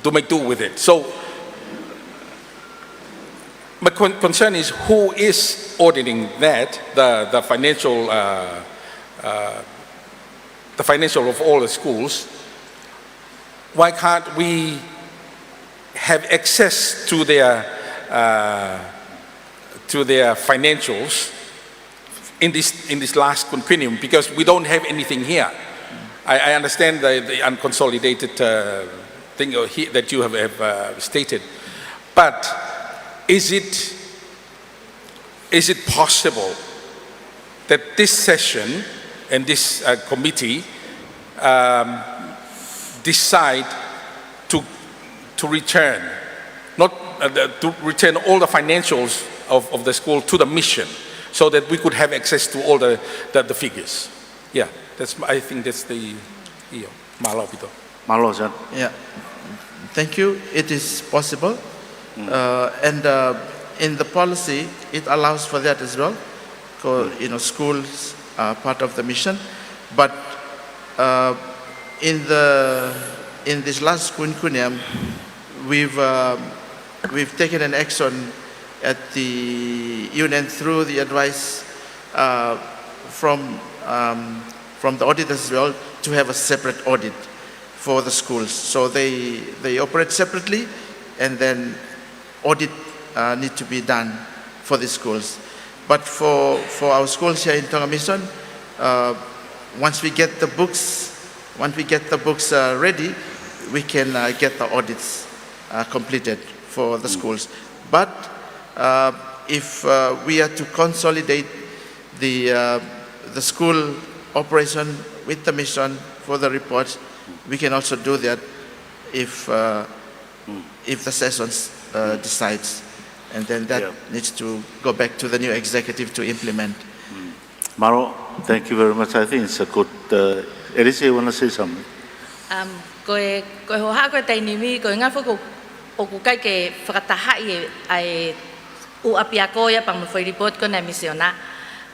to make do with it. So my con- concern is who is auditing that, the, the financial, uh, uh, the financial of all the schools. Why can't we have access to their, uh, to their financials in this, in this last quinquennium, because we don't have anything here. I, I understand the, the unconsolidated uh, thing uh, he- that you have, have uh, stated, but is it, is it possible that this session and this uh, committee um, decide to, to return, not uh, the- to return all the financials of, of the school to the mission, so that we could have access to all the, the, the figures. Yeah, that's I think that's the ʻio. Mālō ʻaupito. Mālō Sea. Yeah, thank you. It is possible. Uh, and uh, in the policy, it allows for that as well. 'Cause, you know, schools are part of the mission. But uh, in, the, in this last quinquennium, we've, uh, we've taken an action at the union through the advice uh, from, um, from the auditors as well to have a separate audit for the schools. So they, they operate separately, and then audit uh, need to be done for the schools. But for, for our schools here in Tonga Mission, uh, once we get the books, once we get the books uh, ready, we can uh, get the audits uh, completed for the schools. But uh, if uh, we are to consolidate the, uh, the school operation with the mission for the reports, we can also do that if, uh, if the session uh, decides. And then that Yeah. needs to go back to the new executive to implement. Mālō, thank you very much. I think it's a good. Uh, Elise, you want to say something? Um, ko e, ko e hohaʻa ko e taimi ni, ko e ngaahi foʻi ʻoku ʻikai ke fakatahaʻi e, ʻa e ʻū ʻapiako ia pea mo e foʻi report ko ena ʻa e misiona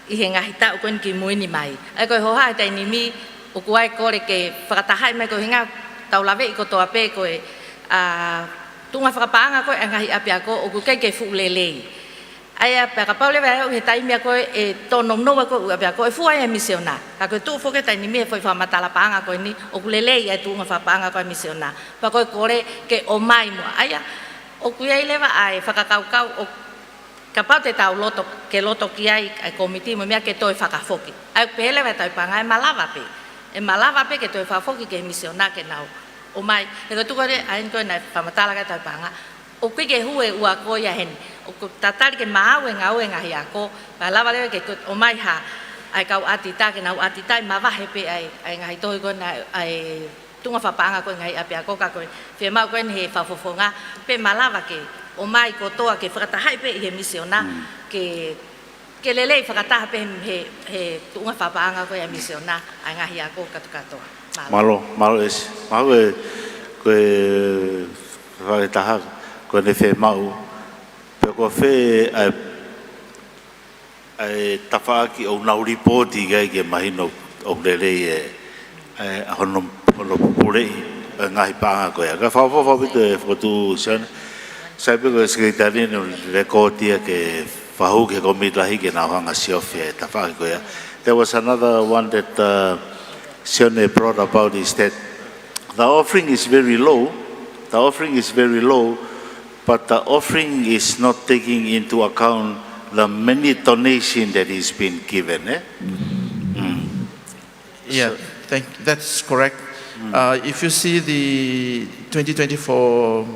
ʻi he ngaahi taʻu ko eni kimui ni mai. ʻA ia ko e hohaʻa he taimi ni, ʻoku ʻi ai e kole ke fakatahaʻi mai ko e ʻuhinga tau laveʻi kotoa pē ko e, ʻa, tuʻunga fakapaʻanga ko ē ʻa e ngaahi ʻapiako ʻoku ʻikai ke fuʻu lelei. ʻA ia pea kapau leva ʻe ʻi he taimi ko ē ʻe tōnounou ai ko ē ʻū ʻapiako ʻe fua ia ʻe he misiona. Ka ko e tuʻu foki he taimi ni ʻe foʻi fakamatala paʻanga ko eni ʻoku lelei ʻa e tuʻunga fakapaʻanga ko ē ʻa e misiona. Pea ko e kole ke ʻomai muʻa. ʻA ia ʻoku ʻi ai leva ʻa e fakakaukau ʻo kapau te tau loto, ke loto ki ai ʻa e kōmiti mo e meʻa ke toe fakafoki. ʻA ia ʻoku pehē leva ʻe he tauhi paʻanga ʻe malava pē. ʻE malava pē ke toe fakafoki ki he misiona ke nau ʻomai. He ko e tuʻu ko ē ʻa eni ko ē naʻe fakamatala ki ai ʻa e tauhi paʻanga. ʻOku ʻikai ke hū e ʻū ako ia heni. ʻOku tatali ke maau e ngāue e ngaahi ako. Pea lava leva ke ʻomai ha, ʻa e kau ʻātita ke nau ʻātita ʻi mavahe pē ʻa e, ʻa e ngaahi tohi ko ena ʻa e tuʻunga fakapaʻanga ko ē ngaahi ʻapiako ka ko e fiemaʻu ko eni he fakafofonga pē malava ke ʻomai kotoa ke fakatahaʻi pē ʻi he misiona ke, ke lelei fakataha pē he, he tuʻunga fakapaʻanga ko ē ʻa e misiona ʻa e ngaahi ako kātoa kātoa. Mālō. Mālō, mālō ʻEsi. Mālō e, ko e fakataha, ko ʻene fiemaʻu. Pea ko fē ʻa e ʻa e tafaʻaki ʻoku nau lipooti ki ai ke mahino ʻoku lelei e, e hono, hono puleʻi e ngaahi paʻanga ko ia. Ka fakaʻofoʻofa ʻaupito e fokotuʻu Sione. Sai pē ko e sekelitali naʻe lekooti ia ke fakahū ki he kōmiti lahi ke nau hanga siofi e tafaʻaki ko ia. There was another one that, uh, Sione brought about is that the offering is very low. The offering is very low, but the offering is not taking into account the many donation that is being given, eh? Mm. Yeah, thank, that's correct. Uh, if you see the twenty twenty-four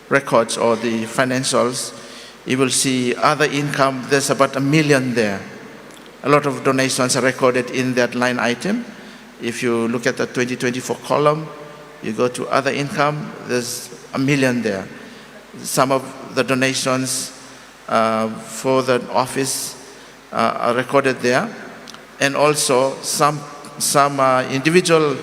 records or the financials, you will see other income, there's about a million there. A lot of donations are recorded in that line item. If you look at the twenty twenty-four column, you go to other income, there's a million there. Some of the donations, uh, for the office, uh, are recorded there. And also some, some, uh, individual,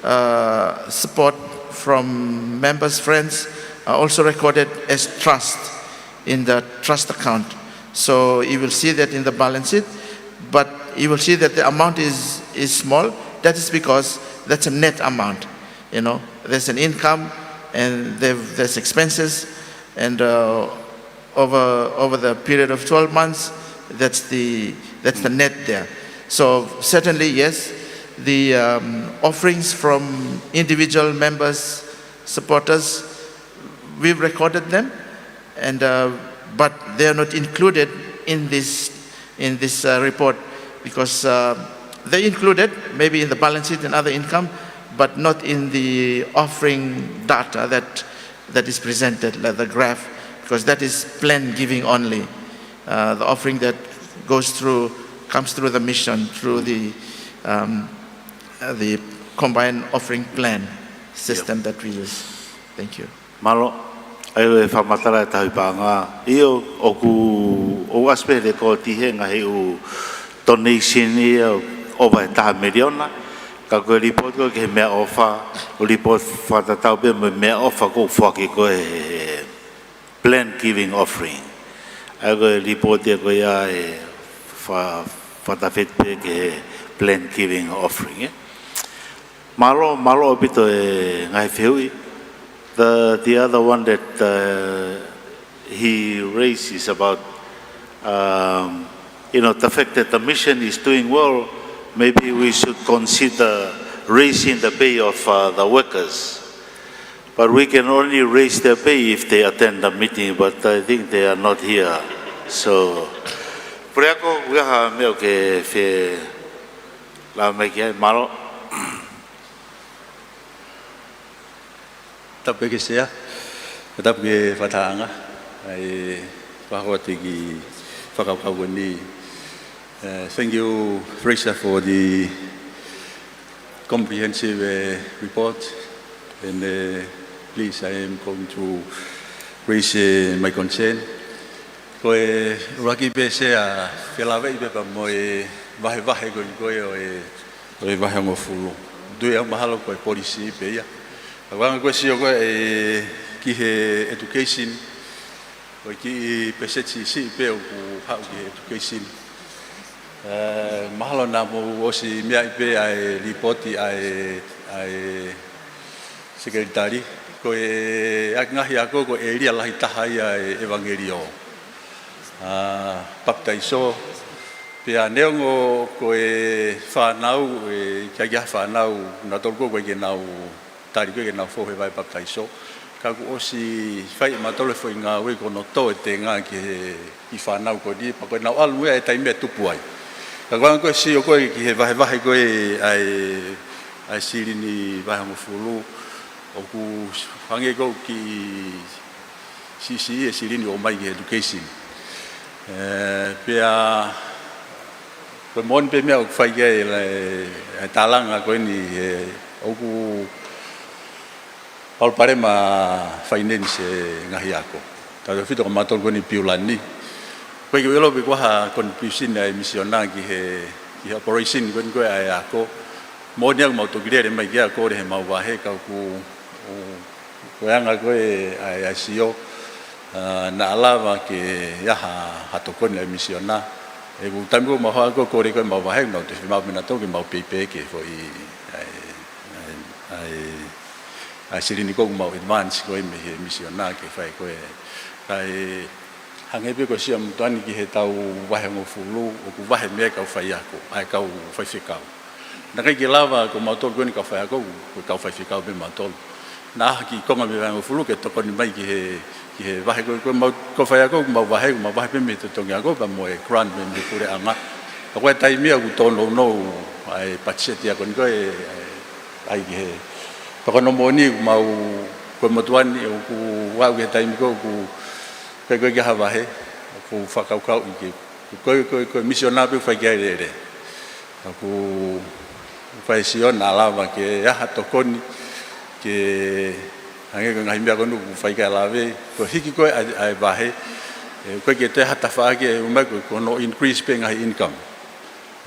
uh, support from members, friends are also recorded as trust in the trust account. So you will see that in the balance sheet, but you will see that the amount is, is small. That is because that's a net amount. You know, there's an income and there, there's expenses, and, uh, over, over the period of twelve months, that's the, that's the net there. So certainly, yes, the, um, offerings from individual members, supporters, we've recorded them, and, uh, but they are not included in this, in this, uh, report because, uh, they included maybe in the balance sheet and other income, but not in the offering data that, that is presented, like the graph, because that is plan giving only. Uh, the offering that goes through, comes through the mission, through the, um, uh, the combined offering plan system that we use. Thank you. Mālō, ʻa ia ko e fakamatala e tauhi paʻanga. ʻIo, ʻoku, ʻoku ʻasi pē he lekooti he ngaahi ʻū donation ia ʻo ʻova he taha miliona. Ka ko e lipooti ko ē ki he meʻaʻofa, ʻoku lipooti fakatatau pē mo e meʻaʻofa ʻoku foaki ko ē he, he plan giving offering. ʻA ia ko e lipooti ko ia ʻe fa-, fakatafiti pē ki he plan giving offering, eh? Mālō, mālō ʻaupito e ngaahi fehuʻi. The, the other one that, uh, he raised is about, um, you know, the fact that the mission is doing well, maybe we should consider raising the pay of, uh, the workers. But we can only raise their pay if they attend the meeting, but I think they are not here. So, Puleako, ʻoku ʻi ai ha meʻa ʻoku ke fie lave mai ki ai, mālō. Tapu ki he Sea, tapu ki he fakatahaʻanga, ʻa e fakahoko atu e kiʻi fakakaukau ko eni. Uh, thank you, Fraser, for the comprehensive, uh, report. And, uh, please, I am going to raise, uh, my concern. Ko e ʻuluaki pē Sea, felāveʻi pē pea mo e vahevahe ko ē ko ē ʻo e, ʻo e vahe hongofulu. Tui au mahalo ko e policy pē ia. Ka ko e anga ko ē sio ko ē ki he education, ko e kiʻi pēseti siʻi pē ʻoku haʻu ki he education. Eh, mahalo naʻa mou ʻosi meaʻi pē ʻa e lipooti ʻa e, ʻa e sekelitali. Ko e ngaahi ako ko e ʻēlia lahi taha ia e ʻevangeliō, ʻa, papitaiso. Pea neongo ko e fānau, ʻikai ke ʻi ai ha fānau, nautolu ko ē ʻikai ke nau tali ko ē ke nau fou he vaʻe papitaiso. Ka kuo ʻosi fai ʻe mautolu e foʻi ngāue ko hono tō e tenga ki he kiʻi fānau ko eni, pea ko ʻenau ʻalu ia he taimi ʻe tupu ai. Ka ko e anga ko ē sio ko ē ki he vahevahe ko ē ʻa e, ʻa e silini vahe hongofulu, ʻoku hangē ko e kiʻi siʻisiʻi e silini ʻomai ki he education. ʻE, pea ko e moʻoni pē meʻa ʻoku fai ki ai e, e tālanga ko eni he ʻoku palopalema finance e ngaahi ako. Tautefito ko mautolu ko eni Piulani. Ko e ʻikai ke u ʻilo pe ko e hā e contribution ʻa e misiona ki he, ki he operation ko eni ko ē ʻa e ako. Moʻoni ʻoku mau toki lele mai ki ai ʻo kole he mau vahe ka ʻoku, ʻo-, ko e anga ko ē ʻa e, ʻa e sio, ʻa, naʻa lava ke ʻi ai ha, ha tokoni ʻa e misiona. He ko e taimi ko ē mau hanga ko ē ʻo kole ko ē mau vahe, nau toe fiemaʻu pē nautolu ke mau pay back e foʻi, ʻa e, ʻa e, ʻa e, ʻa e silini ko ē ʻoku mau advance ko ē mei he misiona ke fai ko ē. Kae hangē pē ko e sio ʻa moutolu ni ki heʻetau vahe hongofulu, ʻoku vahe mei ai e kau faiako, ʻa e kau faifekau. Naʻe ʻikai ke lava ko mautolu ko eni kau faiako, ko e kau faifekau pē mautolu. Naʻa ʻi ai ha kiʻi konga mei he vahe hongofulu ke tokoni mai ki he, ki he vahe ko ē, ko e mau, kau faiako, ʻoku mau vahe, ʻoku mau vahe pē mei he totongi ako, pea mo e grant mei he puleʻanga. Ka ko e taimi ia ʻoku tōnounou ʻa e patiseti ako ni ko ē, ʻa e, ʻa e ki he. Pea ko hono moʻoni ʻoku mau, ko e motuʻa ni ʻoku aʻu ki he taimi ko ē ʻoku ʻikai ko ē ke ʻi ai ha vahe, ʻoku fakakaukauʻi ke, ko e, ko e, ko e misiona pē ʻoku fai ki ai e lele. ʻOku fai e sio naʻa lava ke ʻi ai ha tokoni ke hangē ko e ngaahi meʻa ko eni ʻoku fai ki ai e lave, ko e hiki ko ē ʻa e, ʻa e vahe, ʻe, ʻoku ʻikai ke toe ʻi ai ha tafaʻaki ʻe ʻomai ko e, ko hono increase pē ngaahi income.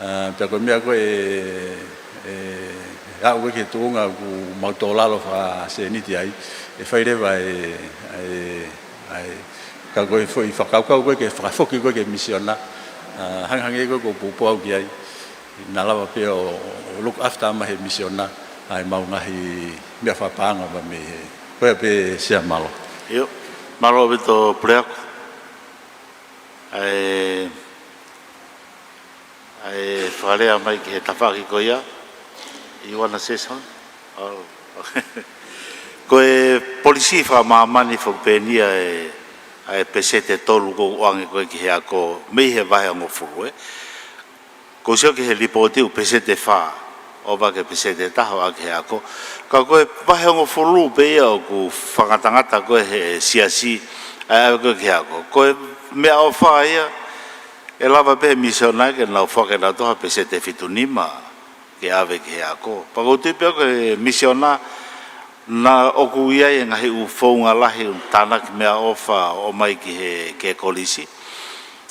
ʻA, pea ko e meʻa ko ē ʻe, ʻe aʻu ko ē ki he tuʻunga ʻoku mau tō lalo fakaseniti ai, ʻe fai leva e, ʻa e, ʻa e, ka ko e foʻi fakakaukau ko ē ke fakafoki ko ē ki he misiona, ʻa, hangehangē ko ē ʻoku ou poupou au ki ai, naʻa lava pē ʻo, ʻo look after mai he misiona ʻa e mau ngaahi meʻa fakapaʻanga mei he, ko ia pē Sea, mālō. ʻIo, mālō ʻaupito Puleako. ʻA e, ʻa e fakalea mai ki he tafaʻaki ko ia, you wanna say something? Oh. Ko e polisī fakamāmani fakapēnia e, ʻa e peseti ʻe tolu ko ē ʻoku ʻoange ko ē ki he ako mei he vahe hongofulu, ē. Ko e sio ki he lipooti ʻoku peseti ʻe fā, ʻo ʻave ki he peseti ʻe taha ʻo ʻave ki he ako. Ka ko e vahe hongofulu pē ia ʻoku fakangatangata ko ē he siasi, ʻa e ʻave ko ē ki he ako. Ko e meʻaʻofa ia, ʻe lava pē he misiona ke nau foaki ʻe nautolu ha peseti ʻe fitu nima ke ʻave ki he ako. Pea ʻoku ou tui pē au ko e misiona naʻa ʻoku ʻi ai e ngaahi ʻū founga lahi ʻoku tānaki meʻaʻofa ʻo ʻomai ki he, ki he kolisi.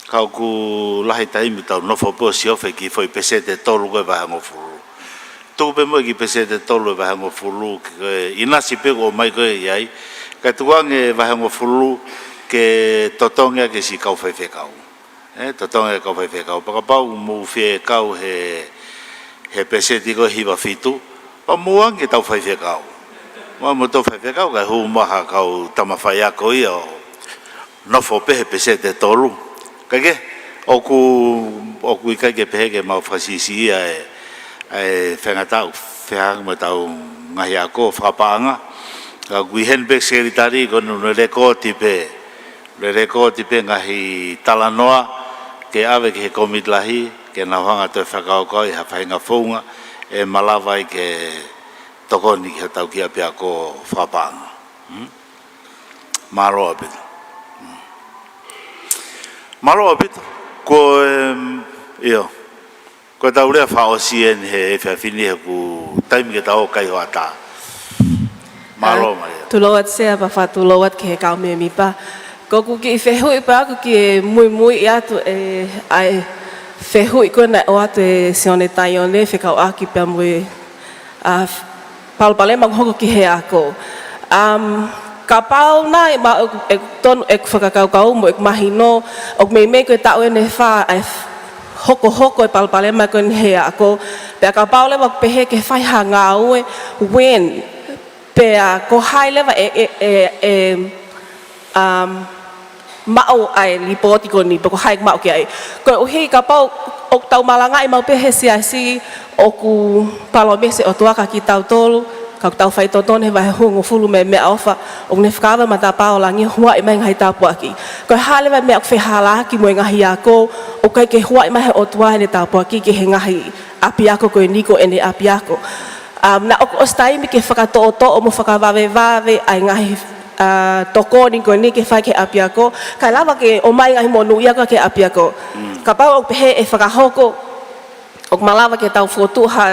Ka ʻoku lahi taimi tau nofo pē ʻo siofi e kiʻi foʻi peseti ʻe tolu ko ē vahe hongofulu. Tuku pē muʻa e kiʻi peseti ʻe tolu e vahe hongofulu, ke ko e ʻinasi pē ʻoku ʻomai ko ē ʻi ai. Kae tukuange e vahe hongofulu ke totongi ʻaki e siʻi kau faifekau. Ē, totongi e kau faifekau. Pea kapau ʻoku mou fie kau he, he peseti ko ē hiva fitu, pea mou ʻoange ki heʻetau faifekau. Mou ʻoange ki heʻetau faifekau, kae hū mai ha kau tama faiako ia ʻo nofo pē he peseti ʻe tolu. Kae kehe, ʻoku, ʻoku ʻikai ke pehē ke mau fakasiʻisiʻi ʻa e, ʻa e faingataʻa ʻoku fehangahangai mo ʻetau ngaahi ako fakapaʻanga. Ka ʻoku ʻi heni pē ʻa e sekelitali ko eni ʻoku ne lekooti pē, ne lekooti pē ngaahi talanoa ke ʻave ki he kōmiti lahi, ke nau hanga ʻo toe fakakaukauʻi ha faʻahinga founga ʻe malava ai ke tokoni ki hotau kiʻi ʻapiako fakapaʻanga. Hmm? Mālō ʻaupito. Hmm. Mālō ʻaupito. Ko e, ʻio. Ko ʻetau lea fakaʻosi eni he efiafi ni he ʻoku taimi ke tau ō ʻo kai hoʻatā. Mālō, ʻAi, Malia. Tulou atu Sea, pea fakatulou atu ki he kau mēmipa. Ko ʻeku kiʻi fehuʻi pē ʻaʻaku ke muimui atu ē, ʻa e fehuʻi ko ē naʻe ʻoatu ʻe Sione Taione fekauʻaki pea mo e, ʻa, palopalema ʻoku hoko ki he ako. Um, kapau naʻe ma-, ʻe, ʻe tonu ʻeku fakakaukau mo ʻeku mahino, ʻoku meimei ko e taʻu eni ʻe fā ʻa e f-, hokohoko e palopalema ko eni he ako. Pea kapau leva ʻoku pehē ke fai ha ngāue, when? Pea ko hai leva ʻe, ʻe, ʻe, ʻe, um, maʻu ʻa e lipooti ko eni, pe ko hai maʻu ki ai. Koeʻuhi kapau ʻoku tau malangaʻi maʻu pē he siasi, ʻoku palōmesi ʻOtua kia kitautolu, ka ʻoku tau faitotonu he vahe hongofulu mei he meʻaʻofa, ʻoku ne fakaava matapā ʻo langi ʻo huaʻi mai ngaahi tāpuaki. Ko e hā leva e meʻa ʻoku fehālaaki mo e ngaahi ako, ʻoku ʻikai ke huaʻi mai he ʻOtua ʻene tāpuaki ki he ngaahi ʻapiako ko eni ko ʻene ʻapiako. Um, naʻe ʻosi taimi ke fakatoʻotoʻo mo fakavavevave ʻa e ngaahi, uh, tokoni ko eni ke fai ki he ʻapiako, kae lava ke ʻomai ngaahi monūʻia ko ia ki he ʻapiako. Kapau ʻoku pehē ʻe fakahoko, ʻoku malava ke tau fokotuʻu ha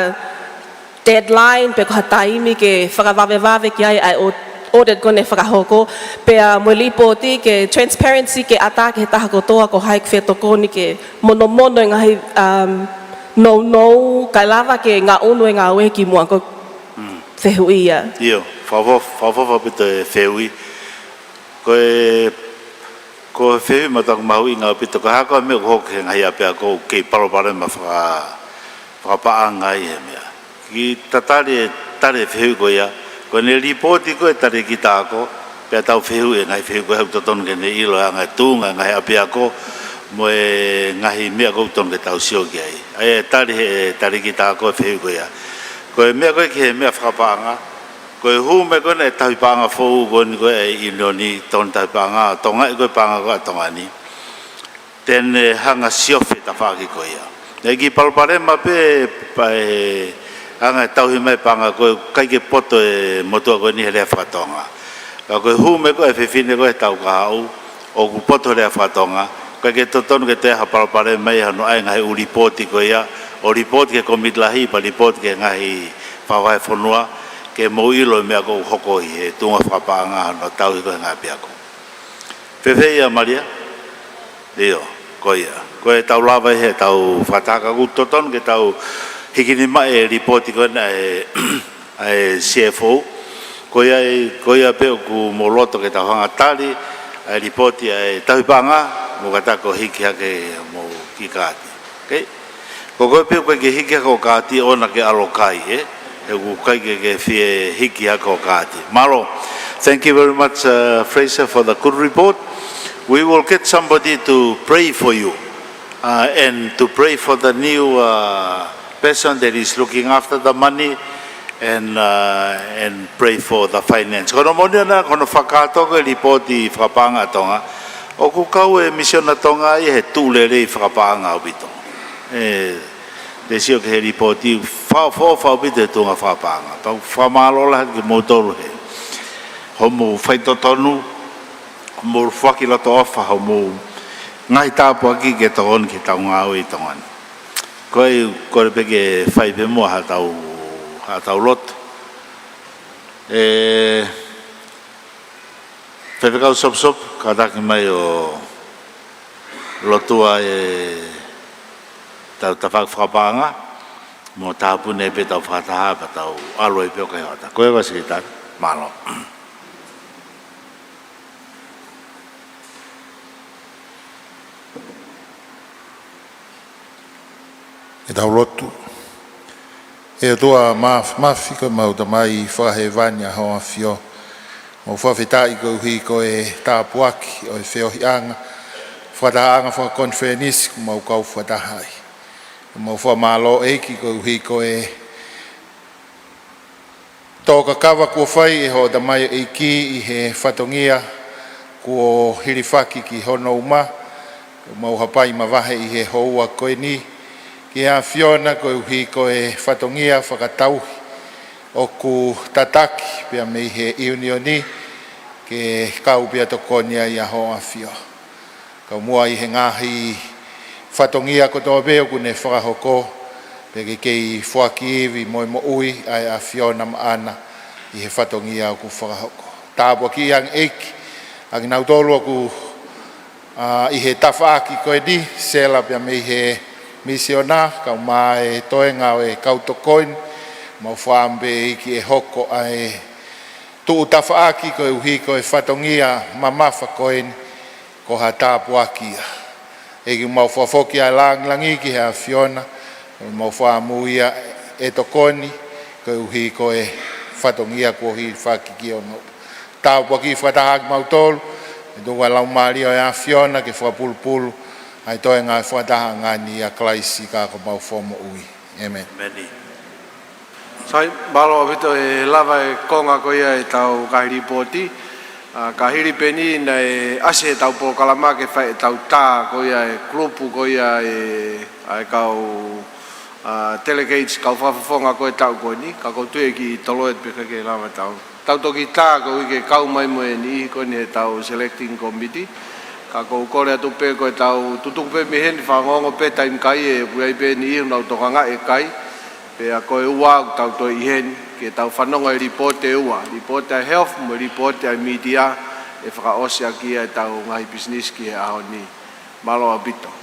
deadline pe ko ha taimi ke fakavavevave ki ai ʻa e au-, audit ko eni ʻe fakahoko, pea mo e lipooti ke transparency ke ʻatā ki he taha kotoa ko hai ʻoku fetokoni ke monomono e ngaahi, um, nounou, kae lava ke ngaʻunu e ngāue ki muʻa. Ko e fehuʻi ia. ʻIo, fakaʻofoʻofa, fakaʻofoʻofa ʻaupito e fehuʻi. Ko e, ko e fehuʻi mataku mahuʻinga ʻaupito, ka hā ko e meʻa ʻoku hoko he ngaahi ʻapiako ʻoku kei palopalema faka-, fakapaʻanga ai he meʻa. Ke tatali e, tali e fehuʻi ko ia, ko ʻene lipooti ko ē e talēkita ako, pea tau fehuʻi e ngaahi fehuʻi ko ē ʻoku totonu ke ne ʻilo e anga e tuʻunga e ngaahi ʻapiako, mo e ngaahi meʻa ʻoku totonu ke tau sio ki ai. ʻA ia ʻe tali he talēkita ako e fehuʻi ko ia. Ko e meʻa ko ē ki he meʻa fakapaʻanga, ko e hū mai ko ē ʻa e tauhi paʻanga foʻou ko eni ko ē ʻa e ʻiunioni, tokoni tauhi paʻanga ʻa Tonga, ʻi ko e paʻanga ko ē ʻa Tonga ni. Te ne hanga siofi e tafaʻaki ko ia. Naʻe kei palopalema pē ʻa e anga e tauhi mai paʻanga ko ē ʻikai ke poto e motuʻa ko eni he lea faka-Tonga. Ka ko e hū mai ko ē ʻa e fefine ko ē he taʻu kahaʻu, ʻoku poto he lea faka-Tonga, ʻikai ke totonu ke toe ʻi ai ha palopalema ʻi hono ʻai e ngaahi ʻū lipooti ko ia, ʻo lipooti ki he kōmiti lahi, pea lipooti ki he ngaahi fakavahefonua, ke mou ʻilo e meʻa ʻoku hoko ʻi he tuʻunga fakapaʻanga hono tauhi ko ē e ngaahi ʻapiako. Fēfē ia Malia? ʻIo, ko ia. Ko e tau lava ʻi he tau fakataha ka ʻoku totonu ke tau hiki nima e lipooti ko ena ʻa e, ʻa e C F O. Ko ia, ko ia pē ʻoku mou loto ke tau hanga ʻo tali ʻa e lipooti ʻa e tauhi paʻanga, mou kātaki ʻo hiki hake hoʻomou kiʻi kaati. Okay? Ko koe pē ʻoku ʻikai ke hiki hake hoʻo kaati ʻoua naʻa ke ʻalu ʻo kai, ē? He ʻoku ʻikai ke, ke fie hiki hake hoʻo kaati. Mālō. Thank you very much, uh, Fraser, for the good report. We will get somebody to pray for you, uh, and to pray for the new, uh, person that is looking after the money and, uh, and pray for the finance. Ko hono moʻoni ʻana, ko hono fakakātoa ko ē e lipooti fakapaʻanga ʻa Tonga, ʻoku kau e Misiona Tonga ia he tuʻu lelei fakapaʻanga ʻaupito. ʻE, te u sio ki he lipooti, fakaʻofoʻofa ʻaupito e tuʻunga fakapaʻanga. Pea ʻoku ou fakamālō lahi atu kimoutolu he hoʻomou faitotonu, hoʻomou foaki loto ʻofa, hoʻomou ngaahi tāpuaki ke tokoni ki heʻetau ngāue ʻi Tonga ni. Ko ia, kole pē ke fai pē muʻa haʻatau, haʻatau lotu. ʻE, Faifekau Sopusopu, kātaki mai ʻo lotua ʻetau tafaʻaki fakapaʻanga, mo tāpuni pē ʻetau fakataha, pea tau ʻalu ai pē ʻo kau ai he hoʻatā. Ko ia, Sekelitali, mālō. Ke tau lotu. ʻE ʻOtua Māf-, Māfimafi, ko ʻemau Tamai Fakahēvani ʻa Hoʻo ʻAfio, mau fakafetaʻi koeʻuhi ko e tāpuaki ʻo e feohiʻanga, fakatahaʻanga fakakonifelenisi kuo mau kau fakataha ai. Mau fakamālō ʻEiki koeʻuhi ko e tō kakava kuo fai ʻe hoʻo tamaioʻeiki ʻi he fatongia kuo hilifaki ki hono uma. Mau hapai mavahe ʻi he houa ko eni ki he ʻAfiona koeʻuhi ko e fatongia fakatauhi ʻoku tataki pea mei he ʻiunioni ke kau pea tokoni ai ʻa Hoʻo ʻAfio. Kau muʻa ʻi he ngaahi fatongia kotoa pē ʻoku ne fakahoko, pea ke kei foaki ivi mo e moʻui ʻa e ʻAfiona maʻana ʻi he fatongia ʻoku fakahoko. Tāpuakiʻi ange ʻEiki ʻa kinautolu ʻoku, ā, ʻi he tafaʻaki ko eni, Sela pea mei he misiona, kau mai e toenga ʻo e kau tokoni, mau fakaʻamu pē ʻEiki ʻe hoko ʻa e tuʻu tafaʻaki koeʻuhi ko e fatongia mamafa ko eni ko ha tāpuaki ia. ʻEiki, mau fakafoki ʻa e langilangi ki he ʻAfiona, mau fakaʻamu ia ʻe tokoni koeʻuhi ko e fatongia kuo hilifaki ki hono. Tāpuaki fakataha ʻa kimautolu, ʻe tuku ʻa e Laumālie ʻo e ʻAfiona ke fakapulupulu ʻa e toenga ʻo e fakatahaʻanga ni, ʻia Kalaisi ko homau Fakamoʻui. ʻĒmeni. ʻĒmeni. Sai, mālō ʻaupito, ʻe lava e konga ko ia ʻetau ngaahi lipooti. ʻA, ka hili pē ʻeni naʻe ʻasi ʻetau polokalama ke fai ʻetau tā ko ia e kulupu ko ia e, ʻa e kau, ʻa, delegates, kau fakafofonga ko e taʻu ko eni, ka ʻoku ou tui ʻe kiʻi tolo atu pē kae ʻikai ke lava ʻetau. Tau toki tā koeʻuhi ke kau mai mo e niʻihi ko eni ʻetau selecting committee. Ka ʻoku ou kole atu pē ko ʻetau tutuku pē mei heni, fakaongoongo pē taimi kai ʻe ʻoku ʻi ai pē niʻihi ʻoku nau tokangaʻi e kai. Pea ko e ua ʻoku tau toe ʻi heni, ke tau fanongo e lipooti ʻe ua, lipooti ʻa e health mo e lipooti ʻa e media, ʻe fakaʻosi ʻaki ia ʻetau ngaahi pisinisi ki he ʻaho ni. Mālō ʻaupito.